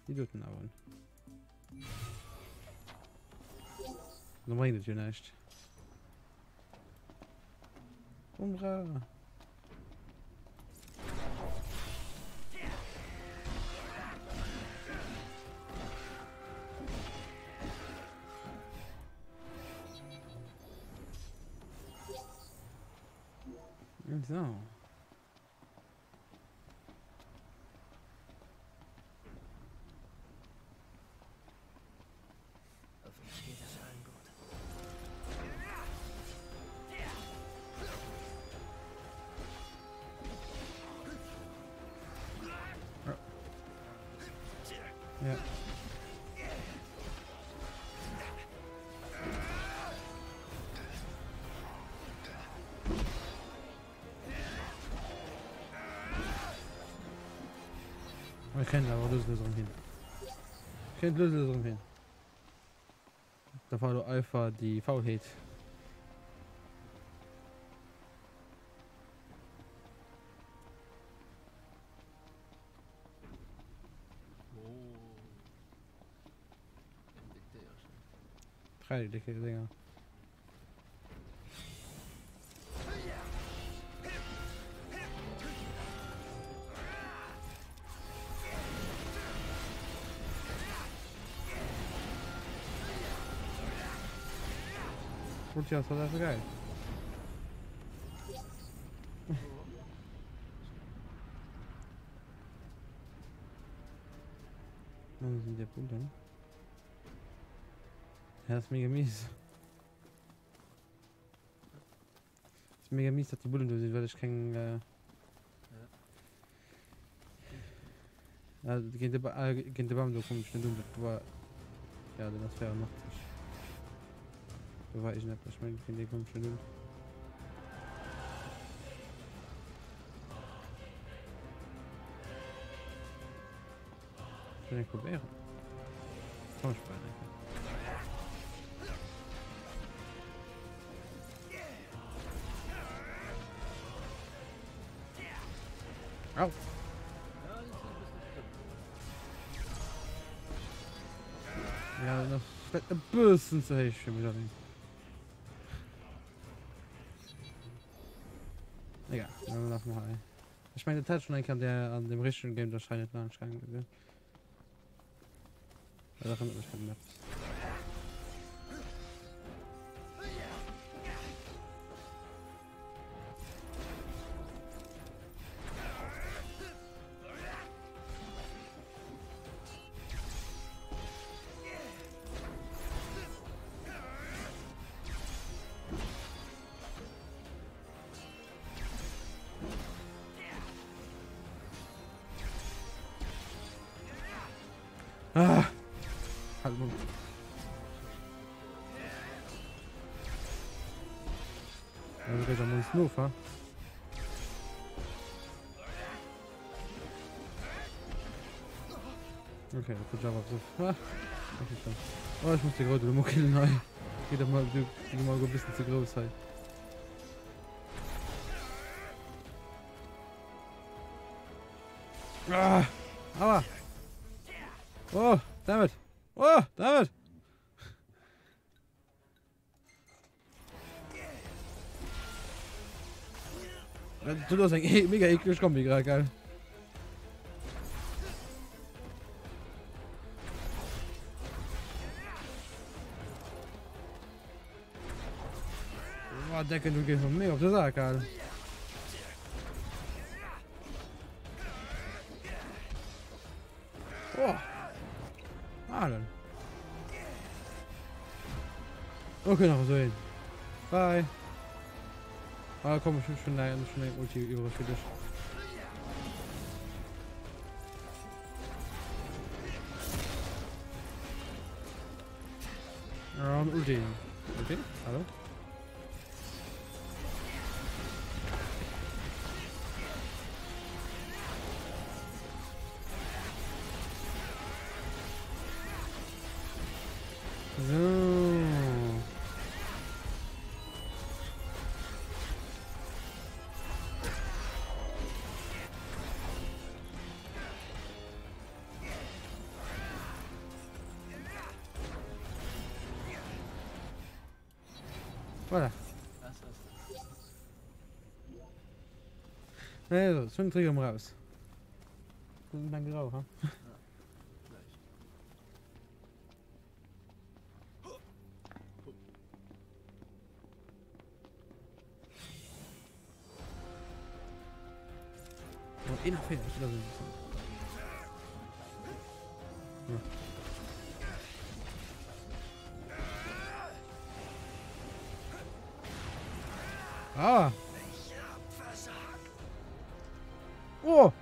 die doten awer un. Da bringt et jo näischt. Umbra! So. Hoffentlich geht es allen gut. Ja. Mir kréien awer lues lues erëm hin. Kréien lues lues erëm hin. Da war elo einfach déi Faulheet. Drei dicke Dinger. Ulti ass halt einfach geil. Wo sind der Bullen? Ja, das ist mega mies. Das ist mega mies, dass die Bullen do sinn, well ech keng. Äh, ja, géint de, ba äh, géint de Bam do komm ech net un. Dat war. Ja, den ass 84. Do war iergendeppes, ech mengen, géint dee komm ech net un. Kann ich probieren. Komm, ich probieren einfach. Au. Ja, das ist vielleicht ein bisschen zu hoch für mich. Allerdings. Egal, dann lassen wir halt. Ech mengen dat hat schon eng Kéier an der an dem richtegen Game der Schein net laanscht gaangen gesinn. Dat erënnert mech grad un eppes. Ah. Halt mal. Also geht am uns nur, Okay, das wird aber so. Ah, oh, ich muss die große Muckel neu. Geht doch mal, du, mal ein bisschen zu groß halt. Ah, aua. Oh, damit. Oh, damit. Du hast eng mega eklig Kombi gerade, geil. Boah, Decke, du gehst mir auf die Sack, Alter. Oh. Ah, lol. Okay, nach so hin. Bye. Ah, komm, ich schon schon schon Ulti übrig für dich. Ja, Ulti. Okay, hallo. So. Voilà. Nee, so, schon Trigger mal raus. Dann grau, ha? Oh, een fehlt, das ist ja. Ah. Oh.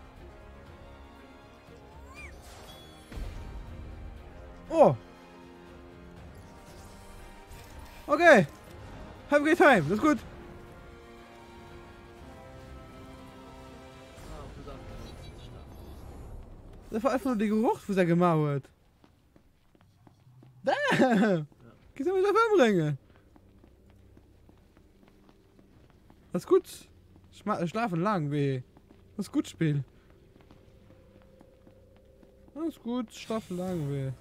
Oh. Okay. Have a great time. That's good. Dat war einfach nur de Geruch vu senger gemaach huet. Damn! Geet mech einfach ëmbréngen. Das ist gut. Schlafen lang weh. Das ist gut Spiel. Das ist gut, schlafen lang weh.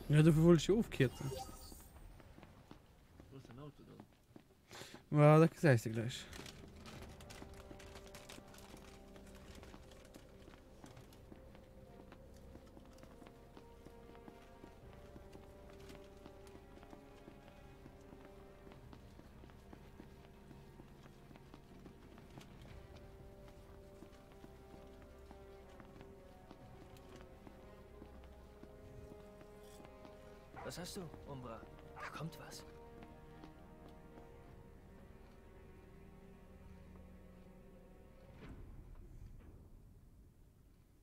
Ja, dofir wollt ech jo ofkierzen. Wo ass den Auto dann? Ja, dat gesäis de gläich. Was hast du, Umbra? Da kommt was.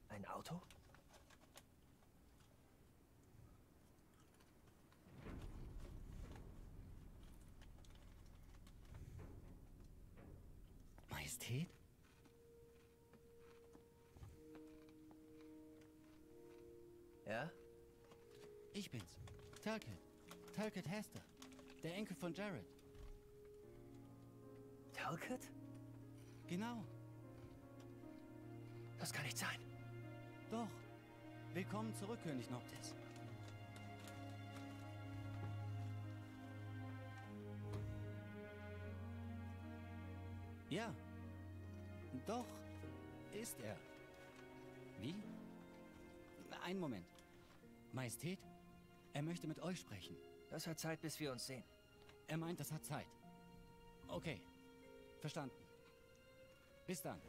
Ein Auto? Majestät? Ja? Ich bin's. Talcott. Talcott Hester. Der Enkel von Jared. Talcott? Genau. Das kann nicht sein. Doch. Willkommen zurück, König Noctis. Ja. Doch, ist er. Wie? Einen Moment. Majestät, er möchte mit euch sprechen. Das hat Zeit, bis wir uns sehen. Er meint, das hat Zeit. Okay, verstanden. Bis dann.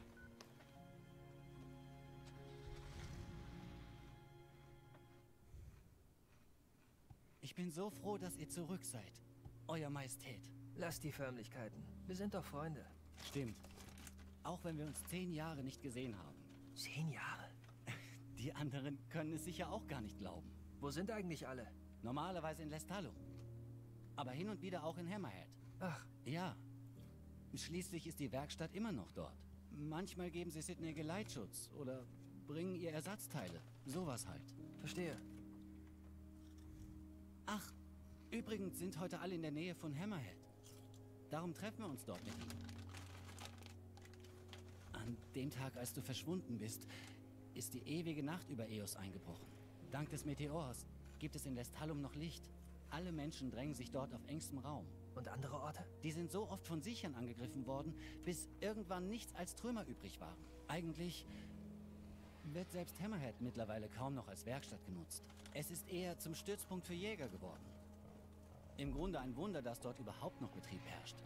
Ich bin so froh, dass ihr zurück seid. Euer Majestät. Lass die Förmlichkeiten. Wir sind doch Freunde. Stimmt. Auch wenn wir uns zehn Jahre nicht gesehen haben. Zehn Jahre? Die anderen können es sicher auch gar nicht glauben. Wo sind eigentlich alle? Normalerweise in Lestallum. Aber hin und wieder auch in Hammerhead. Ach. Ja. Schließlich ist die Werkstatt immer noch dort. Manchmal geben sie Sydney Geleitschutz oder bringen ihr Ersatzteile. Sowas halt. Verstehe. Ach, übrigens sind heute alle in der Nähe von Hammerhead. Darum treffen wir uns dort mit ihnen. An dem Tag, als du verschwunden bist, ist die ewige Nacht über Eos eingebrochen. Dank des Meteors gibt es in Lestallum noch Licht. Alle Menschen drängen sich dort auf engstem Raum. Und andere Orte? Die sind so oft von Sichern angegriffen worden, bis irgendwann nichts als Trümmer übrig waren. Eigentlich wird selbst Hammerhead mittlerweile kaum noch als Werkstatt genutzt. Es ist eher zum Stützpunkt für Jäger geworden. Im Grunde ein Wunder, dass dort überhaupt noch Betrieb herrscht.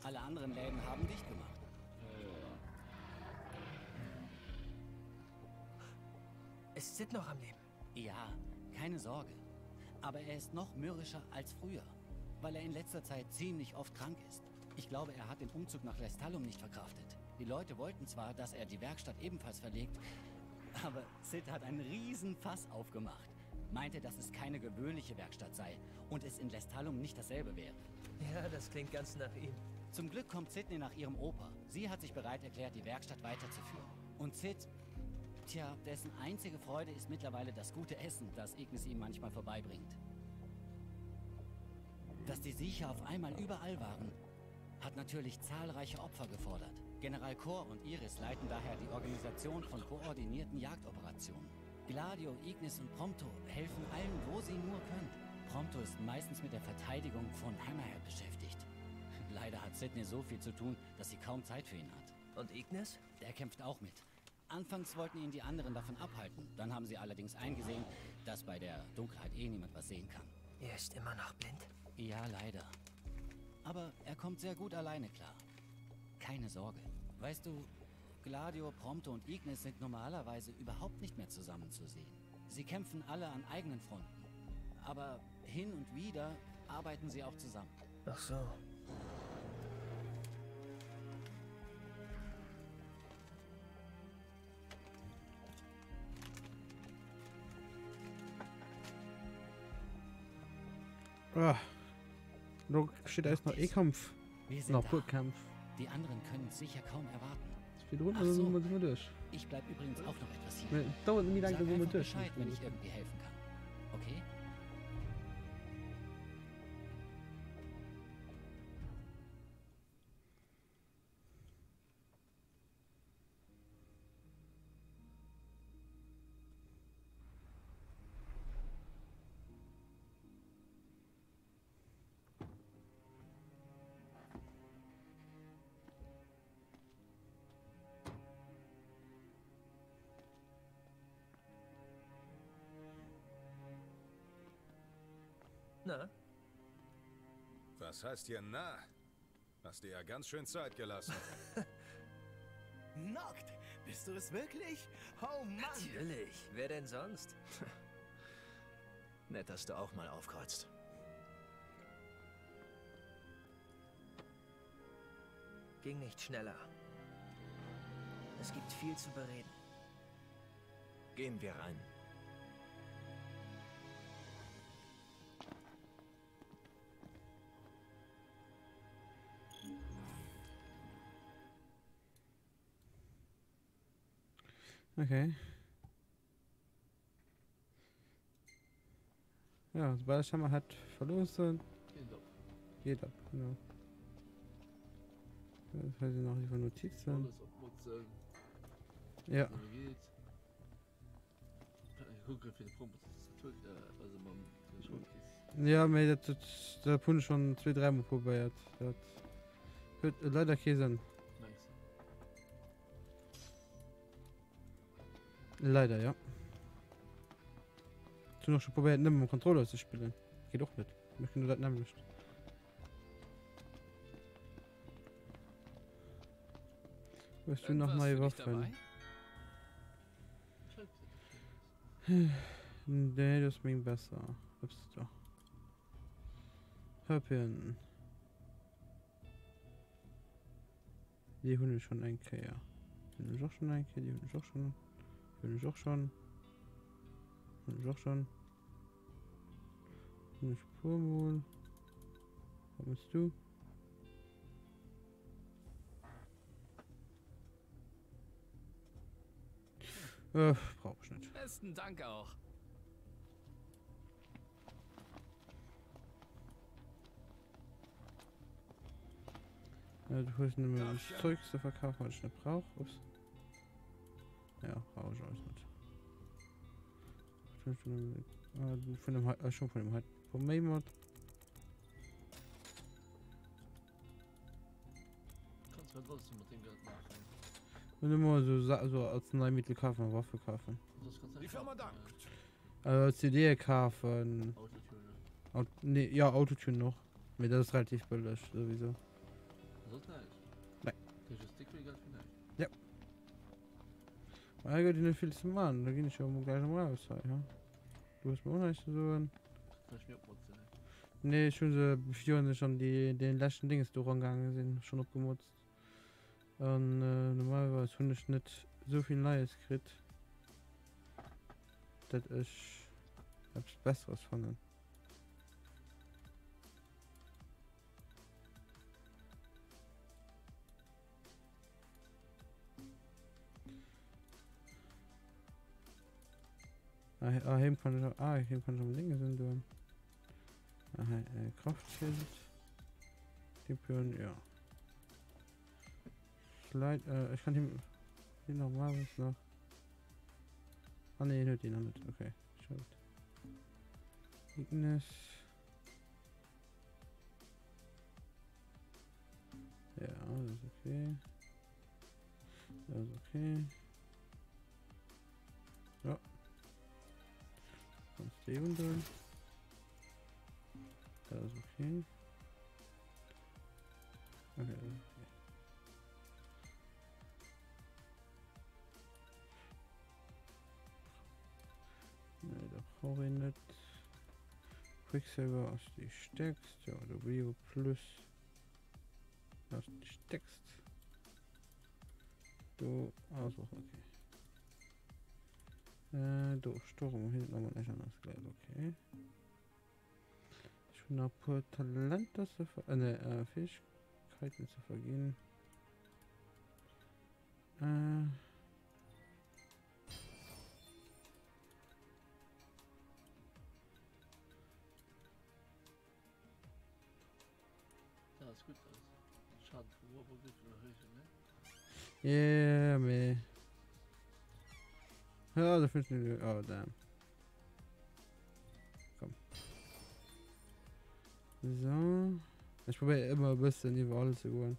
Alle anderen Läden haben dicht gemacht. Ist Sid noch am Leben? Ja, keine Sorge. Aber er ist noch mürrischer als früher, weil er in letzter Zeit ziemlich oft krank ist. Ich glaube, er hat den Umzug nach Lestallum nicht verkraftet. Die Leute wollten zwar, dass er die Werkstatt ebenfalls verlegt, aber Sid hat einen riesen Fass aufgemacht. Meinte, dass es keine gewöhnliche Werkstatt sei und es in Lestallum nicht dasselbe wäre. Ja, das klingt ganz nach ihm. Zum Glück kommt Sidney nach ihrem Opa. Sie hat sich bereit erklärt, die Werkstatt weiterzuführen. Und Sid, tja, dessen einzige Freude ist mittlerweile das gute Essen, das Ignis ihm manchmal vorbeibringt. Dass die Siecher auf einmal überall waren, hat natürlich zahlreiche Opfer gefordert. General Kor und Iris leiten daher die Organisation von koordinierten Jagdoperationen. Gladio, Ignis und Prompto helfen allen, wo sie nur können. Prompto ist meistens mit der Verteidigung von Hammerhead beschäftigt. Leider hat Sidney so viel zu tun, dass sie kaum Zeit für ihn hat. Und Ignis? Der kämpft auch mit. Anfangs wollten ihn die anderen davon abhalten. Dann haben sie allerdings eingesehen, dass bei der Dunkelheit eh niemand was sehen kann. Er ist immer noch blind? Ja, leider. Aber er kommt sehr gut alleine klar. Keine Sorge. Weißt du, Gladio, Prompto und Ignis sind normalerweise überhaupt nicht mehr zusammen zu sehen. Sie kämpfen alle an eigenen Fronten. Aber hin und wieder arbeiten sie auch zusammen. Ach so. Ah. Da steht erst noch E-Kampf. Wir sind Noch da. Purkampf. Die anderen können es sicher kaum erwarten. Speedrun Ach oder so. sind wir durch? Ich bleib übrigens auch noch etwas hier. Ne, dauert nie lange, Sag dann sind wir einfach durch. Bescheid, wenn ich irgendwie helfen kann. Okay? Na? Was heißt hier na? Hast dir ja ganz schön Zeit gelassen. Noct! Bist du es wirklich? Oh Mann! Natürlich. Wer denn sonst? Nett, dass du auch mal aufkreuzt. Ging nicht schneller. Es gibt viel zu bereden. Gehen wir rein. Okay. Ja, sobald Hammer hat verloren. Geht ab. Geht ab, genau. Das heißt noch die Notizen. Alles abmutzen. Ja. So geht. Ich gucke für die Probe, das ist äh, also man den Showcase. Ja, mir dat dat dat hun schon zwei drei Mal probiert. Dat huet leider kee Sënn. Nice. Leider ja. Ech hun och schon probéiert nëmme mam Controller ze spillen. Geet och net. Mécht genau dat nämmlecht. Hues du nach Irgendwas nei für dich Waffen? dabei? Nee, das meng besser. Ups, da. Höppchen. Déi hunn ech schon eng Kéier. Déi hunn ech och schon eng Kéier, déi hunn ech och schon. Déi hunn ech och schon. Hunn ech och schon. Hunn ech e puer mol. Wat mëss du? Äh, brauch ich net. Besten Dank auch. Ja, du hues nëmmen Zeug ze verkafen, wat ech net brauch. Ups. Ja, brauch ich alles net. Vun dem äh, schon vun dem hei vum méi mat. Kannst du trotzdem mit dem Geld machen. Und immer so, so Arzneimittel kaufen, Waffe kaufen. Die Firma dankt. Äh, CD kaufen. Nee, ja, Autotune och. Mee dat ass relativ bëlleg souwisou. Soss näischt? Nee. Dat ass dick vill Geld fir näischt. Ja. Ma hei gëtt jo net vill ze man, da ginn ech jo emol gläich emol raus hei, ha? Du hues mer och näischt ze soen. Soll ech mir opmotzen, hä? Nee, ech hu se, virun ech an déi, dee leschten Dinges do erangaange sinn, schonn opgemotzt. An normalerweis hunn ech net esou vill Neies kritt, dat ech eppes Besseres fannen. Ah, ah, heem kann ich, ah, heem kann ich am Dinge sind du. Ah, hei, äh, Kraftschild. Typen, ja. Vielleicht, äh, ich kann ihm hier normalerweise noch. Ah, ne, hört ihn noch nicht. Okay, schaut. Ignis. Ja, das ist okay. Das ist okay. Ja. Kannst du unten. Das ist okay. Okay, das ist okay. Nee, da brauche ich nicht. Quicksilver ass déi stäerkst, jo, de Rio Plus ass déi stäerkst. Do ass och okay. Äh, do Sturm hin nochmal nicht anders gleich okay. Ich hun nach puer Talenter ze ver äh, nee, äh, Fähigkeiten ze verginn. Äh. Ja, ist gut aus. Schaden verursacht wird von der Höhe, ne? Yeah, mee. Ja, da finde ich. Oh, damn. Komm. So. Ich probiere immer ein bisschen überall zu gehen.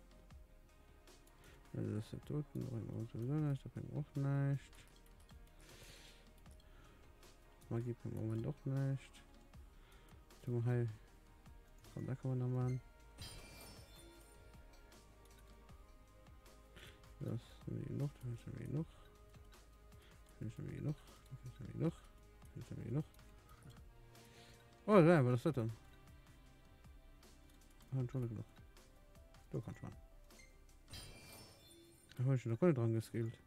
Also das ist tot, da bringen wir sowieso nicht, da bringen wir auch nicht. Magie bringt im Moment auch nicht. Tun wir hier. Komm, da kann man noch machen. Das ist mir genug, das ist mir genug. Das ist mir genug, das ist mir genug, das ist mir genug. Oh, ja, was ist das denn? Ah, schon genug. Du kannst schon. Da habe ich noch gar nicht dran geskillt.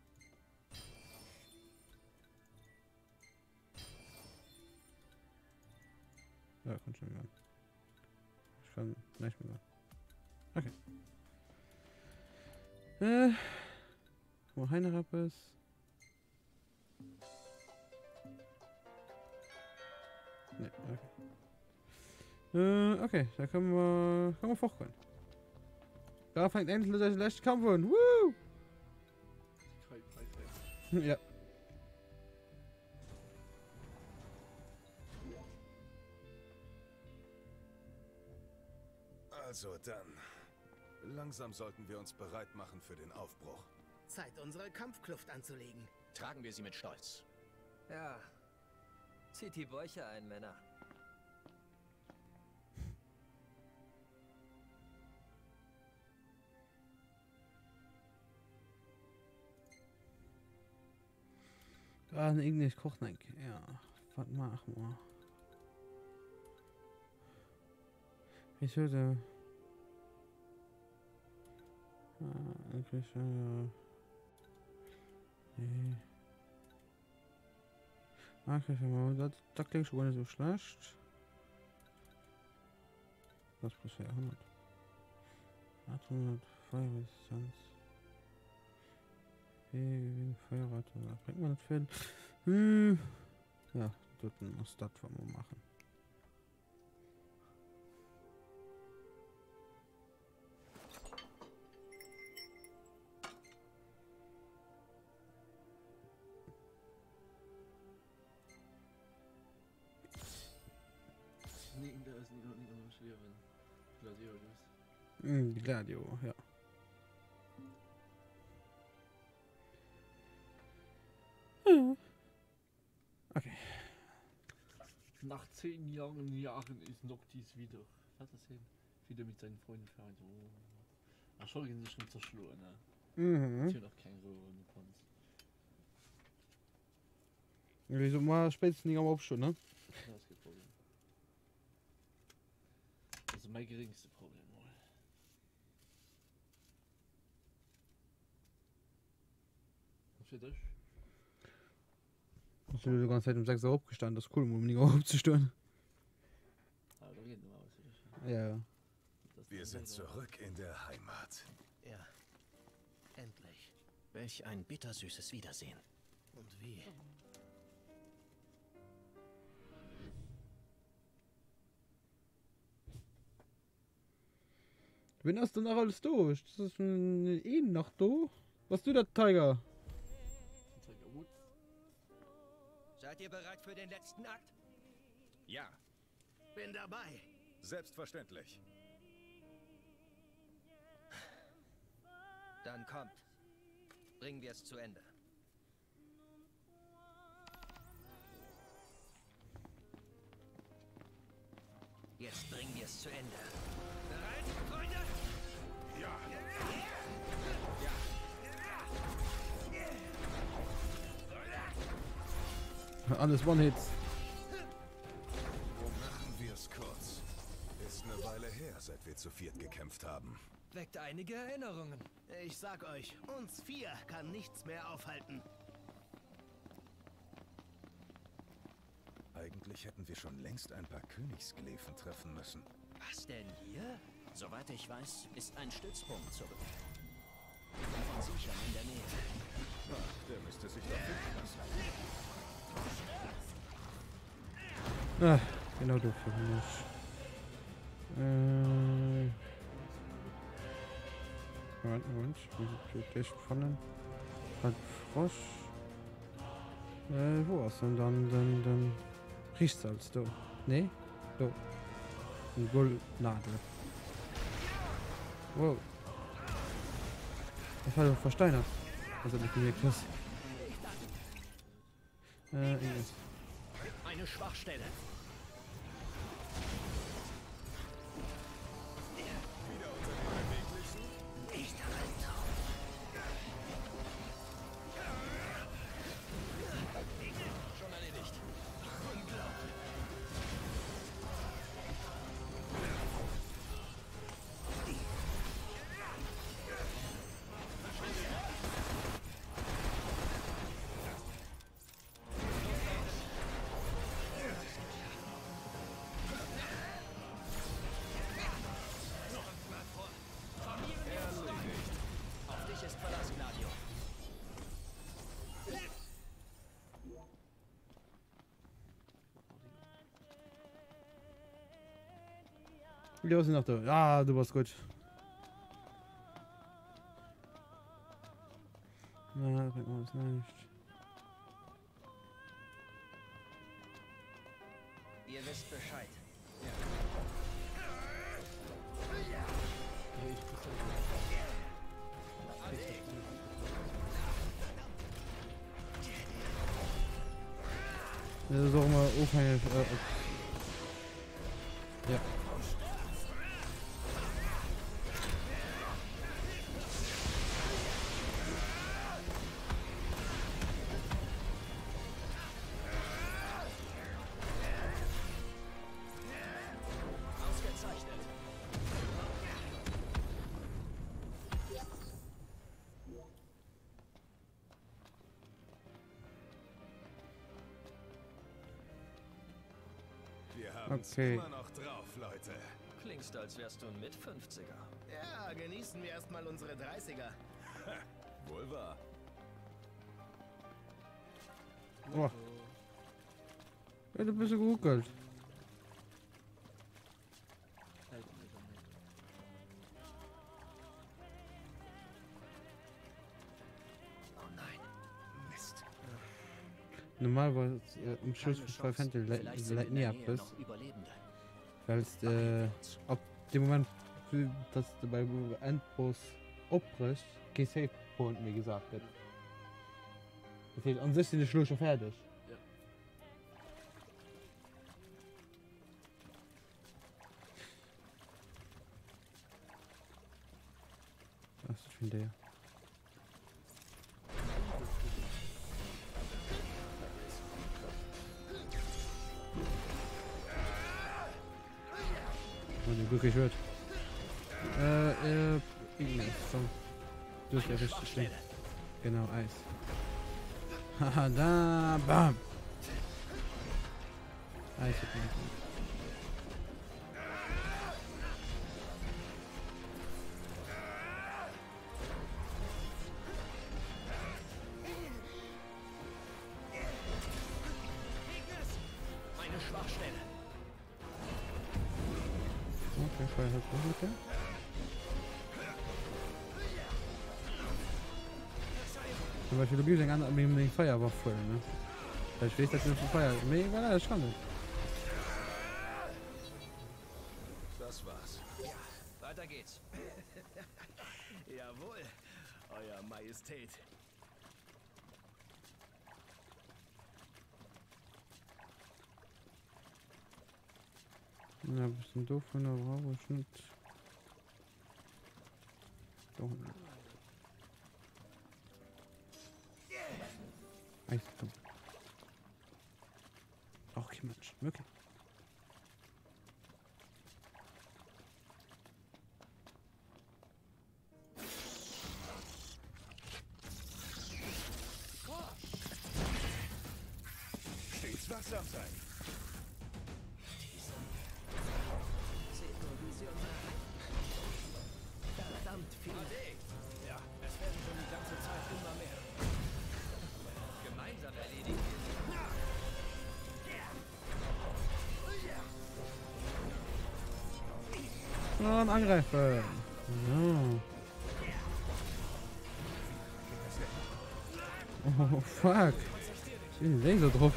Ja, kann schon werden. Ich kann nicht mehr. Okay. Äh, wo heiner etwas? Nee, okay. Äh, okay, da können wir, können wir fortgehen. Da fängt endlich der letzte Kampf an. Woo! Ja. Also dann. Langsam sollten wir uns bereit machen für den Aufbruch. Zeit, unsere Kampfkluft anzulegen. Tragen wir sie mit Stolz. Ja. Zieht die Bäuche ein, Männer. Ah, den Ignis kocht eng Kéier. Ja, wat maache mer? Wéi huet e? Ah, okay, äh, nee. Ah, okay, dat, dat klingt schon gar nicht so schlecht. Das plus 400. 800 Feuerresistenz. Feuerrate, da bringt man nicht viel. Hm. Ja, dort muss das was wir machen. Mm, Gladio, ja. Hm. Okay. Nach 10 Jahren Jahren ist Noctis wieder. Wat ass hien? Wieder mit seinen Freunden vereint. Oh. Ach scho ginn sech rëm zerschloen, ne? Mhm. Si hunn och keng Rou an de Panz. Wéi gesot, mar spéitstens 9 Auer opstoen, ne? Dat ass kee Problem. Dat ass mäi geréngste Problem mol. A fir dech? Ech sinn elo déi ganz Zäit um 6 Auer opgestanen, dat ass cool, mol um 9 Auer opzestoen. Ah, da geet normalerweis fir dech. Ja, ja. Wir sind zurück in der Heimat. Ja, endlich. Welch ein bittersüßes Wiedersehen. Und wie? Wen ass denn nach alles do? Das ist een nach do. Was du dat Tiger? Tiger Woods. Seid ihr bereit für den letzten Akt? Ja. Bin dabei. Selbstverständlich. Dann kommt. Bringen wir es zu Ende. Jetzt bringen wir es zu Ende. Bereit, Freunde? Ja. Ja. Alles One-Hits. Machen wir es kurz. Ist eine Weile her, seit wir zu viert gekämpft haben. Weckt einige Erinnerungen. Ich sag euch, uns vier kann nichts mehr aufhalten. Eigentlich hätten wir schon längst ein paar Königskläfen treffen müssen. Was denn hier? Soweit ich weiß, ist ein Stützpunkt zurück. Von sichern in der Nähe. Ach, der müsste sich doch finden lassen. Ah, genau dofir hunn ech. Äh. Moment, Moment, ich muss es gleich fannen. Halt Frosch. Äh, wo ass denn dann den, den Richtsalz do? Nee? Do. Den Goldnadel. Wow. Das war doch versteinert. Also nicht gewirkt hast. Äh, Ines. Eine Schwachstelle. Schon erledigt. Unglaublich. Auf dich ist Verlass, Gladio. Jo, sinn nach do. Ah, du bass gutt. Na, dat bréngt mer alles näischt. Ihr wisst Bescheid. Dat ass och ëmmer ofhängeg, äh, ob. Ja. Ausgezeichnet. Wir haben's Okay. immer noch drauf, Leute. Klingst, als wärst du ein Mit-50er. Ja, genießen wir erstmal unsere 30er. Wohl wahr. Oh. Ja, du bist so geruckelt. Oh nein. Mist. Normalerweise äh, um Schluss Keine von Final Chance. Fantasy Vielleicht sind leit in nie der Nähe etwas, noch Überlebende. weil es Beeilen äh, wir uns. ab dem Moment, dass du beim Endboss opbrichst, kein Save Point mehr gesagt wird. Das heißt, an sich sind die Schluss schon fertig. Ja. vun déier. Wann de glücklich wird. Äh, äh, Ignis, so. Du bist ja richtig schnell. Genau, Eis. Haha, da, bam! Eis wird nicht. Meine Schwachstelle. Okay, Feuer hat auch okay. Zum Beispiel, du bist eng aner méi eng Feierwaff huelen, ne? Well ech weess, dat du vu Feier. Mee voilà, ech kann et. Das war's. Ja, weiter geht's. Jawohl, Euer Majestät. Na, bisschen dovunner brauche ich nicht. Doch. Eis, komm. Auch kein Mensch. Okay. Stets wachsam sein. Seht nur, wie sie uns Verdammt viele. Ja, es werden schon die ganze Zeit immer mehr. Gemeinsam erledigen wir sie. Und angreifen. So. Oh fuck. Ich bin Laser drauf.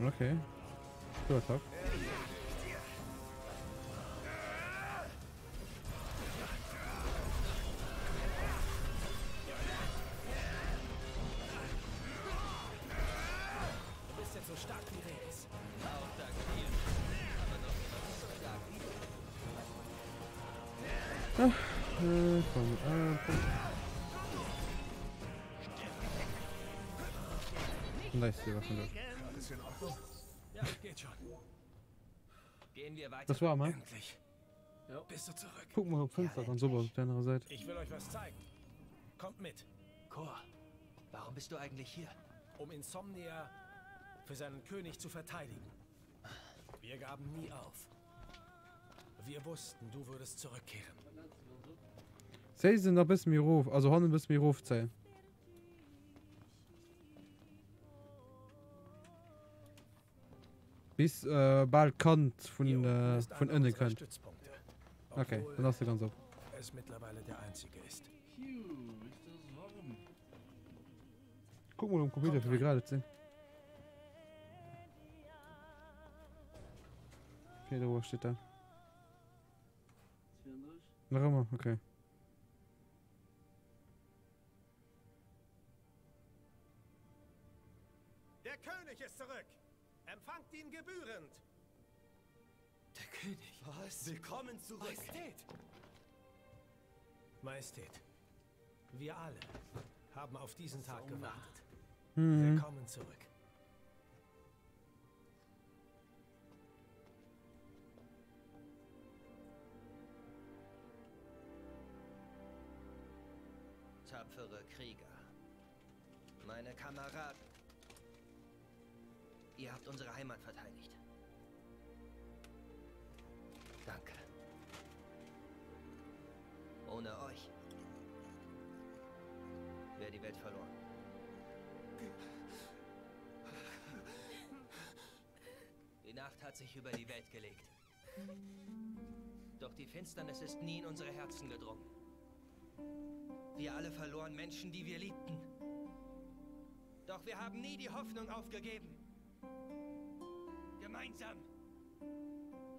Okay. Guter Tag. Du bist jetzt so stark wie Reis. Auch dank dir. Aber noch immer nicht so stark wie du. Ach, äh, komm, äh, komm. Nice, die Waffen dort. Alles in Ordnung? Ja, geht schon. Gehen wir weiter. Das war mal. Endlich. Bist du zurück? Guck mal, ob Fenster ganz oben auf der anderen Seite. Ich will euch was zeigen. Kommt mit. Cor, warum bist du eigentlich hier? Um Insomnia für seinen König zu verteidigen. Wir gaben nie auf. Wir wussten, du würdest zurückkehren. Zéi se nach bësse méi erof, also hannen bësse méi erofzéien. Bis äh, bal d'Kant vun, Hier unten äh, ist vun einer ënne unserer kënnt. Stützpunkte. Okay, Obwohl dann ass se ganz op. es mittlerweile der einzige ist. Piu, ist das warm. Kuck mol um Computer, Kommt wéi rein. Grad et sinn. Wéi Auer steet da? 32. Nach ëmmer, okay. Der König ist zurück. Empfangt ihn gebührend. Der König. Was? Willkommen zurück. Majestät! Majestät, wir alle haben auf diesen Tag gewartet. Mhm. Willkommen zurück. Tapfere Krieger. Meine Kameraden. Ihr habt unsere Heimat verteidigt. Danke. Ohne euch wäre die Welt verloren. Die Nacht hat sich über die Welt gelegt. Doch die Finsternis ist nie in unsere Herzen gedrungen. Wir alle verloren Menschen, die wir liebten. Doch wir haben nie die Hoffnung aufgegeben. Gemeinsam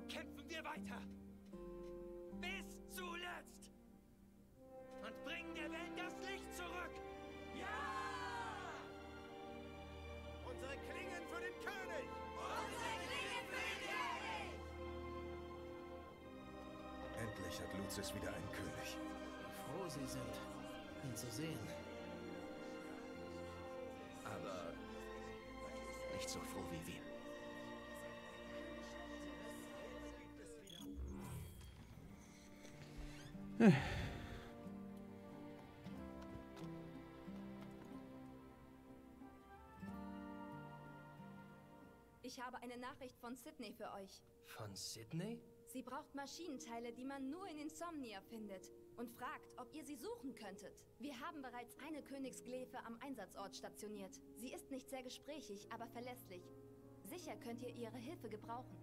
kämpfen wir weiter. Bis zuletzt. Und bringen der Welt das Licht zurück! Ja! Unsere Klingen für den König! Unsere Klingen für den König! Endlich hat Lucis wieder einen König. Wie froh sie sind, ihn zu sehen. Aber nicht so froh wie wir. Ich habe eine Nachricht von Sydney für euch. Von Sydney? Sie braucht Maschinenteile, die man nur in Insomnia findet und fragt, ob ihr sie suchen könntet. Wir haben bereits eine Königsglefe am Einsatzort stationiert. Sie ist nicht sehr gesprächig, aber verlässlich. Sicher könnt ihr ihre Hilfe gebrauchen.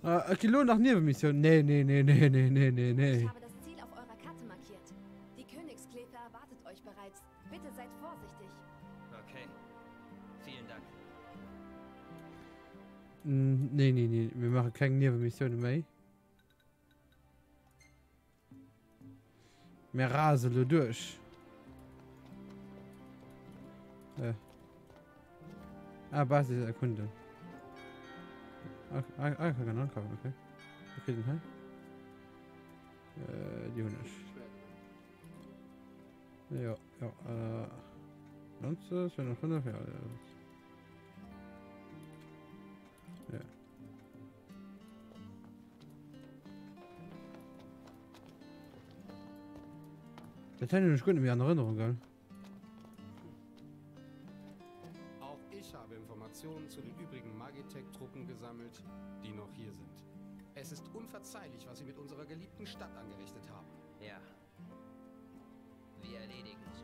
Äh, okay, lo nach Niewemissioun. Nee, nee, nee, nee, nee, nee, nee, nee. Ich habe das Ziel auf eurer Karte markiert. Die Königskläfer erwartet euch bereits. Bitte seid vorsichtig. Okay. Vielen Dank. Mm, nee, nee, nee. Wir machen keine Niewemissioune méi. Mir rase lo duerch. Äh. Ah, Basis erkunden. Ah, ah, ah, kann man ankaufen, okay. Okay, den hei. Äh, die hunn ech. Ja, ja, äh. Lanze, 205, ja, ja. Ja. Dat hunn ech guer net méi an Erënnerung, gell? Auch ich habe Informationen zu den übrigen Magitech-Truppen gesammelt, die noch hier sind. Es ist unverzeihlich, was sie mit unserer geliebten Stadt angerichtet haben. Ja. Wir erledigen sie.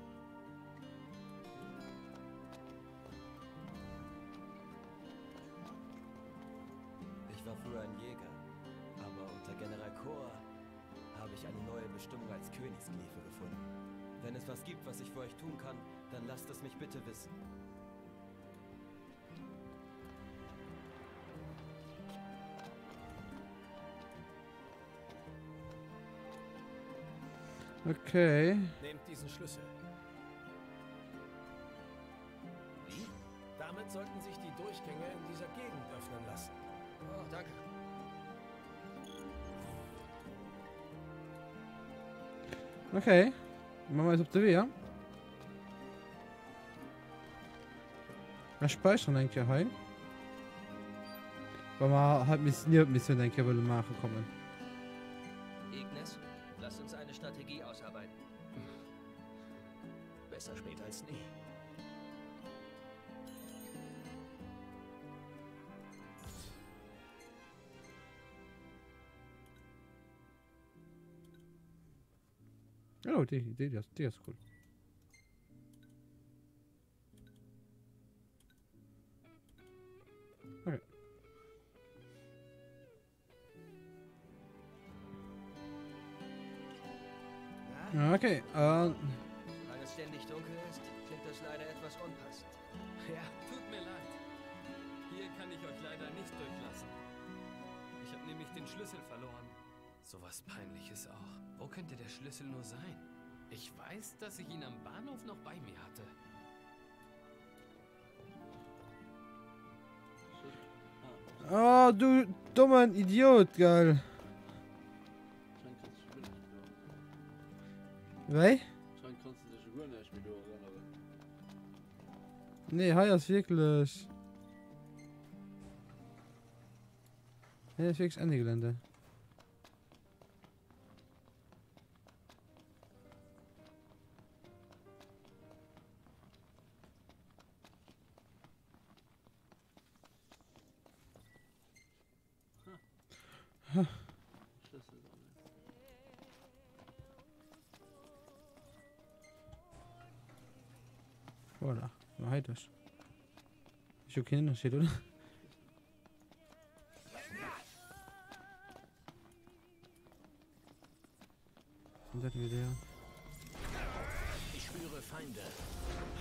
Ich war früher ein Jäger, aber unter General Kor habe ich eine neue Bestimmung als Königsglefe gefunden. Wenn es was gibt, was ich für euch tun kann, dann lasst es mich bitte wissen. Okay. Nehmt diesen Schlüssel. Wie? Damit sollten sich die Durchgänge in dieser Gegend öffnen lassen. Oh, danke. Okay. Machen wir es op de Wee, ja? Wir speichern eng Kéier hei. Wa mer halt miss Niewenmissioun eng Kéier wëlle maache kommen. Ignis, lass uns eine Strategie ausarbeiten. Besser spät als nie. Oh, déi, déi ass, déi ass cool. Okay. Okay, äh. Solange es ständig dunkel ist, klingt das leider etwas unpassend. Ja, tut mir leid. Hier kann ich euch leider nicht durchlassen. Ich habe nämlich den Schlüssel verloren. So was Peinliches auch. Wo könnte der Schlüssel nur sein? Ich weiß, dass ich ihn am Bahnhof noch bei mir hatte. Oh, du dummen Idiot, geil. Wéi? Nee, hei ass wierklech. Hei ass wierklech Ende Gelände. Voilà, mal hei duerch. Ist jo keen Ënnerscheed, oder? Und das wieder. Ich spüre Feinde.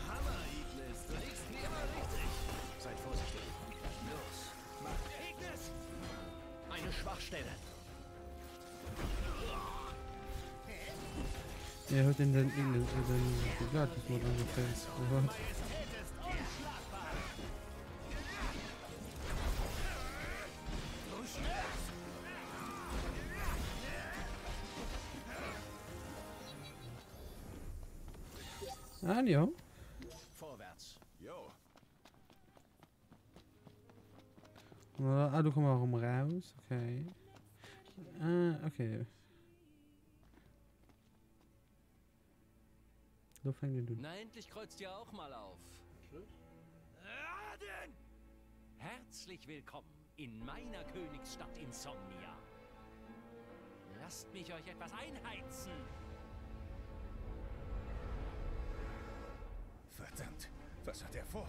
Hammer, Ignis. Du liegst wie immer richtig. Seid vorsichtig. Los, macht Ignis! Eine Schwachstelle. Ja, huet den den den den Gladius Mod angekriegt, oder wat? Ah, jo. Vorwärts. Jo. Ah, du komm auch raus. Okay. Ah, okay. So fängt den du. Na, endlich kreuzt ihr auch mal auf. Aden! Herzlich willkommen in meiner Königsstadt Insomnia. Lasst mich euch etwas einheizen. Verdammt, was hat er vor?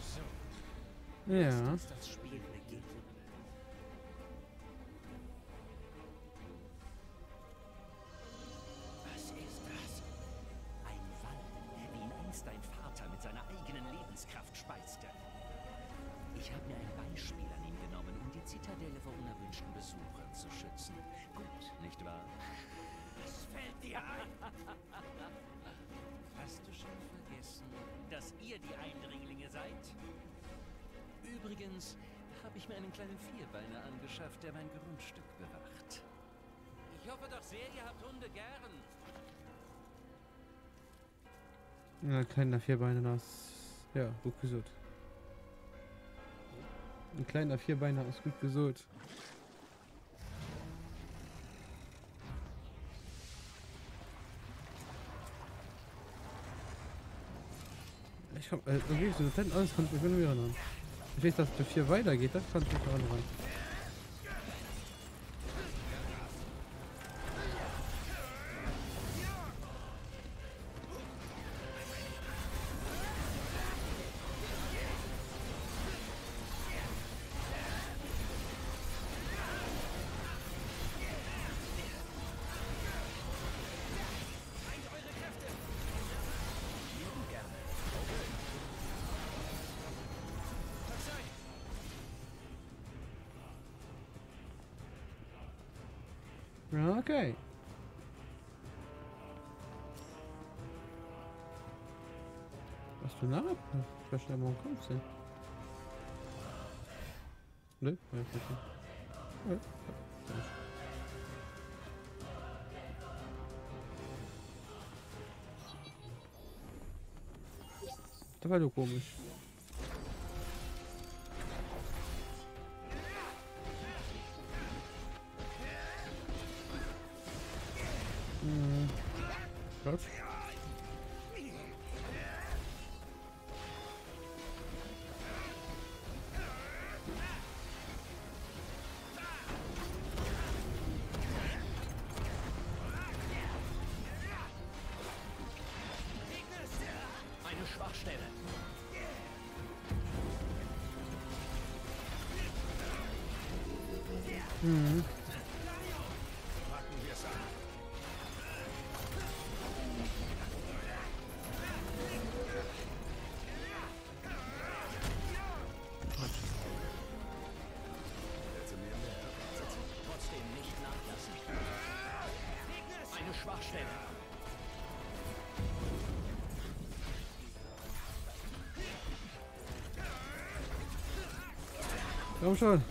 So. Ja. Lasst uns das Spiel beginnen. Was ist das? Ein Wall, wie ihn einst dein Vater mit seiner eigenen Lebenskraft speiste. Ich habe mir ein Beispiel an ihm genommen, um die Zitadelle vor unerwünschten Besuchern zu schützen. Gut, nicht wahr? Was fällt dir ein? Hast du schon vergessen, dass ihr die Eindringlinge seid? Übrigens habe ich mir einen kleinen Vierbeiner angeschafft, der mein Grundstück bewacht. Ich hoffe doch sehr, ihr habt Hunde gern. Ja, kleiner Vierbeiner, das. Ja, gut gesucht. Ein kleiner Vierbeiner ist gut gesucht. Ich komm, äh, irgendwie so das alles kann ich mich nicht erinnern. Ich weiß, dass es 4 weitergeht, das kann ich mich erinnern. Okay. Was für eine Abstellung kommt sie? Ne? Ja, okay. Ja, Das war doch komisch. Mhm. Gott. Eine Schwachstelle. Mhm. Packen wir's an. Hätte mir mehr erwartet. Trotzdem nicht nachlassen. Eine Schwachstelle. Komm schon.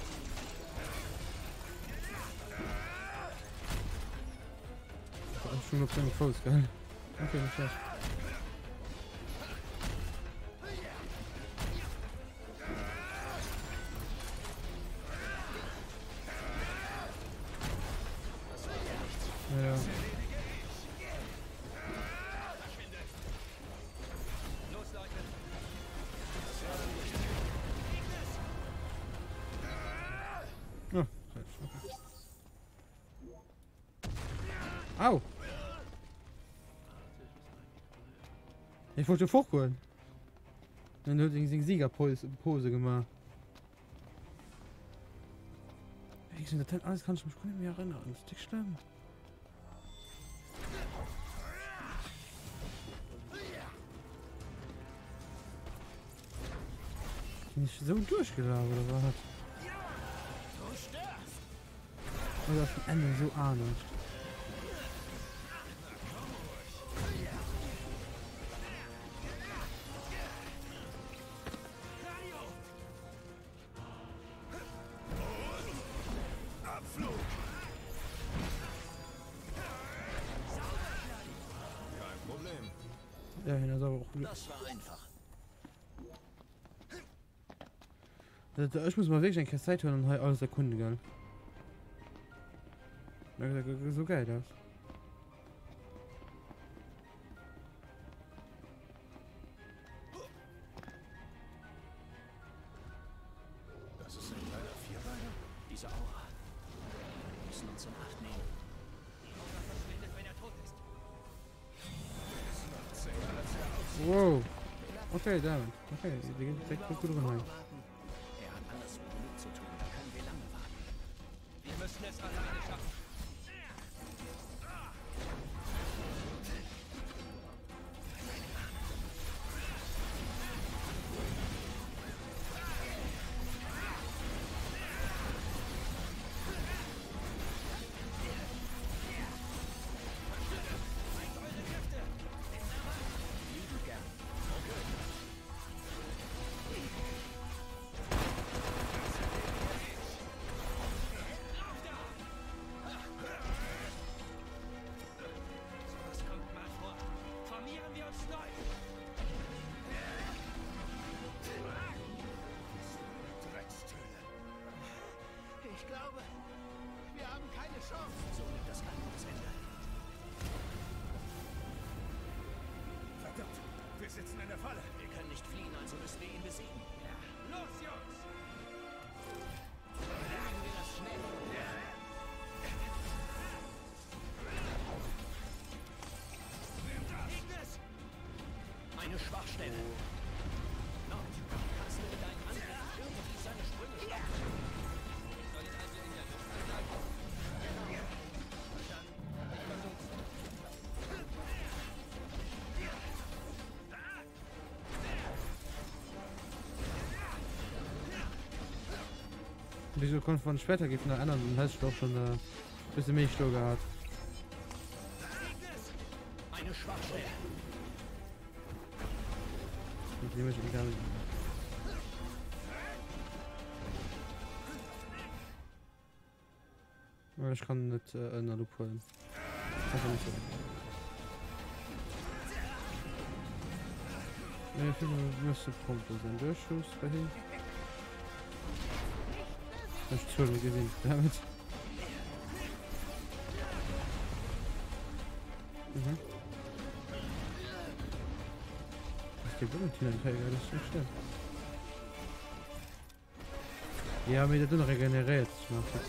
Das ist schon noch kleine Fuß, geil. Okay, nicht schlecht. Ja. Los, Leute. Ja, falsch. Okay. Au! Ich wollte vorholen. Dann hat die Siegerpose Pose gemacht. Ich das alles kann ich mich nicht mehr erinnern. Das ist nicht schlimm. Bin ich so durchgelaufen oder was? Du störst. Oder ass den Ende sou anescht? Ja, hin ass awer och Das war einfach. Ech muss mal wierklech eng Kéier Zäit huelen an hei alles erkunden, gell? Dat so geil aus. Das ist ein kleiner Vierbeiner? Diese Aura. Wir müssen uns in Acht nehmen. Die Aura verschwindet, wenn er tot ist. Wow. Okay, damit. Okay, die gehen direkt gut drin rein. Er hat anderswo genug zu tun. Da können wir lange warten. Wir müssen es alleine schaffen. Sowas kommt mal vor. Formieren wir uns neu. Dreckshöhle. Ich glaube, wir haben keine Chance. So nimmt das kein gutes Ende. Verdammt, wir sitzen in der Falle. Wir können nicht fliehen, also müssen wir ihn besiegen. Ja. Los, Jungs! Erledigen wir das schnell. Ignis! Eine Schwachstelle. Nord, kannst du mit deinen Angriffen irgendwie seine Sprünge stoppen? Ich soll ihn also in der Luft angreifen? Genau. Verstanden. Ich versuch's. Wieso kommt von später gibt von der anderen dann heißt doch schon äh, bisschen Milch gehabt. Eine Schwachstelle. Ich nehme ich egal. Aber ich kann nicht äh, in der Loop holen. Einfach nicht so. Ja, ich müsste Punkte sein. Durchschuss bei hin. Ich zu gesehen damit. Mhm. Das gibt immer Tiger, das ist nicht schlimm. Ja, mit der Dünne regeneriert. Ich mach das.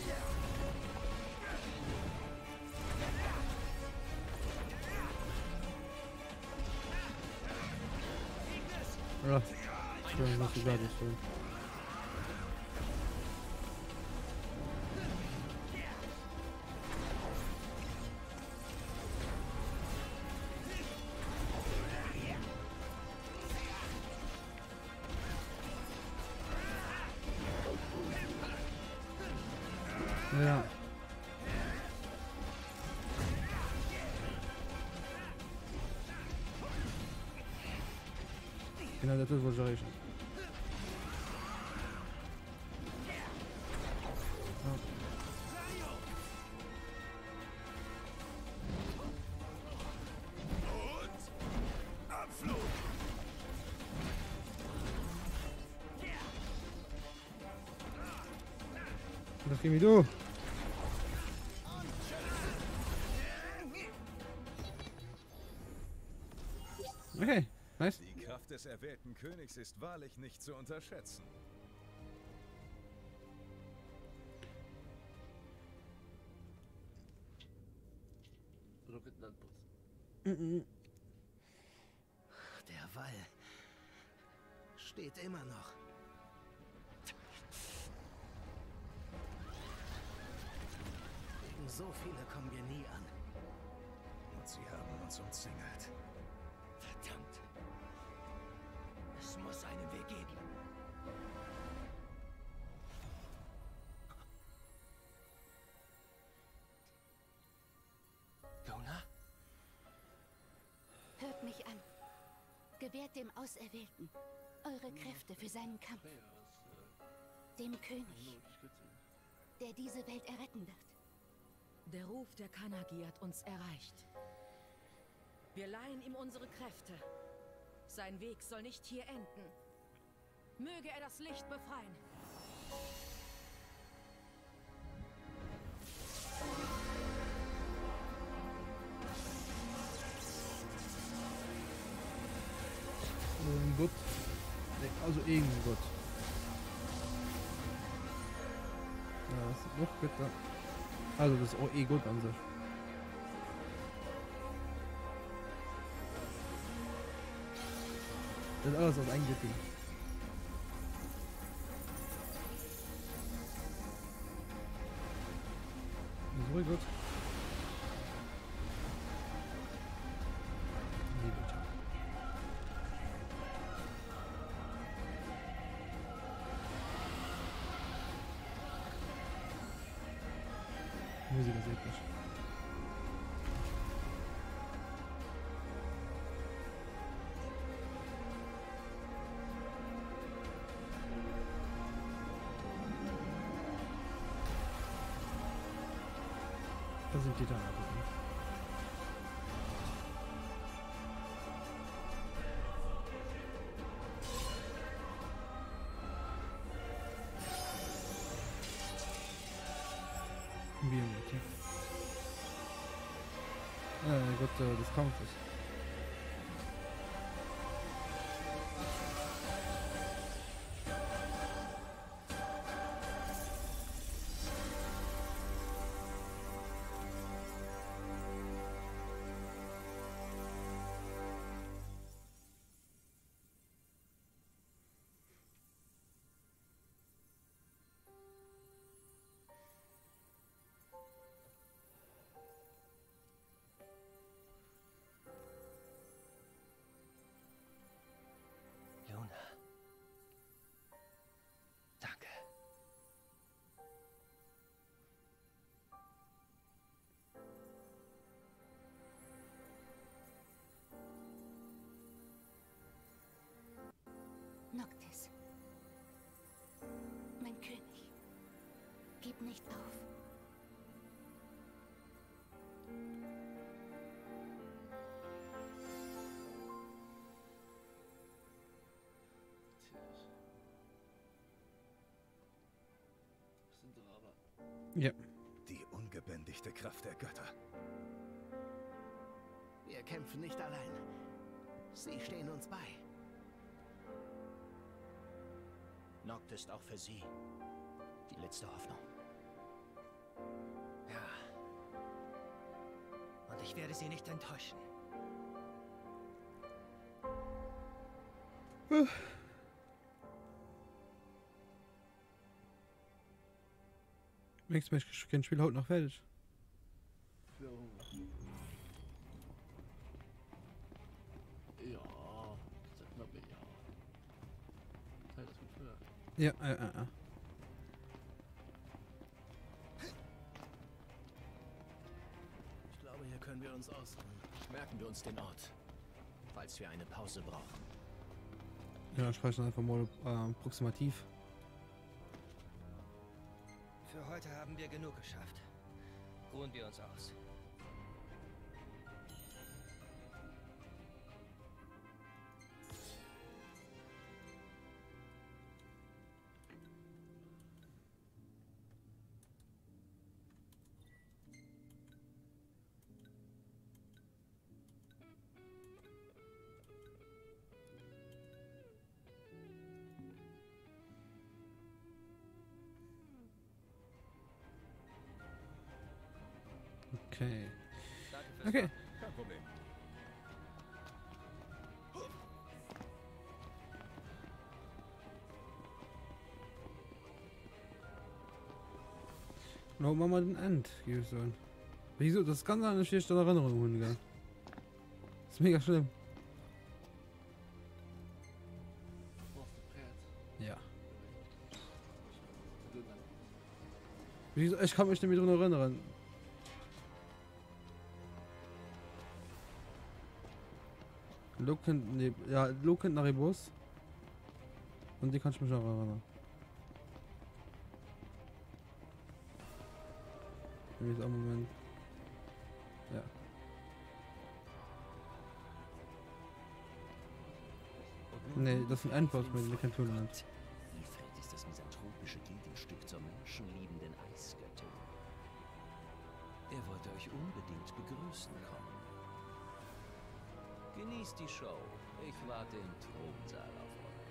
Ja, ich muss die Seite stellen. Ja. Genau, dat wollt ech erreechen. Ja. Das ging du. Okay, nice. Die Kraft des erwählten Königs ist wahrlich nicht zu unterschätzen. Mhm. Der Wall steht immer noch. Gegen so viele kommen wir nie an. Und sie haben uns umzingelt. Verdammt. Es muss einen Weg geben. mich an. Gewährt dem Auserwählten eure Kräfte für seinen Kampf. Dem König, der diese Welt erretten wird. Der Ruf der Kanagi hat uns erreicht. Wir leihen ihm unsere Kräfte. Sein Weg soll nicht hier enden. Möge er das Licht befreien. Ein Gott. Also irgendein Gott. Ja, das sind noch Götter. Also das ist auch eh gut an sich. Das ist alles aus einem Ding. So gut. Musik ist episch. Da sind die da. Okay. Äh, Gott äh, des Kampfes. Luna. Danke. Noctis. Mein König. Gib nicht auf. Ja. Die ungebändigte Kraft der Götter. Wir kämpfen nicht allein. Sie stehen uns bei. Noct ist auch für sie die letzte Hoffnung. Ja. Und ich werde sie nicht enttäuschen. Mengst du, ich kein Spiel haut nach fertig? Ja, sag mal ja. Teil das mit früher. Ja, ja, ja, ja. Ich glaube, hier können wir uns ausruhen. Merken wir uns den Ort, falls wir eine Pause brauchen. Ja, sprechen einfach mal äh, approximativ. Für heute haben wir genug geschafft. Ruhen wir uns aus. Okay. Okay. Kein Problem. No, machen wir den End, gebe ich so. Wieso? Das kann sein, dass ich in Erinnerung holen kann. Das ist mega schlimm. Ja. Wieso? Ich kann mich nicht mehr dran erinnern. Lo kënnt, nee, ja, lo kënnt nach ee Boss. An dee kann ech mech nach erënnern. Ich weiß auch Moment. Ja. Nee, das sind Endboss, mit dem kein Land. Ifrit ist das misanthropische Gegenstück zur menschenliebenden Eisgöttin. Er wollte euch unbedingt begrüßen kommen. Genießt die Show. Ich warte im Thronsaal auf euch.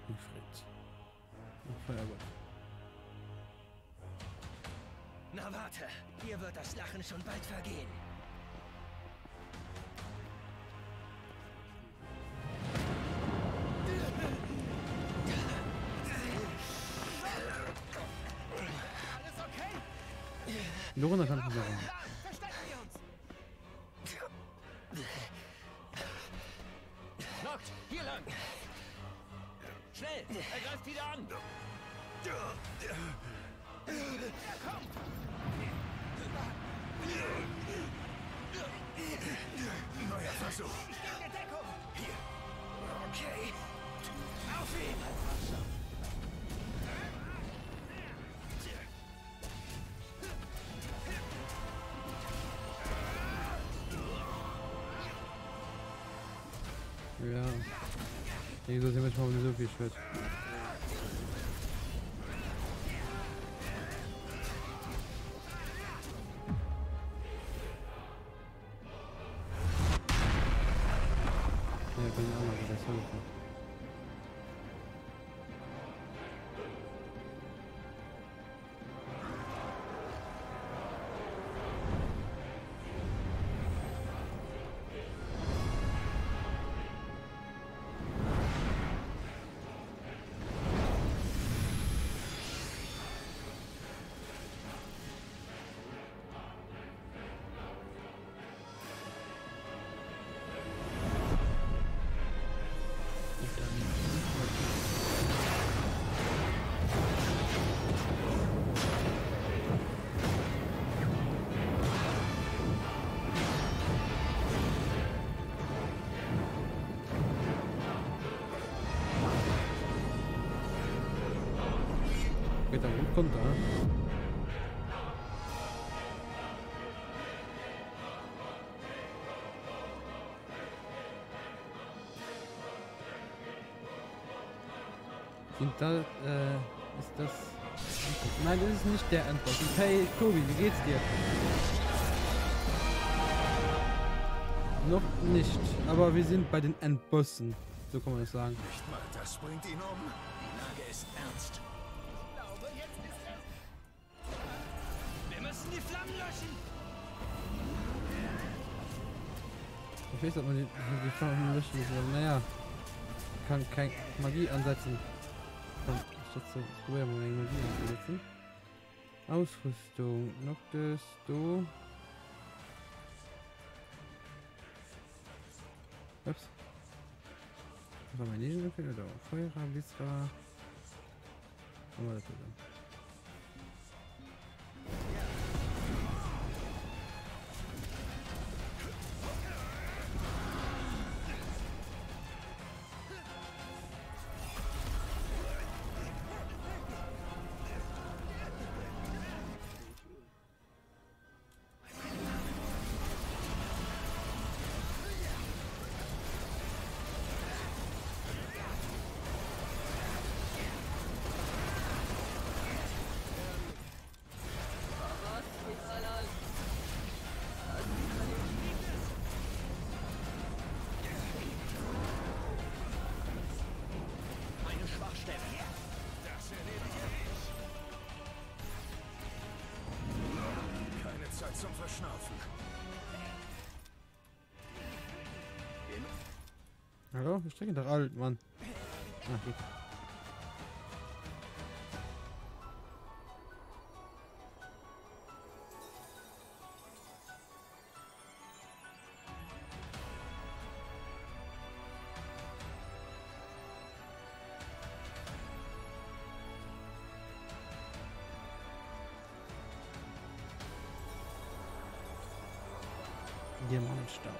Ifrit. Feuerball. Na warte, dir wird das Lachen schon bald vergehen. Dorunner kann ich mich erinnern. Noct, hier lang! Schnell! Er greift wieder an! Er kommt! Neuer Versuch. Ich gebe dir Deckung! Hier. Okay. Auf ihn! Ja. Ich so manchmal nicht so viel Schwert. Ja, bin auch noch das helfen. Geht da gut runter. Sind da, äh, ist das... Nein, das ist nicht der Endboss. Hey, Tobi, wie geht's dir? Noch nicht, aber wir sind bei den Endbossen. So kann man das sagen. Nicht mal das bringt ihn um. Die Lage ist ernst. Ich glaube, jetzt ist es. Wir müssen die Flammen löschen! Ich weiß, ob man die, die Flammen löschen muss, aber naja. Kann keine Magie ansetzen. Komm, ich setze, ich probiere mal meine Magie anzusetzen. Ausrüstung. Noctis, du. Ups. Das war mein Legendenfehler oder Feuerer, Blitzra. Aber das ist dann. Eine Schwachstelle. Das erledige ich. Keine Zeit zum Verschnaufen. Hallo? Ich stecke doch alt, Mann. Ah, gut. Diamantstaub.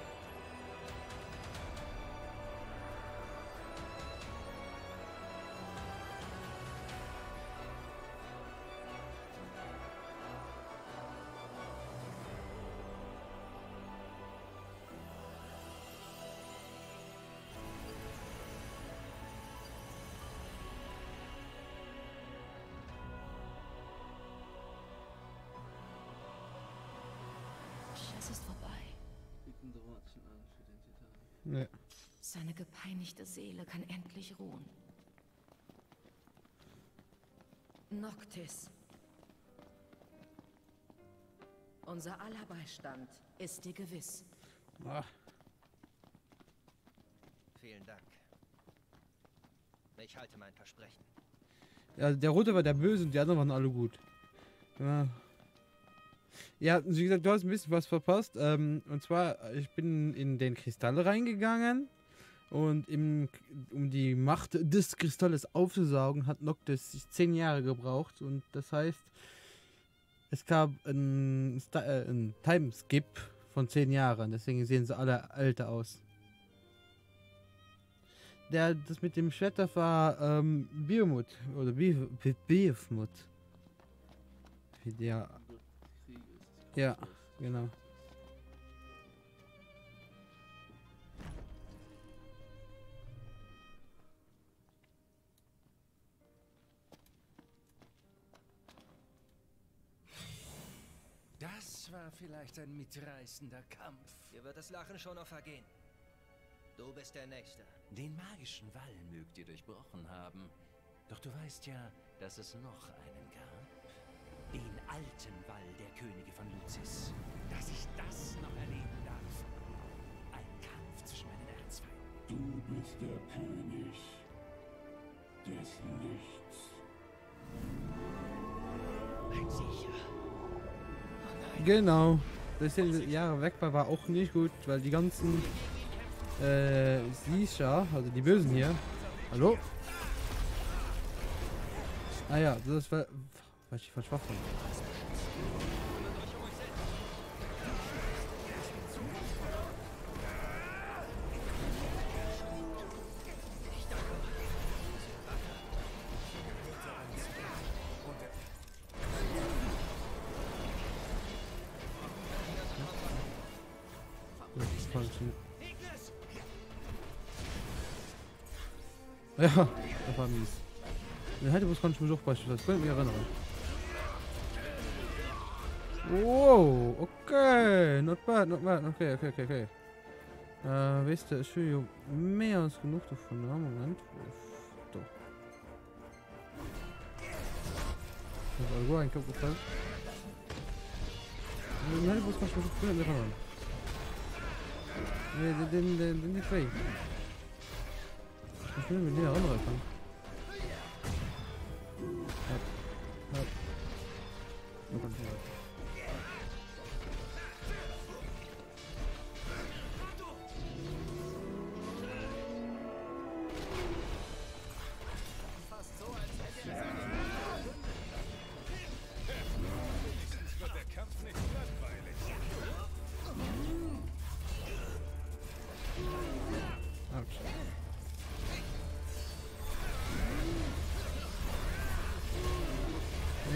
Es ist vorbei. Ja. Seine gepeinigte Seele kann endlich ruhen. Noctis. Unser aller Beistand ist dir gewiss. Ach. Vielen Dank. Ich halte mein Versprechen. Ja, der Rote war der Böse und die anderen waren alle gut. Ja. Ja, wie gesagt, du hast ein bisschen was verpasst. Ähm, und zwar, ich bin in den Kristall reingegangen. Und im, um die Macht des Kristalles aufzusaugen, hat Noctis sich zehn Jahre gebraucht. Und das heißt, es gab einen, äh, einen Timeskip von zehn Jahren. Deswegen sehen sie alle älter aus. Der, das mit dem Schwert, das war ähm, Biomut oder Biofmut. Wie der. Ja, genau. Das war vielleicht ein mitreißender Kampf. Dir wird das Lachen schon noch vergehen. Du bist der Nächste. Den magischen Wall mögt ihr durchbrochen haben. Doch du weißt ja, dass es noch einen gab. Den alten Wall der Könige von Luzis. Dass ich das noch erleben darf. Ein Kampf zwischen meinen Erzfeinden. Du bist der König des Lichts. Ein Siecher. Oh genau. Dass ich Jahre weg war, war auch nicht gut, weil die ganzen äh, Siecher, also die Bösen hier. Hallo? Ah ja, das war. Weil ich falsch Waffe. Ja, das war mies. Den Haltebus konnte ich mich auch beispielsweise kann ich mich erinnern. Wow, okay, not bad, not bad, okay, okay, okay, okay. Äh, weißt du, ich will jo mehr als genug davon, ne? Moment, doch. Das ist ein Kopf gefallen. Den Haltebus konnte ich mich auch gut erinnern. Nee, den, den, den, den nicht weh. Ich will mit dir anreifen. Hopp, hopp. Oh Gott, ja.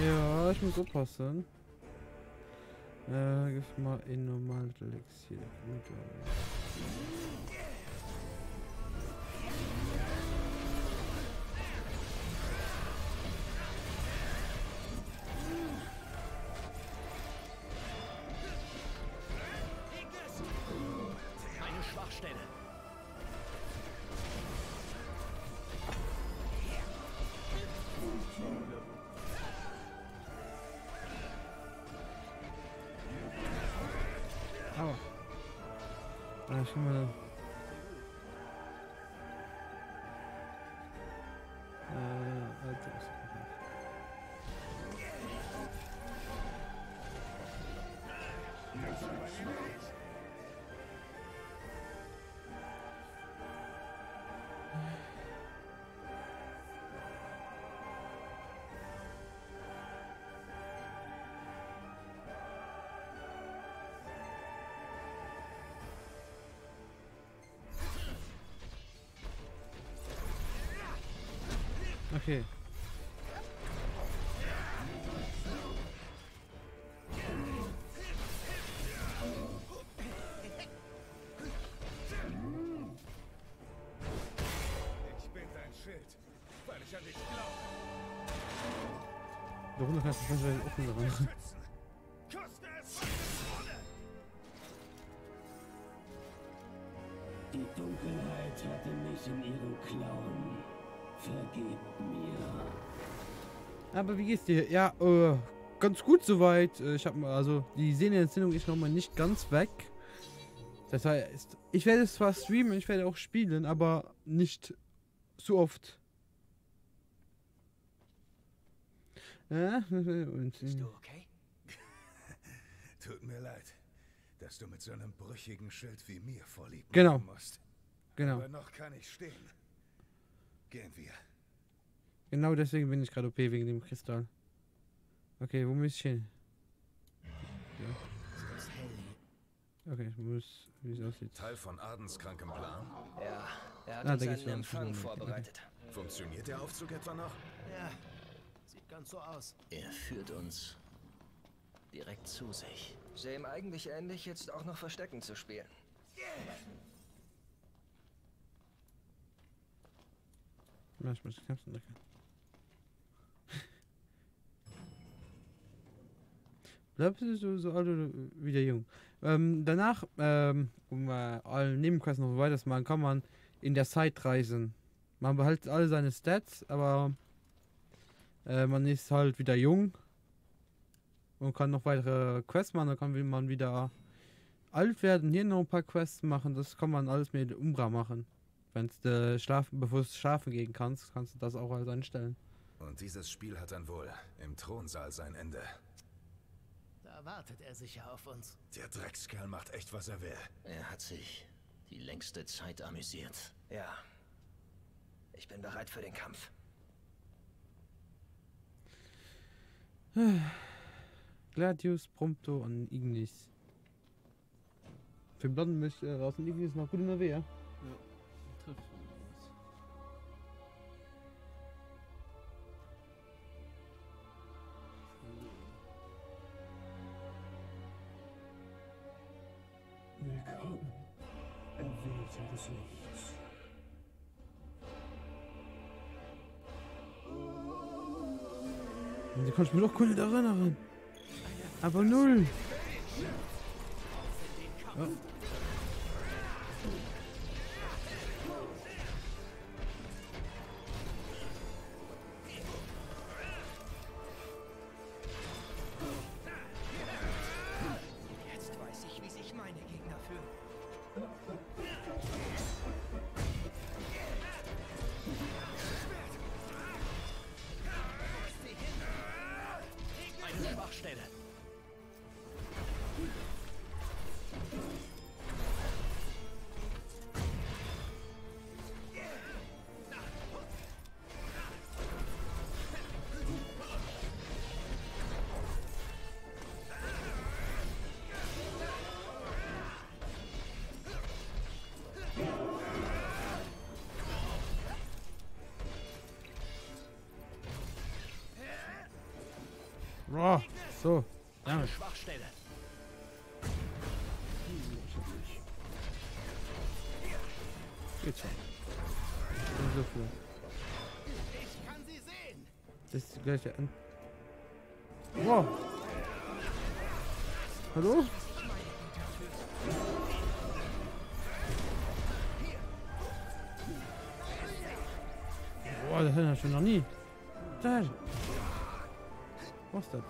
Ja, ich muss oppassen. Äh, gib mal in normal Elixier. Eine Schwachstelle. Aua. Ah, ich mal. Äh, also, Okay. Ich bin dein Schild, weil ich an dich glaube. Darunter kannst du vielleicht auch wieder ran. Die Dunkelheit hatte mich in ihren Klauen. Vergebt mir. Aber wie geht's dir? Ja, äh, ganz gut soweit. Äh, ich habe also die Sehnenentzündung ist nochmal nicht ganz weg. Das heißt, ich werde es zwar streamen, ich werde auch spielen, aber nicht zu oft. Ja, und, Bist du okay? Tut mir leid, dass du mit so einem brüchigen Schild wie mir vorlieb genau. musst. Genau. Aber noch kann ich stehen. Gehen wir. Genau deswegen bin ich gerade OP wegen dem Kristall. Okay, wo muss ich hin? Ja. Okay, ich muss, wie es aussieht. Teil von Adens krankem Plan? Ja, er hat ah, uns da einen geht's Empfang vorbereitet. Okay. Funktioniert der Aufzug etwa noch? Ja, sieht ganz so aus. Er führt uns direkt zu sich. Sähe ihm eigentlich ähnlich, jetzt auch noch Verstecken zu spielen. Ja, ich muss die Knöpfe drücken. Bleibst du so, so alt oder wieder jung? Ähm, danach, ähm, um äh, alle Nebenquests noch weiter zu machen, kann man in der Zeit reisen. Man behält alle seine Stats, aber äh, man ist halt wieder jung und kann noch weitere Quests machen. Dann kann man wieder alt werden, hier noch ein paar Quests machen. Das kann man alles mit Umbra machen. Wenn du schlafen, bevor du schlafen gehen kannst, kannst du das auch alles einstellen. Und dieses Spiel hat dann wohl im Thronsaal sein Ende. Da wartet er sicher auf uns. Der Dreckskerl macht echt, was er will. Er hat sich die längste Zeit amüsiert. Ja. Ich bin bereit für den Kampf. Gladius, Prompto und Ignis. Für Blonden mich äh, raus und Ignis noch gut in der Wehe. Ja, trifft was. Willkommen, Erwählter des Lichts. Und die kann ich mir doch cool nicht erinnern. Aber null. Ja. Jetzt weiß ich, wie sich meine Gegner fühlen. Eine Schwachstelle. Oh, so. Eine Damit. Schwachstelle. Geht schon. Bin so viel. Ich kann sie sehen. Das ist die gleiche An. Wow. Hallo? Boah, das hat er schon noch nie. Da. Was ist das?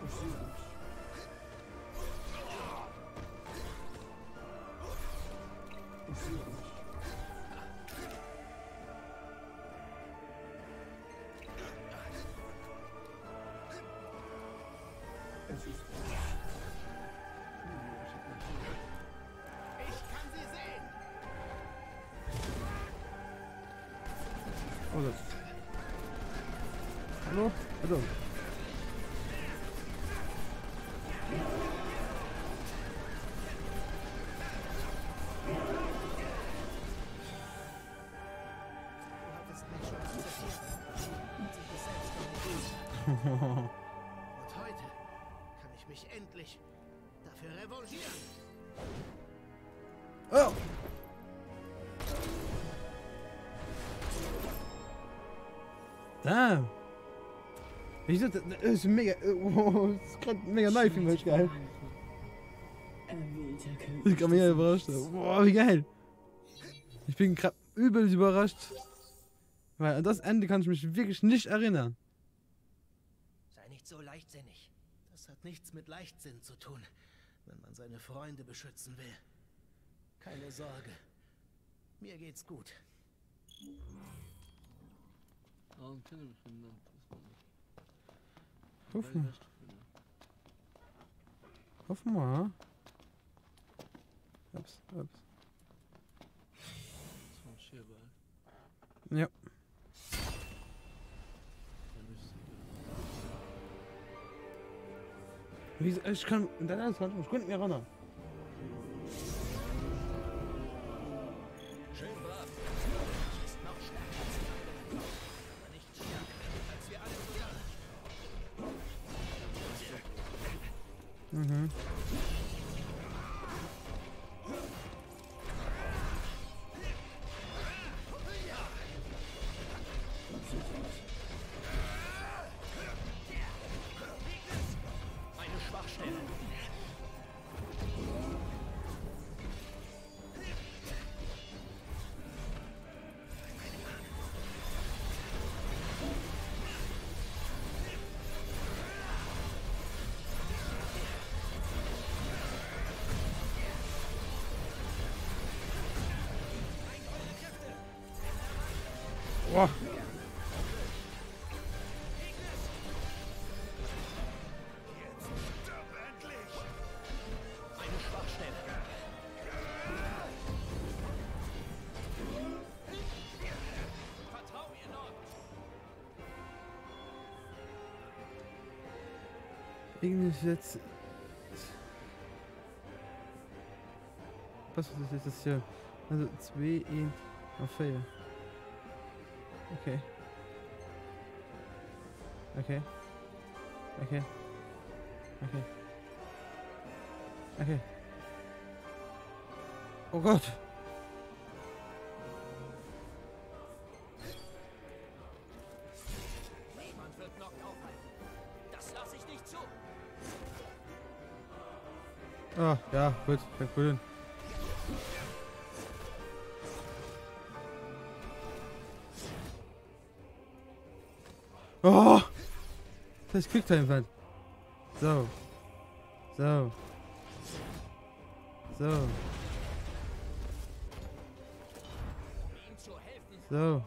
Ich kann sie sehen. Oh Gott. Hallo? Hallo. Du hattest mich schon akzeptiert. Und heute kann ich mich endlich dafür revanchieren. Oh. Damn. Wie gesagt, das ist mega, oh, das ist grad mega neu für mich, geil. Ich kann mich überrascht. Boah, wie geil. Ich bin grad übel überrascht. Weil an das Ende kann ich mich wirklich nicht erinnern. Sei nicht so leichtsinnig. Das hat nichts mit Leichtsinn zu tun, wenn man seine Freunde beschützen will. Keine Sorge. Mir geht's gut. Hoffen. Hoffen wir. Ups, ups. Ja. Ich kann, das kann ich mich mehr erinnern. Mhm. Eine Schwachstelle. Boah. Eine Schwachstelle. Vertrau mir, Nord. Irgendwie ist jetzt. Was ist das hier? Also 2, 1, 4. Okay. Okay. Okay. Okay. Okay. Oh Gott. Niemand wird Noct aufhalten. Das lasse ich nicht zu. Ah, ja, gut, kein Problem. Oh! Das ist Quicktime-Event. So. So. So. So.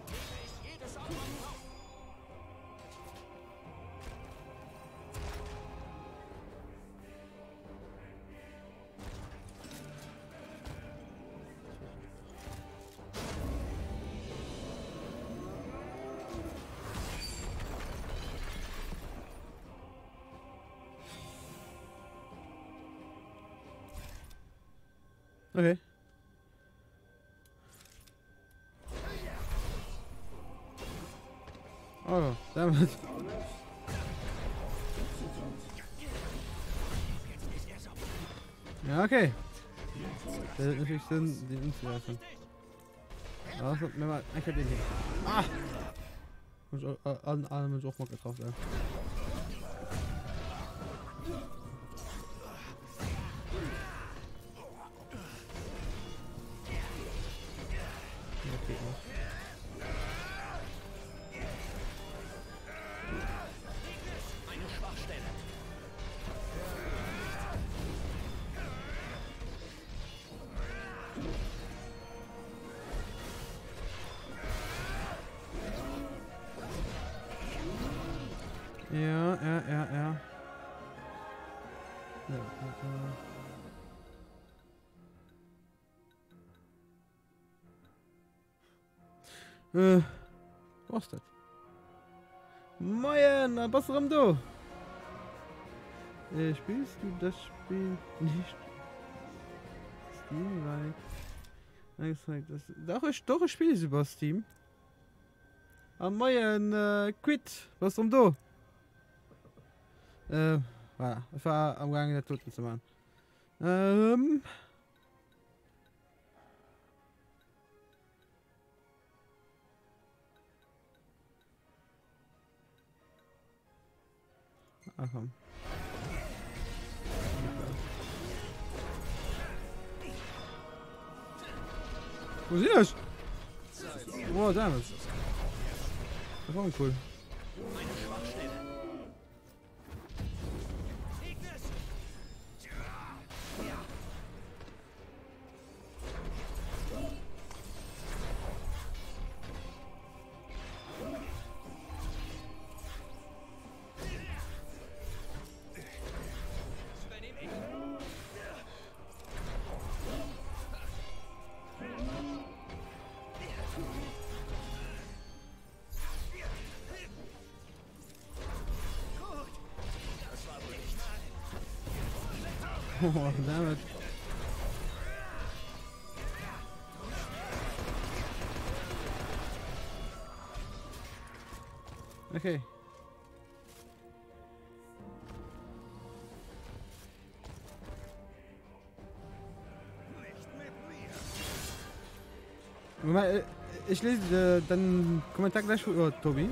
Okay. Oh, damit. Ja, okay. Das hat natürlich Sinn, den umzuwerfen. Also, wenn man, ich hab den hier. Ah! Muss ich auch, äh, an, an, muss ich auch mal getroffen, ja. Eine Schwachstelle. Ja, ja, ja, ja. Ja, ja, ja. Äh, was das? Moin, na, was rum du? Äh, spielst du das Spiel nicht? Steam-like. Angezeigt, das. Doch, ich, doch, ich spiele es über Steam. Ah, moin, äh, Quid, was rum du? Äh, voilà. Ech war am gaangen dat doten ze man. Ähm. Ah, komm. Wo sinn ech? Oh, damn it. Das war cool. Oh, damn it. Okay. Moment, äh, ich lese äh, dann Kommentar gleich, oh, Tobi.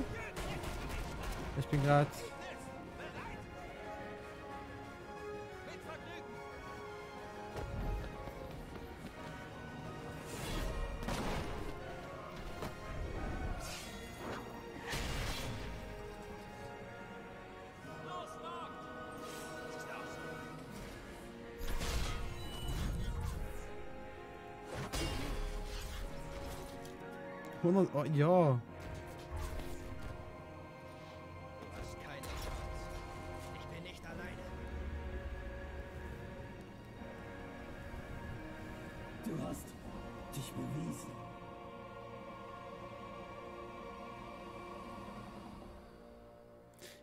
Ich bin gerade Oh, ja. Du hast dich bewiesen.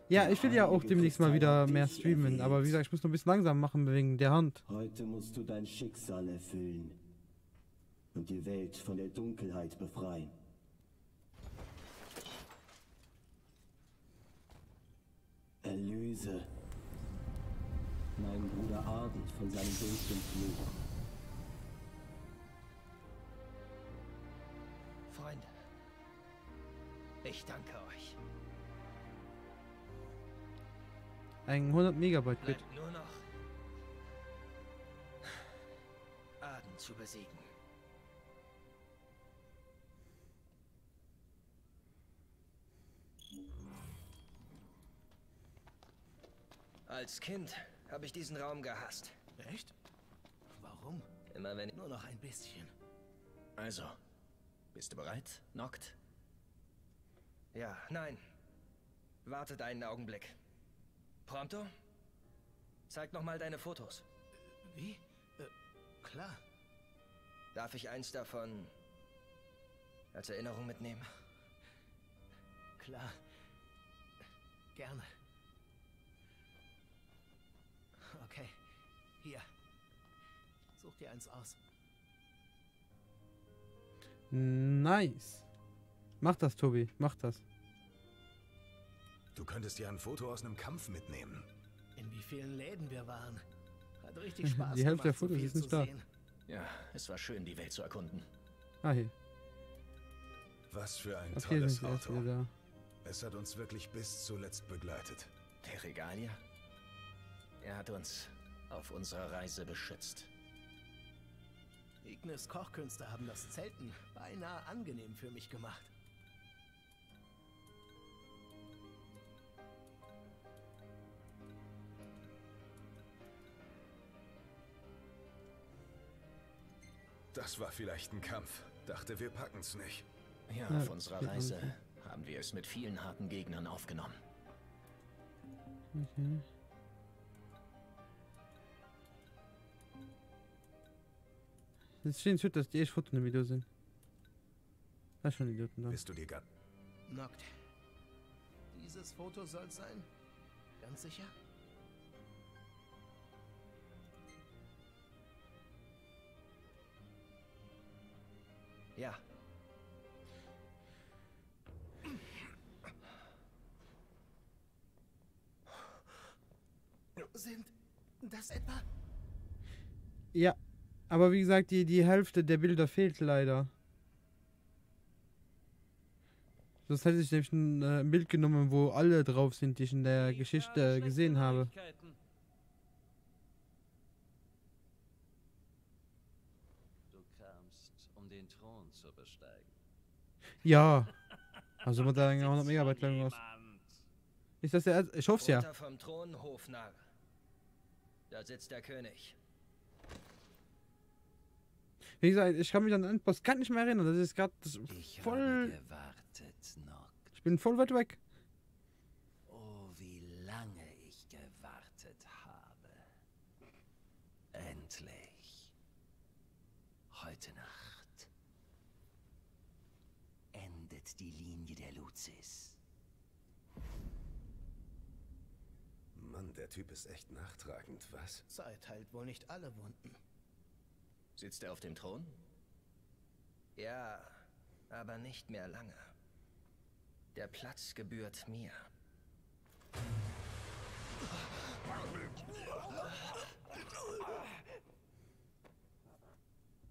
Ja, ich will ja auch demnächst mal wieder mehr streamen, aber wie gesagt, ich muss noch ein bisschen langsam machen wegen der Hand. Heute musst du dein Schicksal erfüllen und die Welt von der Dunkelheit befreien. Erlöse meinen Bruder Arvid von seinem dunklen Fluch. Freunde, ich danke euch. Eng 100 Megabyte Bit. Bleibt nur noch Aden zu besiegen. Als Kind habe ich diesen Raum gehasst. Echt? Warum? Immer wenn nur noch ein bisschen. Also, bist du bereit, Noct? Ja, nein. Wartet einen Augenblick. Prompto? Zeig noch mal deine Fotos. Wie? Äh, klar. Darf ich eins davon als Erinnerung mitnehmen? Klar. Gerne. Okay. Hier. Such dir eins aus. Nice. Mach das, Tobi. Mach das. Du könntest ja ein Foto aus einem Kampf mitnehmen. In wie vielen Läden wir waren. Hat richtig Spaß Die Hälfte der gemacht, so Fotos viel ist nicht zu da. sehen. Ja, es war schön, die Welt zu erkunden. Ah, hier. Was für ein Okay, tolles sind sie erst Auto. wieder da. Es hat uns wirklich bis zuletzt begleitet. Der Regalia? Er hat uns auf unserer Reise beschützt. Ignis Kochkünste haben das Zelten beinahe angenehm für mich gemacht. Das war vielleicht ein Kampf. Dachte, wir packen's nicht. Ja, Ja, auf unserer geht auch Reise nicht. haben wir es mit vielen harten Gegnern aufgenommen. Okay. Es steht nicht, dass die echt Fotos im Video sind. Das ist schon Idioten da. Bist du dir ganz... Noct. Dieses Foto soll's sein? Ganz sicher? Ja. Sind das etwa? Ja, aber wie gesagt, die, die Hälfte der Bilder fehlt leider. Sonst hätte ich nämlich ein, äh, ein Bild genommen, wo alle drauf sind, die ich in der Geschichte gesehen habe. Du kamst, um den Thron zu besteigen. Ja. Also mat enger 100 Megabyte Leitung ass. Ist das der Ich hoff's ja. Runter vom Thron, Hofnarr. Da sitzt der König. Wie gesagt, ich kann mich an den Endboss gar nicht mehr erinnern. Das ist gerade voll. Gewartet, Noct. Ich bin voll weit weg. Oh, wie lange ich gewartet habe. Endlich. Heute Nacht endet die Linie der Luzis. Mann, der Typ ist echt nachtragend, was? Zeit heilt wohl nicht alle Wunden. Sitzt er auf dem Thron? Ja, aber nicht mehr lange. Der Platz gebührt mir.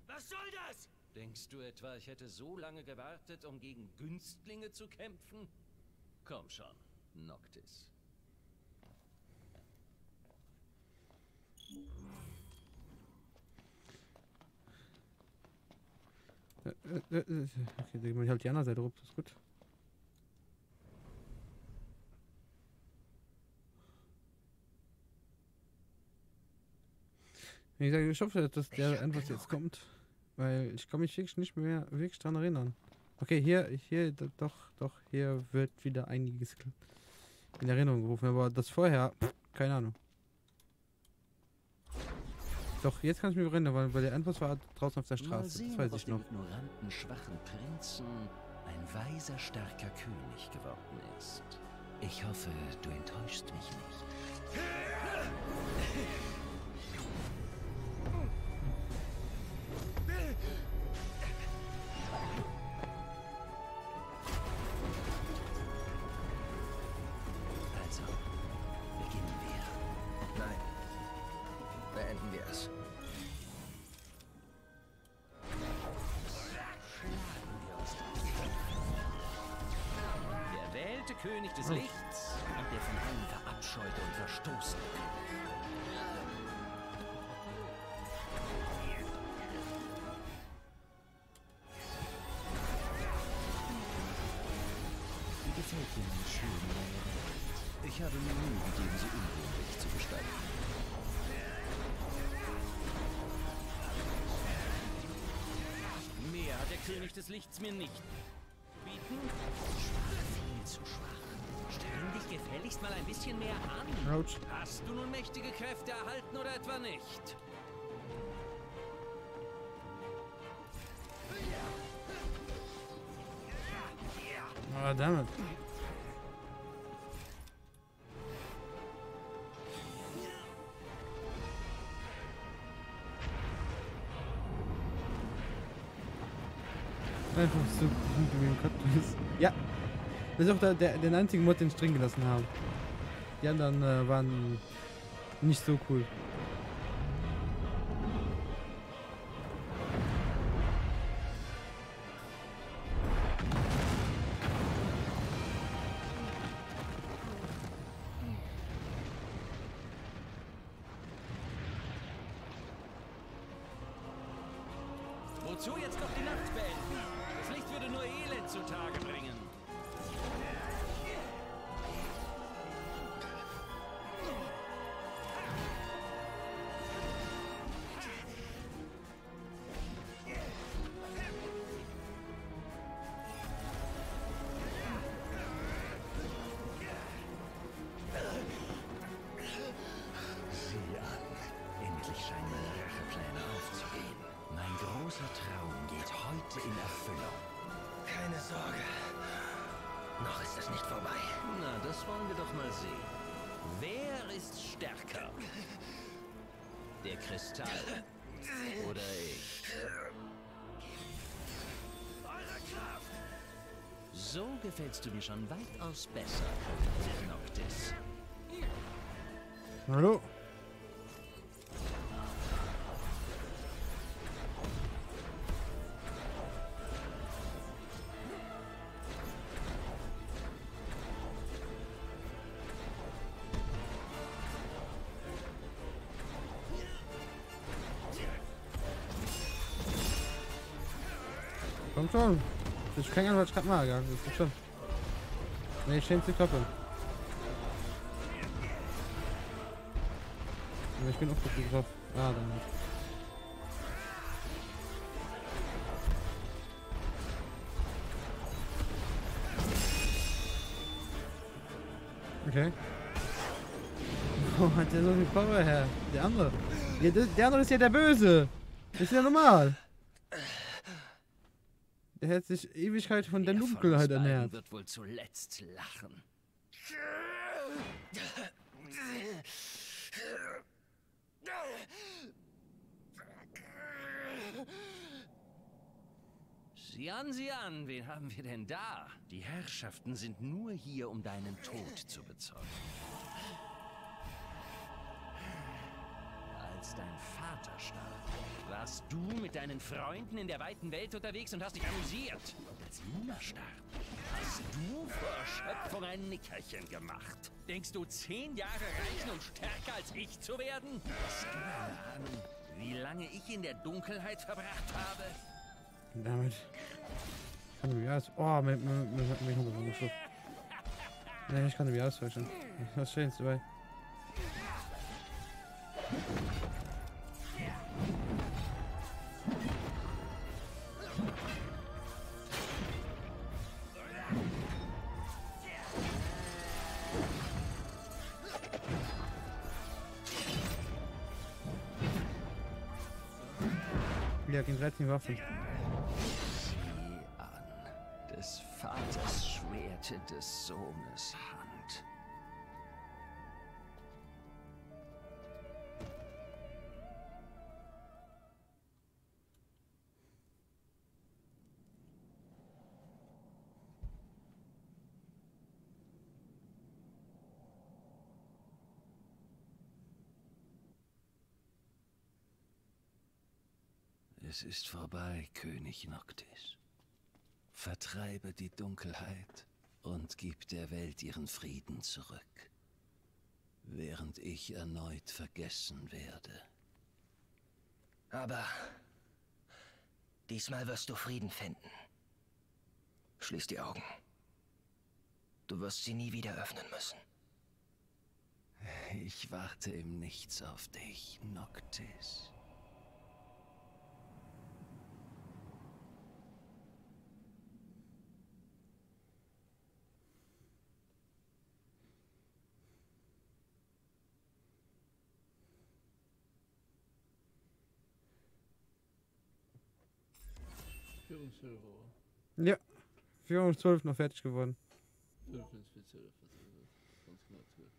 Was soll das? Denkst du etwa, ich hätte so lange gewartet, um gegen Günstlinge zu kämpfen? Komm schon, Noctis. Äh, äh, äh, okay, dann ich halt die andere Seite rum, das ist gut. Wie gesagt, ich hoffe, dass der Endboss jetzt kommt. Weil ich kann mich wirklich nicht mehr wirklich dran erinnern. Okay, hier, hier, doch, doch, hier wird wieder einiges in Erinnerung gerufen. Aber das vorher, pff, keine Ahnung. Doch, jetzt kann ich mich erinnern, weil, weil der Endboss war draußen auf der Straße. Sehen, das weiß ob ich noch. Aus dem ignoranten, schwachen Prinzen ein weiser, starker König geworden ist. Ich hoffe, du enttäuschst mich nicht. Also, beginnen wir. Nein. Beenden wir es. Der erwählte König des Oh. Lichts und der von allen verabscheute und verstoßene König. Wie gefällt dir meine schöne neue Welt? Ich habe mir Mühe gegeben, sie unrühmlich zu gestalten. Mehr hat der König des Lichts mir nicht zu bieten. Schwach, viel zu schwach. Streng dich gefälligst mal ein bisschen mehr an. Autsch. Hast du nun mächtige Kräfte erhalten oder etwa nicht? Ah, damn it. Einfach so gut wie im Kaktus. Ja. Das ist auch der, der, den einzigen Mod, den ich drin gelassen habe. Die anderen äh, waren nicht so cool. Wozu jetzt noch die Nacht beenden? Das Licht würde nur Elend zutage bringen. Sieh an. Endlich scheinen meine Rachepläne aufzugehen. Mein großer Traum geht heute in Erfüllung. Keine Sorge. Noch ist es nicht vorbei. Na, das wollen wir doch mal sehen. Wer ist stärker? Der Kristall oder ich? So gefällst du mir schon weitaus besser, König Noctis. Hallo? Komm schon. Ich hab keine Ahnung, was ich gerade mache, gell? Das ist schon. Nee, schön zu kloppen. Aber ich bin auch gut drauf. Ah, dann nicht. Okay. Wo hat der so viel Power her? Der andere. Ja, der, der andere ist ja der Böse. Das ist ja normal. Der hat sich Ewigkeit von der Dunkelheit ernährt. wird wohl zuletzt lachen. Sieh an, sieh an, wen haben wir denn da? Die Herrschaften sind nur hier, um deinen Tod zu bezeugen. Als dein Vater starb, warst du mit deinen Freunden in der weiten Welt unterwegs und hast dich amüsiert. Und als Luna starb, hast du vor Erschöpfung ein Nickerchen gemacht. Denkst du, zehn Jahre reichen, um stärker als ich zu werden? Hast du eine Ahnung, wie lange ich in der Dunkelheit verbracht habe? Damit. Ich kann mir aus. Oh, mit, mit, mit, mit, mit, mit, Nee, ich kann mir ausweichen. Das Schönste bei. Ja, gegen 13 Waffen. Sieh an, des Vaters Schwert in des Sohnes Hand. Es ist vorbei, König Noctis. Vertreibe die Dunkelheit und gib der Welt ihren Frieden zurück, während ich erneut vergessen werde. Aber diesmal wirst du Frieden finden. Schließ die Augen. Du wirst sie nie wieder öffnen müssen. Ich warte im Nichts auf dich, Noctis. Virun 12 Auer. Ja, virun 12 nach fertig geworden. 5 vir 12, ganz genau 12.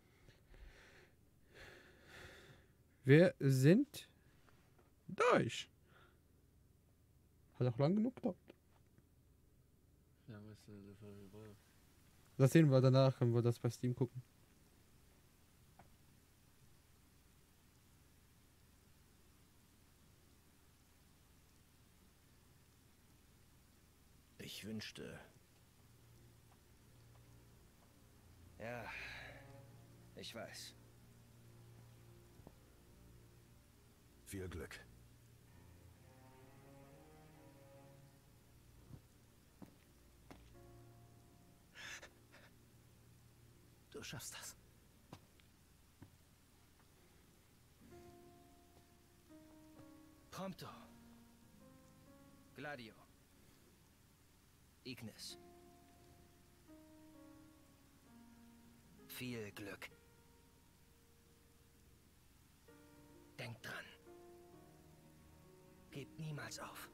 Wir sind durch. Hat auch lang genug gedauert. Wie laang hues de dofir gebraucht? Das sehen wir danach, wenn wir das bei Steam gucken. Ich wünschte. Ja, ich weiß. Viel Glück. Du schaffst das. Prompto. Gladio. Ignis. Viel Glück. Denkt dran. Gebt niemals auf.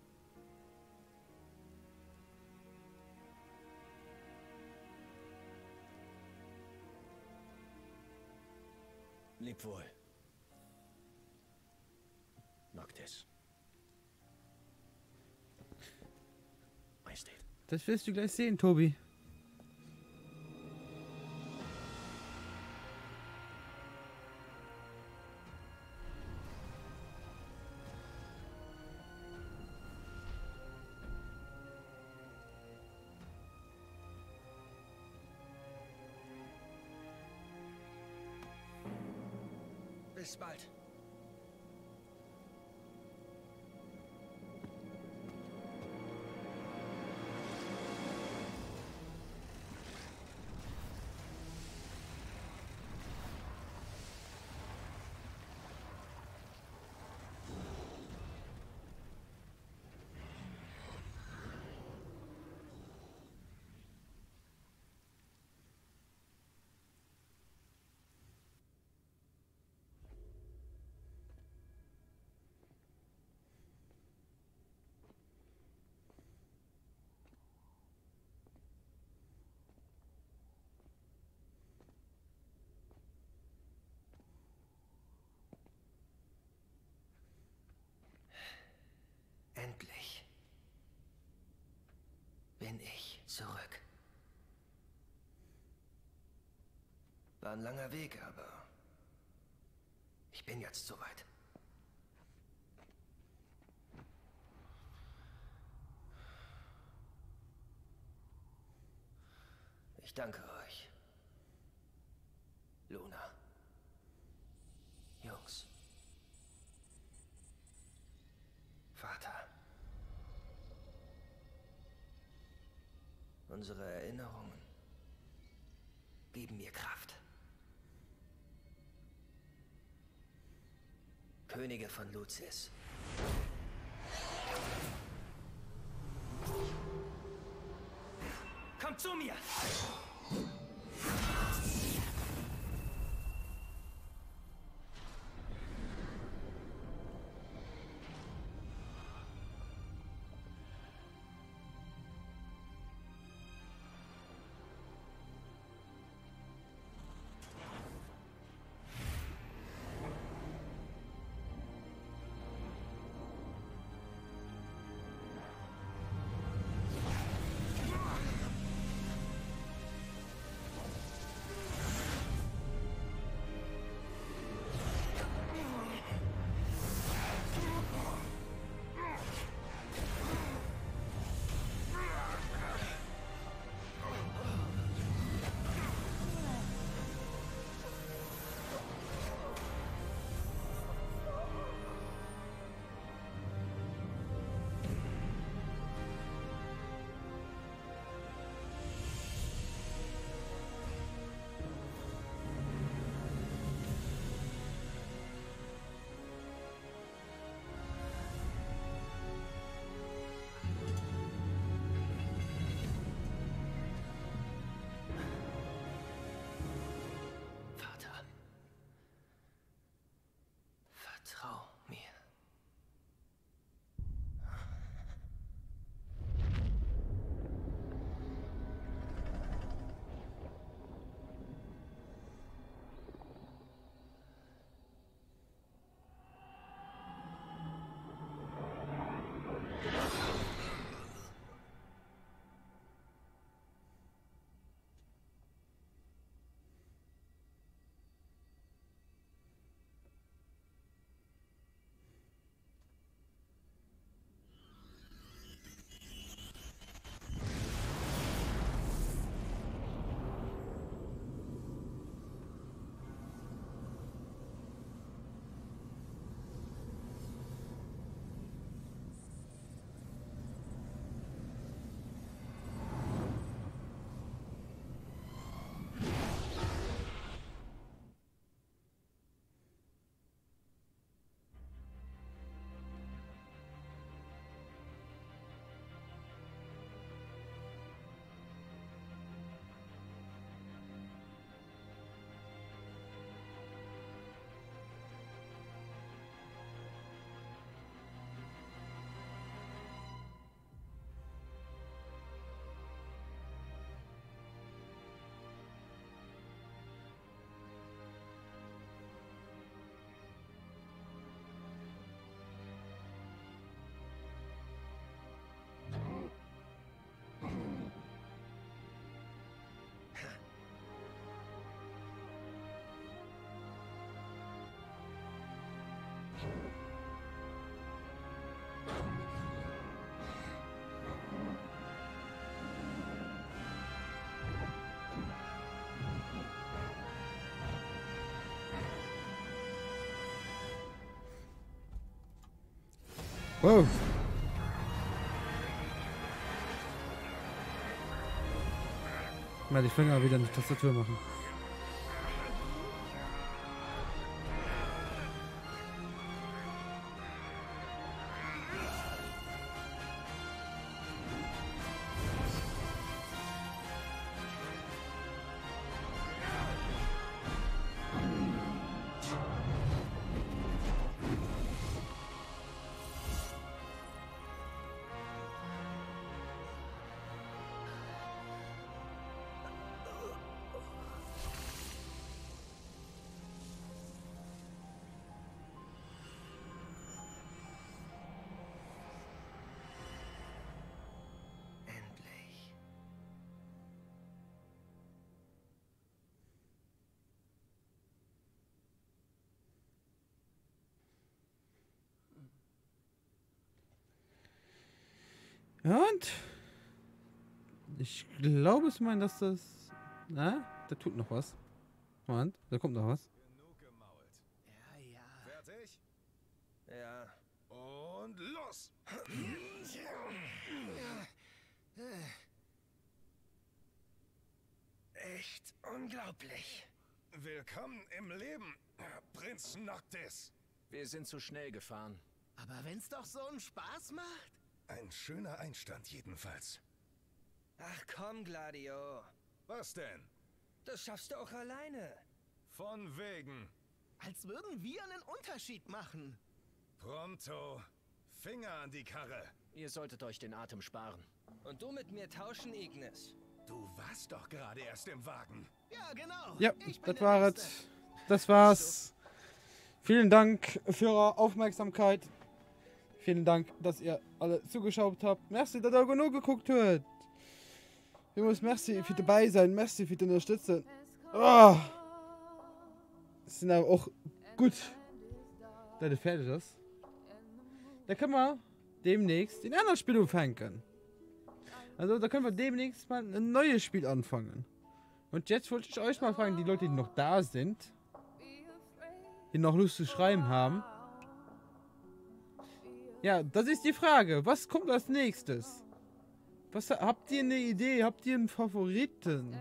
Leb wohl. Noctis. Majestät. Das wirst du gleich sehen, Tobi. Bis bald. Zurück. War ein langer Weg, aber ich bin jetzt soweit. Ich danke euch. Luna. Jungs. Vater. Unsere Erinnerungen geben mir Kraft. Könige von Lucis. Kommt zu mir! Vater, vertrau mir. Wow. Mal die Finger wieder in die Tastatur machen. Und ich glaube es mein, dass das. Na, da tut noch was. Moment, da kommt noch was. Ja, ja. Fertig? Ja. Und los! Echt unglaublich. Willkommen im Leben, Prinz Noctis. Wir sind zu schnell gefahren. Aber wenn's doch so einen Spaß macht. Ein schöner Einstand jedenfalls. Ach komm, Gladio. Was denn? Das schaffst du auch alleine. Von wegen. Als würden wir einen Unterschied machen. Pronto. Finger an die Karre. Ihr solltet euch den Atem sparen. Und du mit mir tauschen, Ignis. Du warst doch gerade erst im Wagen. Ja, genau. Ja, das war es. Das war's. Vielen Dank für eure Aufmerksamkeit. Vielen Dank, dass ihr alle zugeschaut habt. Merci, dass ihr genug geguckt habt. Vielmals Merci fir dobäi sein. Merci fir d'Ënnerstëtzen. Oh. Sinn awer och gutt, dat et fäerdeg ass. Da kënne mer demnächst een anert Spill ufänken. Also da kënne mer demnächst mal en neues Spiel anfangen. Und jetzt wollte ich euch mal fragen, die Leute, die noch da sind, die noch Lust zu schreiben haben. Ja, das ist die Frage. Was kommt als nächstes? Was habt ihr eine Idee? Habt ihr einen Favoriten?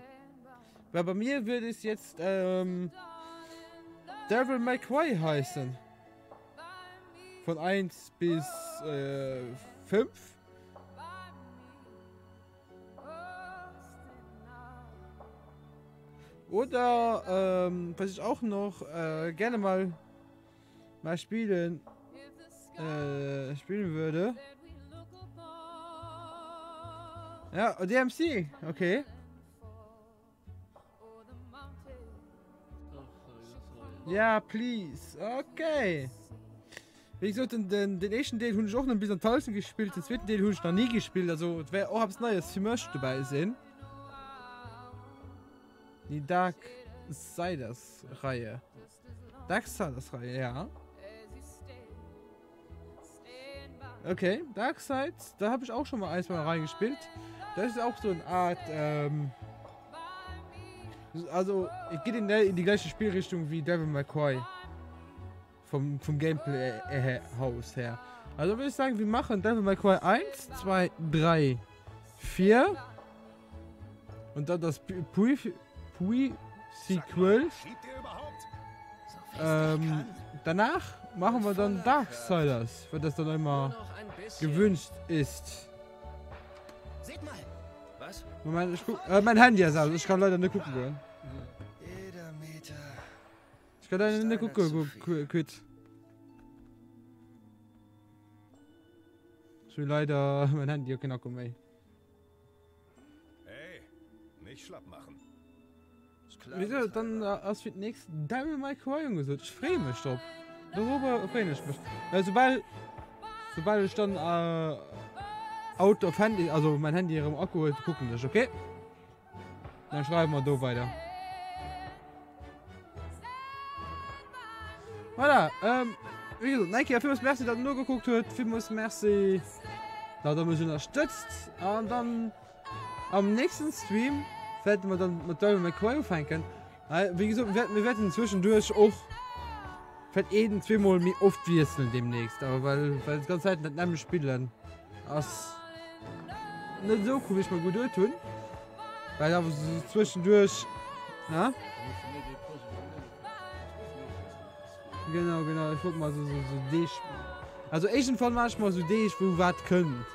Weil bei mir würde es jetzt ähm, Devil May Cry heißen. Von 1 bis äh, 5. Oder, ähm, was ich auch noch äh, gerne mal, mal spielen, äh, spielen würde. Ja, DMC, okay. Ja, please. Okay. Wéi gesot, den, den, den éischten Deel hunn ech och nëmme bis an d'Halschent gespillt, den zweeten Deel hunn ech nach ni gespillt, also et wär och eppes Neies fir mech dobäi sinn. Die Dark Siders Reihe. Dark Siders Reihe, ja. Okay, Dark Sides, da habe ich auch schon mal eins mal reingespielt. Das ist auch so eine Art, ähm, also, es geht in, in die gleiche Spielrichtung wie Devil May Cry. Vom, vom Gameplay äh, Haus her. Also würde ich sagen, wir machen Devil May Cry 1, 2, 3, 4. Und dann das Pre-Sequel. Ähm, danach machen wir dann Darksiders, wenn das dann immer gewünscht ist. Seht mal. Was? Moment, ich guck, äh, mein Handy ist aus, ich kann leider nicht gucken gehen. Ich kann leider nicht gucken, gut. Ich will leider mein Handy okay, Akku méi. Hey, nicht schlapp machen. Wieso, dann äh, ass fir d'nächst Devil May Cry ungesot. Ech freeë mech drop. Dorobber freeën ech mech. Well soubal, soubal ech dann äh, out of Handy, also mein Handy erëm Akku huet, kucken ech, okay? Dann schreiben wir do weider. Voilà, ähm, wéi gesot, Nike, villmools Merci, datt der nogekuckt huet. Villmools Merci, datt der mech ënnerstëtzt. An dann am nächsten Stream wäerte mer dann mat Devil May Cry ufänken. Äh, wéi gesot, mir wäerten, mir wäerten zwischenduerch och vläicht een, zweemol méi oft wiesselen demnächst. Awer well, well d'ganz Zäit dat nämmlecht spillen ass net esou cool, wéi ech mer geduet hunn. Well awer so zwischenduerch, ne? Genau, genau, ich wollte mal so, so, so Deeg. Also irgendwann mach ich mal so Deeg, wou wat kënnt.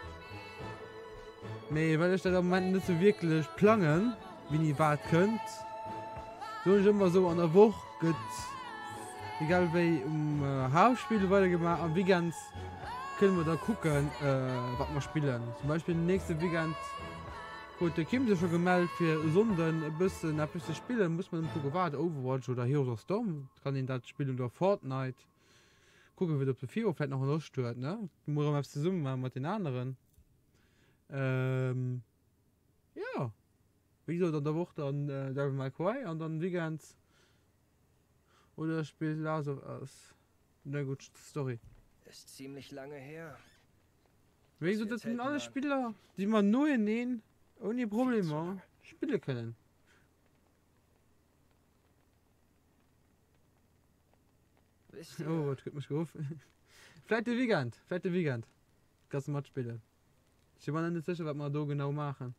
Mee well ech dat am Moment net sou wierklech plangen, wéini wat kënnt, soen ech ëmmer sou an der Woch gëtt egal wéi um Hauptspiel weidergemaach, am Weekend kënne mer da kucken wat mer spillen. Zum Beispill den nächste Weekend huet de Kim sech scho gemellt fir e Sonnden e bëssen eppes ze spillen, muss mer nëmmen kucken wat, Overwatch oder Heroes of Storm kann een dat spillen oder Fortnite. Kucken wéi op de Fio vläit nach Loscht huet ne, mol erëm eppes zesumme maache mat den aneren. Ähm, ja. Wéi gesot, an der Woch dann äh, Devil May Cry an dann Weekends oder spielt Last of Us. Na gut, Story. Ist ziemlich lange her. Wéi gesot, dat sinn alles Spiller, déi mer noeneen ouni Problemer spille kënnen. Oh, et gëtt mech geruff. Vläit de Weekend, vläit de Weekend kanns de matspillen. Ech si mer nach net sécher, wat mer do genau maachen.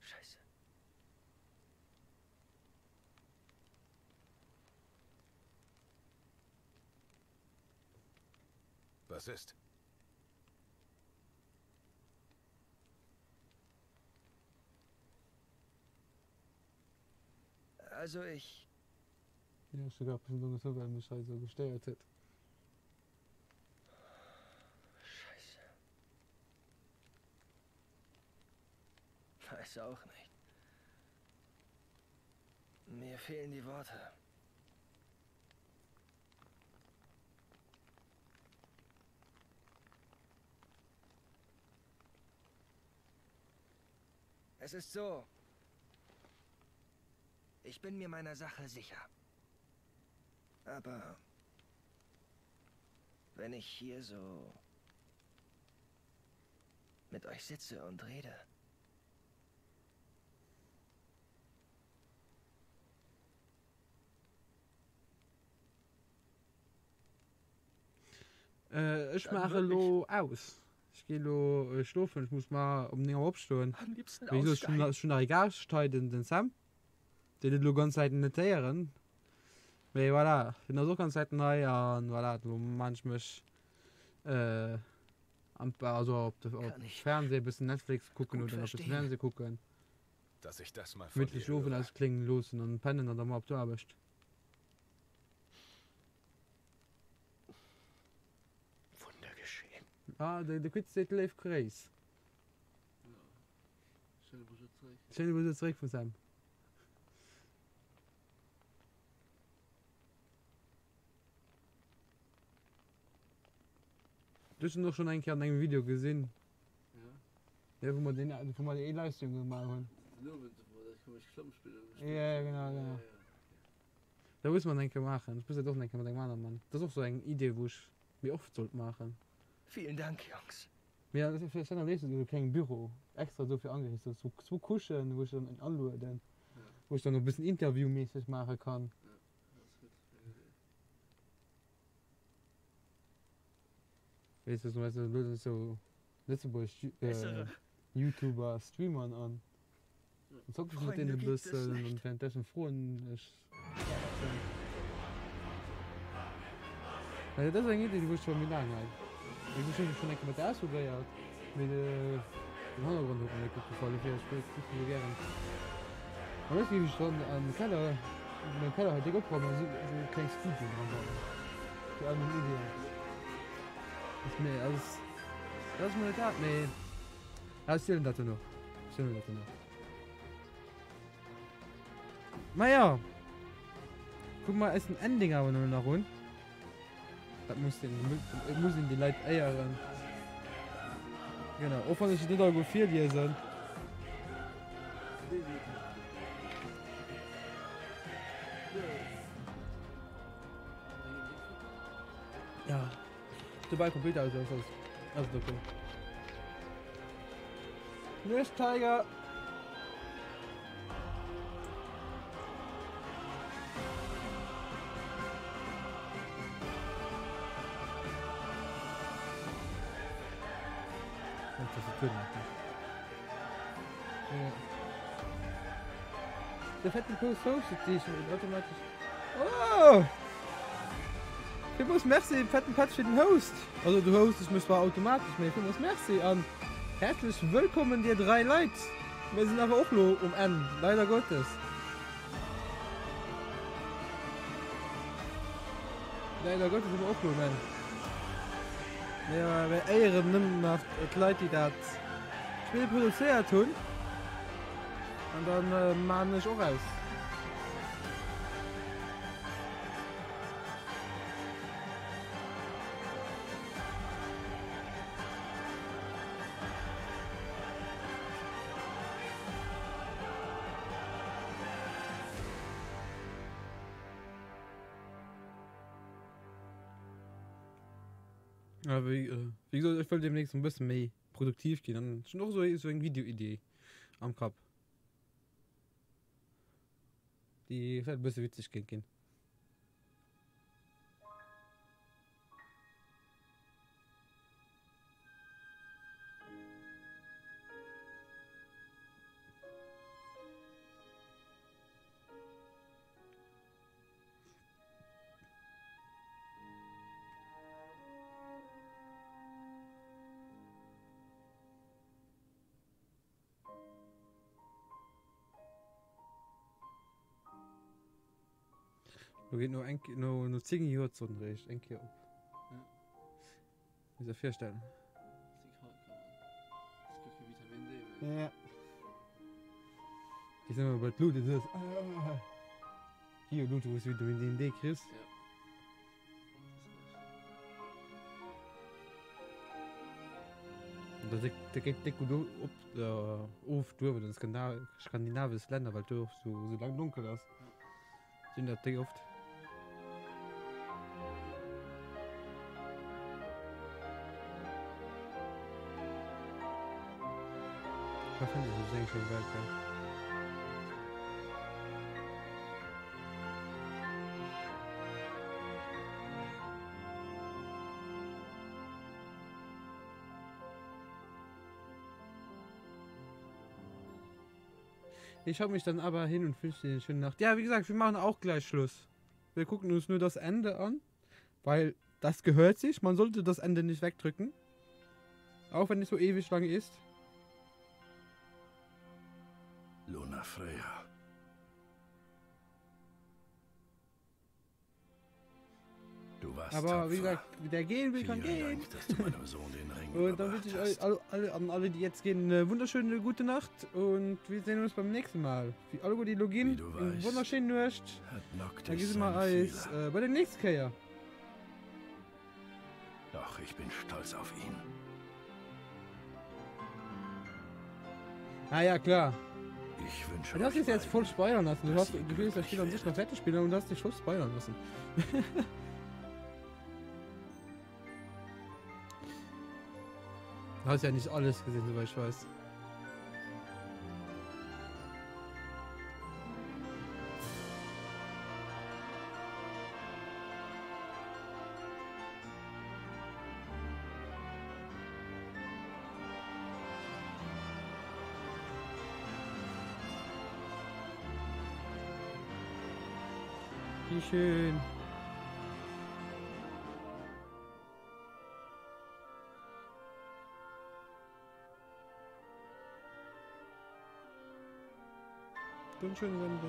Scheiße. Was ist? Also ich. Ja, ech hu grad e bëssen domm gezu, well mech hei esou gestéiert huet. Scheiße. Weiß auch nicht. Mir fehlen die Worte. Es ist so. Ich bin mir meiner Sache sicher. Aber wenn ich hier so mit euch sitze und rede, Äh, ech maache elo aus. Ech gi elo schlofen. Ech muss mar um 9 Auer opstoen. Am liebsten Wéi gesot, ech hunn ech hunn nach ee Gaascht hei, den, den Sam. Deen huet elo ganz Zäiten net héieren. Mee voilà, deen ass och ganz Zäiten hei an voilà, elo maan ech mech äh, am, also op de, op Kann ich Fernseh e bëssen Netflix kucken gut oder nach e bëssen verstehen. Fernseh kucken. Dass ich das mal von Gemütlech dir schlofen höre. auskléngen loossen an pennen an da mar op d'Aarbecht. Wunder geschehen. Ah, de, de Quiz seet léif Gréiss. Schéine Bonjour zeréck. Schéine Bonjour zeréck vum Sam. Du hues en och schonn eng Kéier an engem Video gesinn. Ja. Ja, wou mer den, wou mer déi ee Livestream gemaach hunn. Den Owend, wou mer dat komescht Klammspill gespillt Ja, ja, genau, genau. Ja, ja. Dat muss mer eng Kéier maachen. Ech muss dat och eng Kéier mat engem anere man. Dat ass och sou eng Idee, wou ech méi oft sollt maachen. Vielen Dank, Jungs. Mee dat ass vläicht dann léifst esou e klenge Büro extra dofir angeriicht, sou zwou zwou Couchen, wou ech dann en alueden, wou ech dann och e bëssen interviewmässeg maache kann. Weess du, weißt du, lueden ech sou Lëtzebuerg Bessere. Youtuber, Streamern an. Dann zocke ech mat Freunde deenen e gibt es bëssen an nicht. währenddessen froen ech se. Well dat ass eng Idee, déi wou ech scho méi laang hat. Ech hunn se schonn eng Kéier mat der ausprobéiert, mee den Hannergrond huet mer net gutt gefall, dofir ech géif et esou gären. Am léifste géif ech dann am Keller, mäi Keller hei déck opräumen an esou e kleng Studio dran bauen fir all meng Iddien. Ass mir, ass, dat ass mol net dat, mee. Ah, ech zielen dat duerno. Ech zielen dat duerno. Maja. Guck mal, eis den Ending awer nur nach un. Dat muss den, et muss een déi Leit éieren. Genau, och wann ech et net alleguer virliesen. Ja. Sobal Computer aus ass, ass et ok. Nuecht Tiger! De fetten Post hostet déi schon automatisch. Oh! Villmools Merci fetten Petz fir den Host. Also du hostest mech zwar automatesch, mee villmools Merci an häerzlech wëllkommen dir 3 Leit. Mir sinn awer och lo um Enn, leider Gottes. Leider Gottes si mer och lo um Enn. Mee mir éieren nëmmen nach d'Leit déi dat Spill produzéiert hunn. An dann maan ech och aus. Ja, wéi, äh, wéi gesot, ech wëll demnächst e bësse méi produktiv ginn an ech hunn och esou esou eng Videoidee am Kapp. Déi vläicht e bësse witzeg kéint ginn. Lo geet no eng no no 10 Joer d'Sonn réischt eng Kéier op. Ja. Muss der virstellen. Ja. Ich sag mal, bei Blut ist es. Ah. Hier, Blut, wo du Vitamin D kriegst. Ja. Da da geht dick gut op äh, of du den Skandal skandinavische Länder, weil du so, so lang dunkel ass. Sinn dat déi oft. Final Fantasy ist eng schéin Welt, gell? Ich hau mich dann aber hin und wünsche dir eine schöne Nacht. Ja, wie gesagt, wir machen auch gleich Schluss. Wir gucken uns nur das Ende an, weil das gehört sich. Man sollte das Ende nicht wegdrücken. Auch wenn es so ewig lang ist. Luna Freya. Du warst Aber wie tapfer. gesagt, der gehen will, kann Vielen gehen. Dank, dass du meinem Sohn den Ring Und dann wünsche ich euch alle, alle, an alle, die jetzt gehen, eine wunderschöne gute Nacht und wir sehen uns beim nächsten Mal. Für alle, die lo ginn, eng wonnerschéin Nuecht. Da gesi mer eis äh, bei der nächsten Kéier. Doch ich bin stolz auf ihn. Ah ja, klar. Ich wünsche Du hast dich jetzt voll spoilern lassen. Du hast, du willst das Spiel an sich noch fertig spielen und hast dich schon spoilern lassen. Du hast ja nicht alles gesehen, soweit ich weiß. Wie schön. So ein schönes Ende.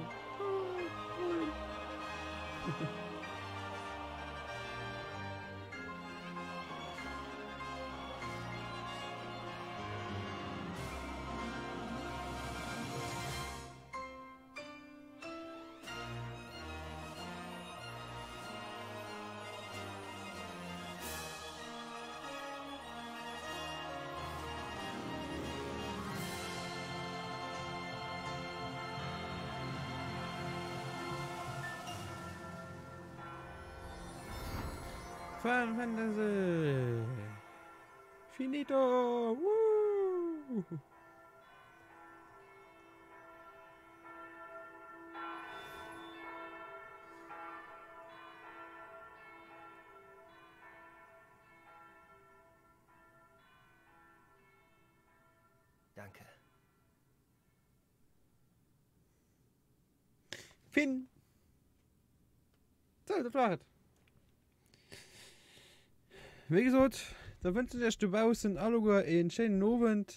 Final Fantasy. Finito. Woo! Danke. Finn. So, dat war et. Wéi gesot, da wënschen ech iech dobaussen alleguer een schéinen Owend.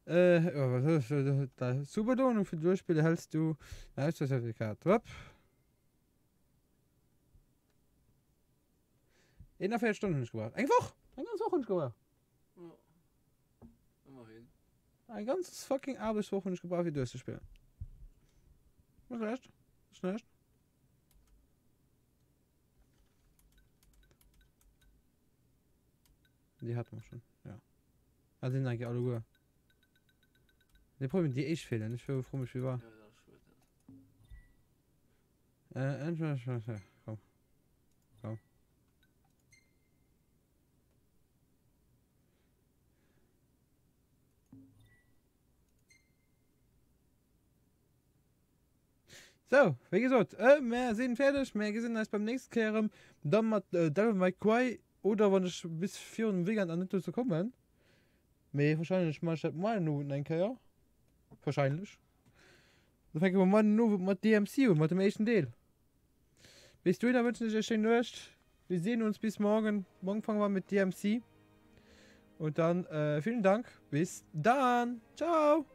Äh, zur Belohnung fir d'Duerchspille hältst du ein Ausweis-Zertifikat. Hopp. 41 Stonnen hunn ech gebraucht. Eng Woch! Eng ganz Woch hunn ech gebraucht. Ja. Immerhin. Eng ganz fucking Aarbechtswoch hunn ech gebraucht fir duerchzespillen. Net schlecht. Net schlecht. Déi haten mer schon, ja. Ah, sinn eigentlich alleguer. De Problem, déi éischt feelen. Ech froe mech, wie war. Ja, dat ass schued. Äh, entweder, komm. Komm. Sou, wéi gesot, mär sinn fäerdeg. Mär gesinn eis beim nächste Kéier erëm, da mat Devil May Cry oder wann ech bis virun dem Weekend nach net dozou kommen, mee wahrscheinlech man ech dat moar den Owend eng Kéier, wahrscheinlech. Da fänke mer moar den Owend mat DMC un, mat dem éischten Deel. Bis dohinner wënschen ech iech schéin Nuecht. Wir sehen uns bis morgen. Morgen fangen wir mit DMC. Und dann äh, vielen Dank. Bis dann. Ciao.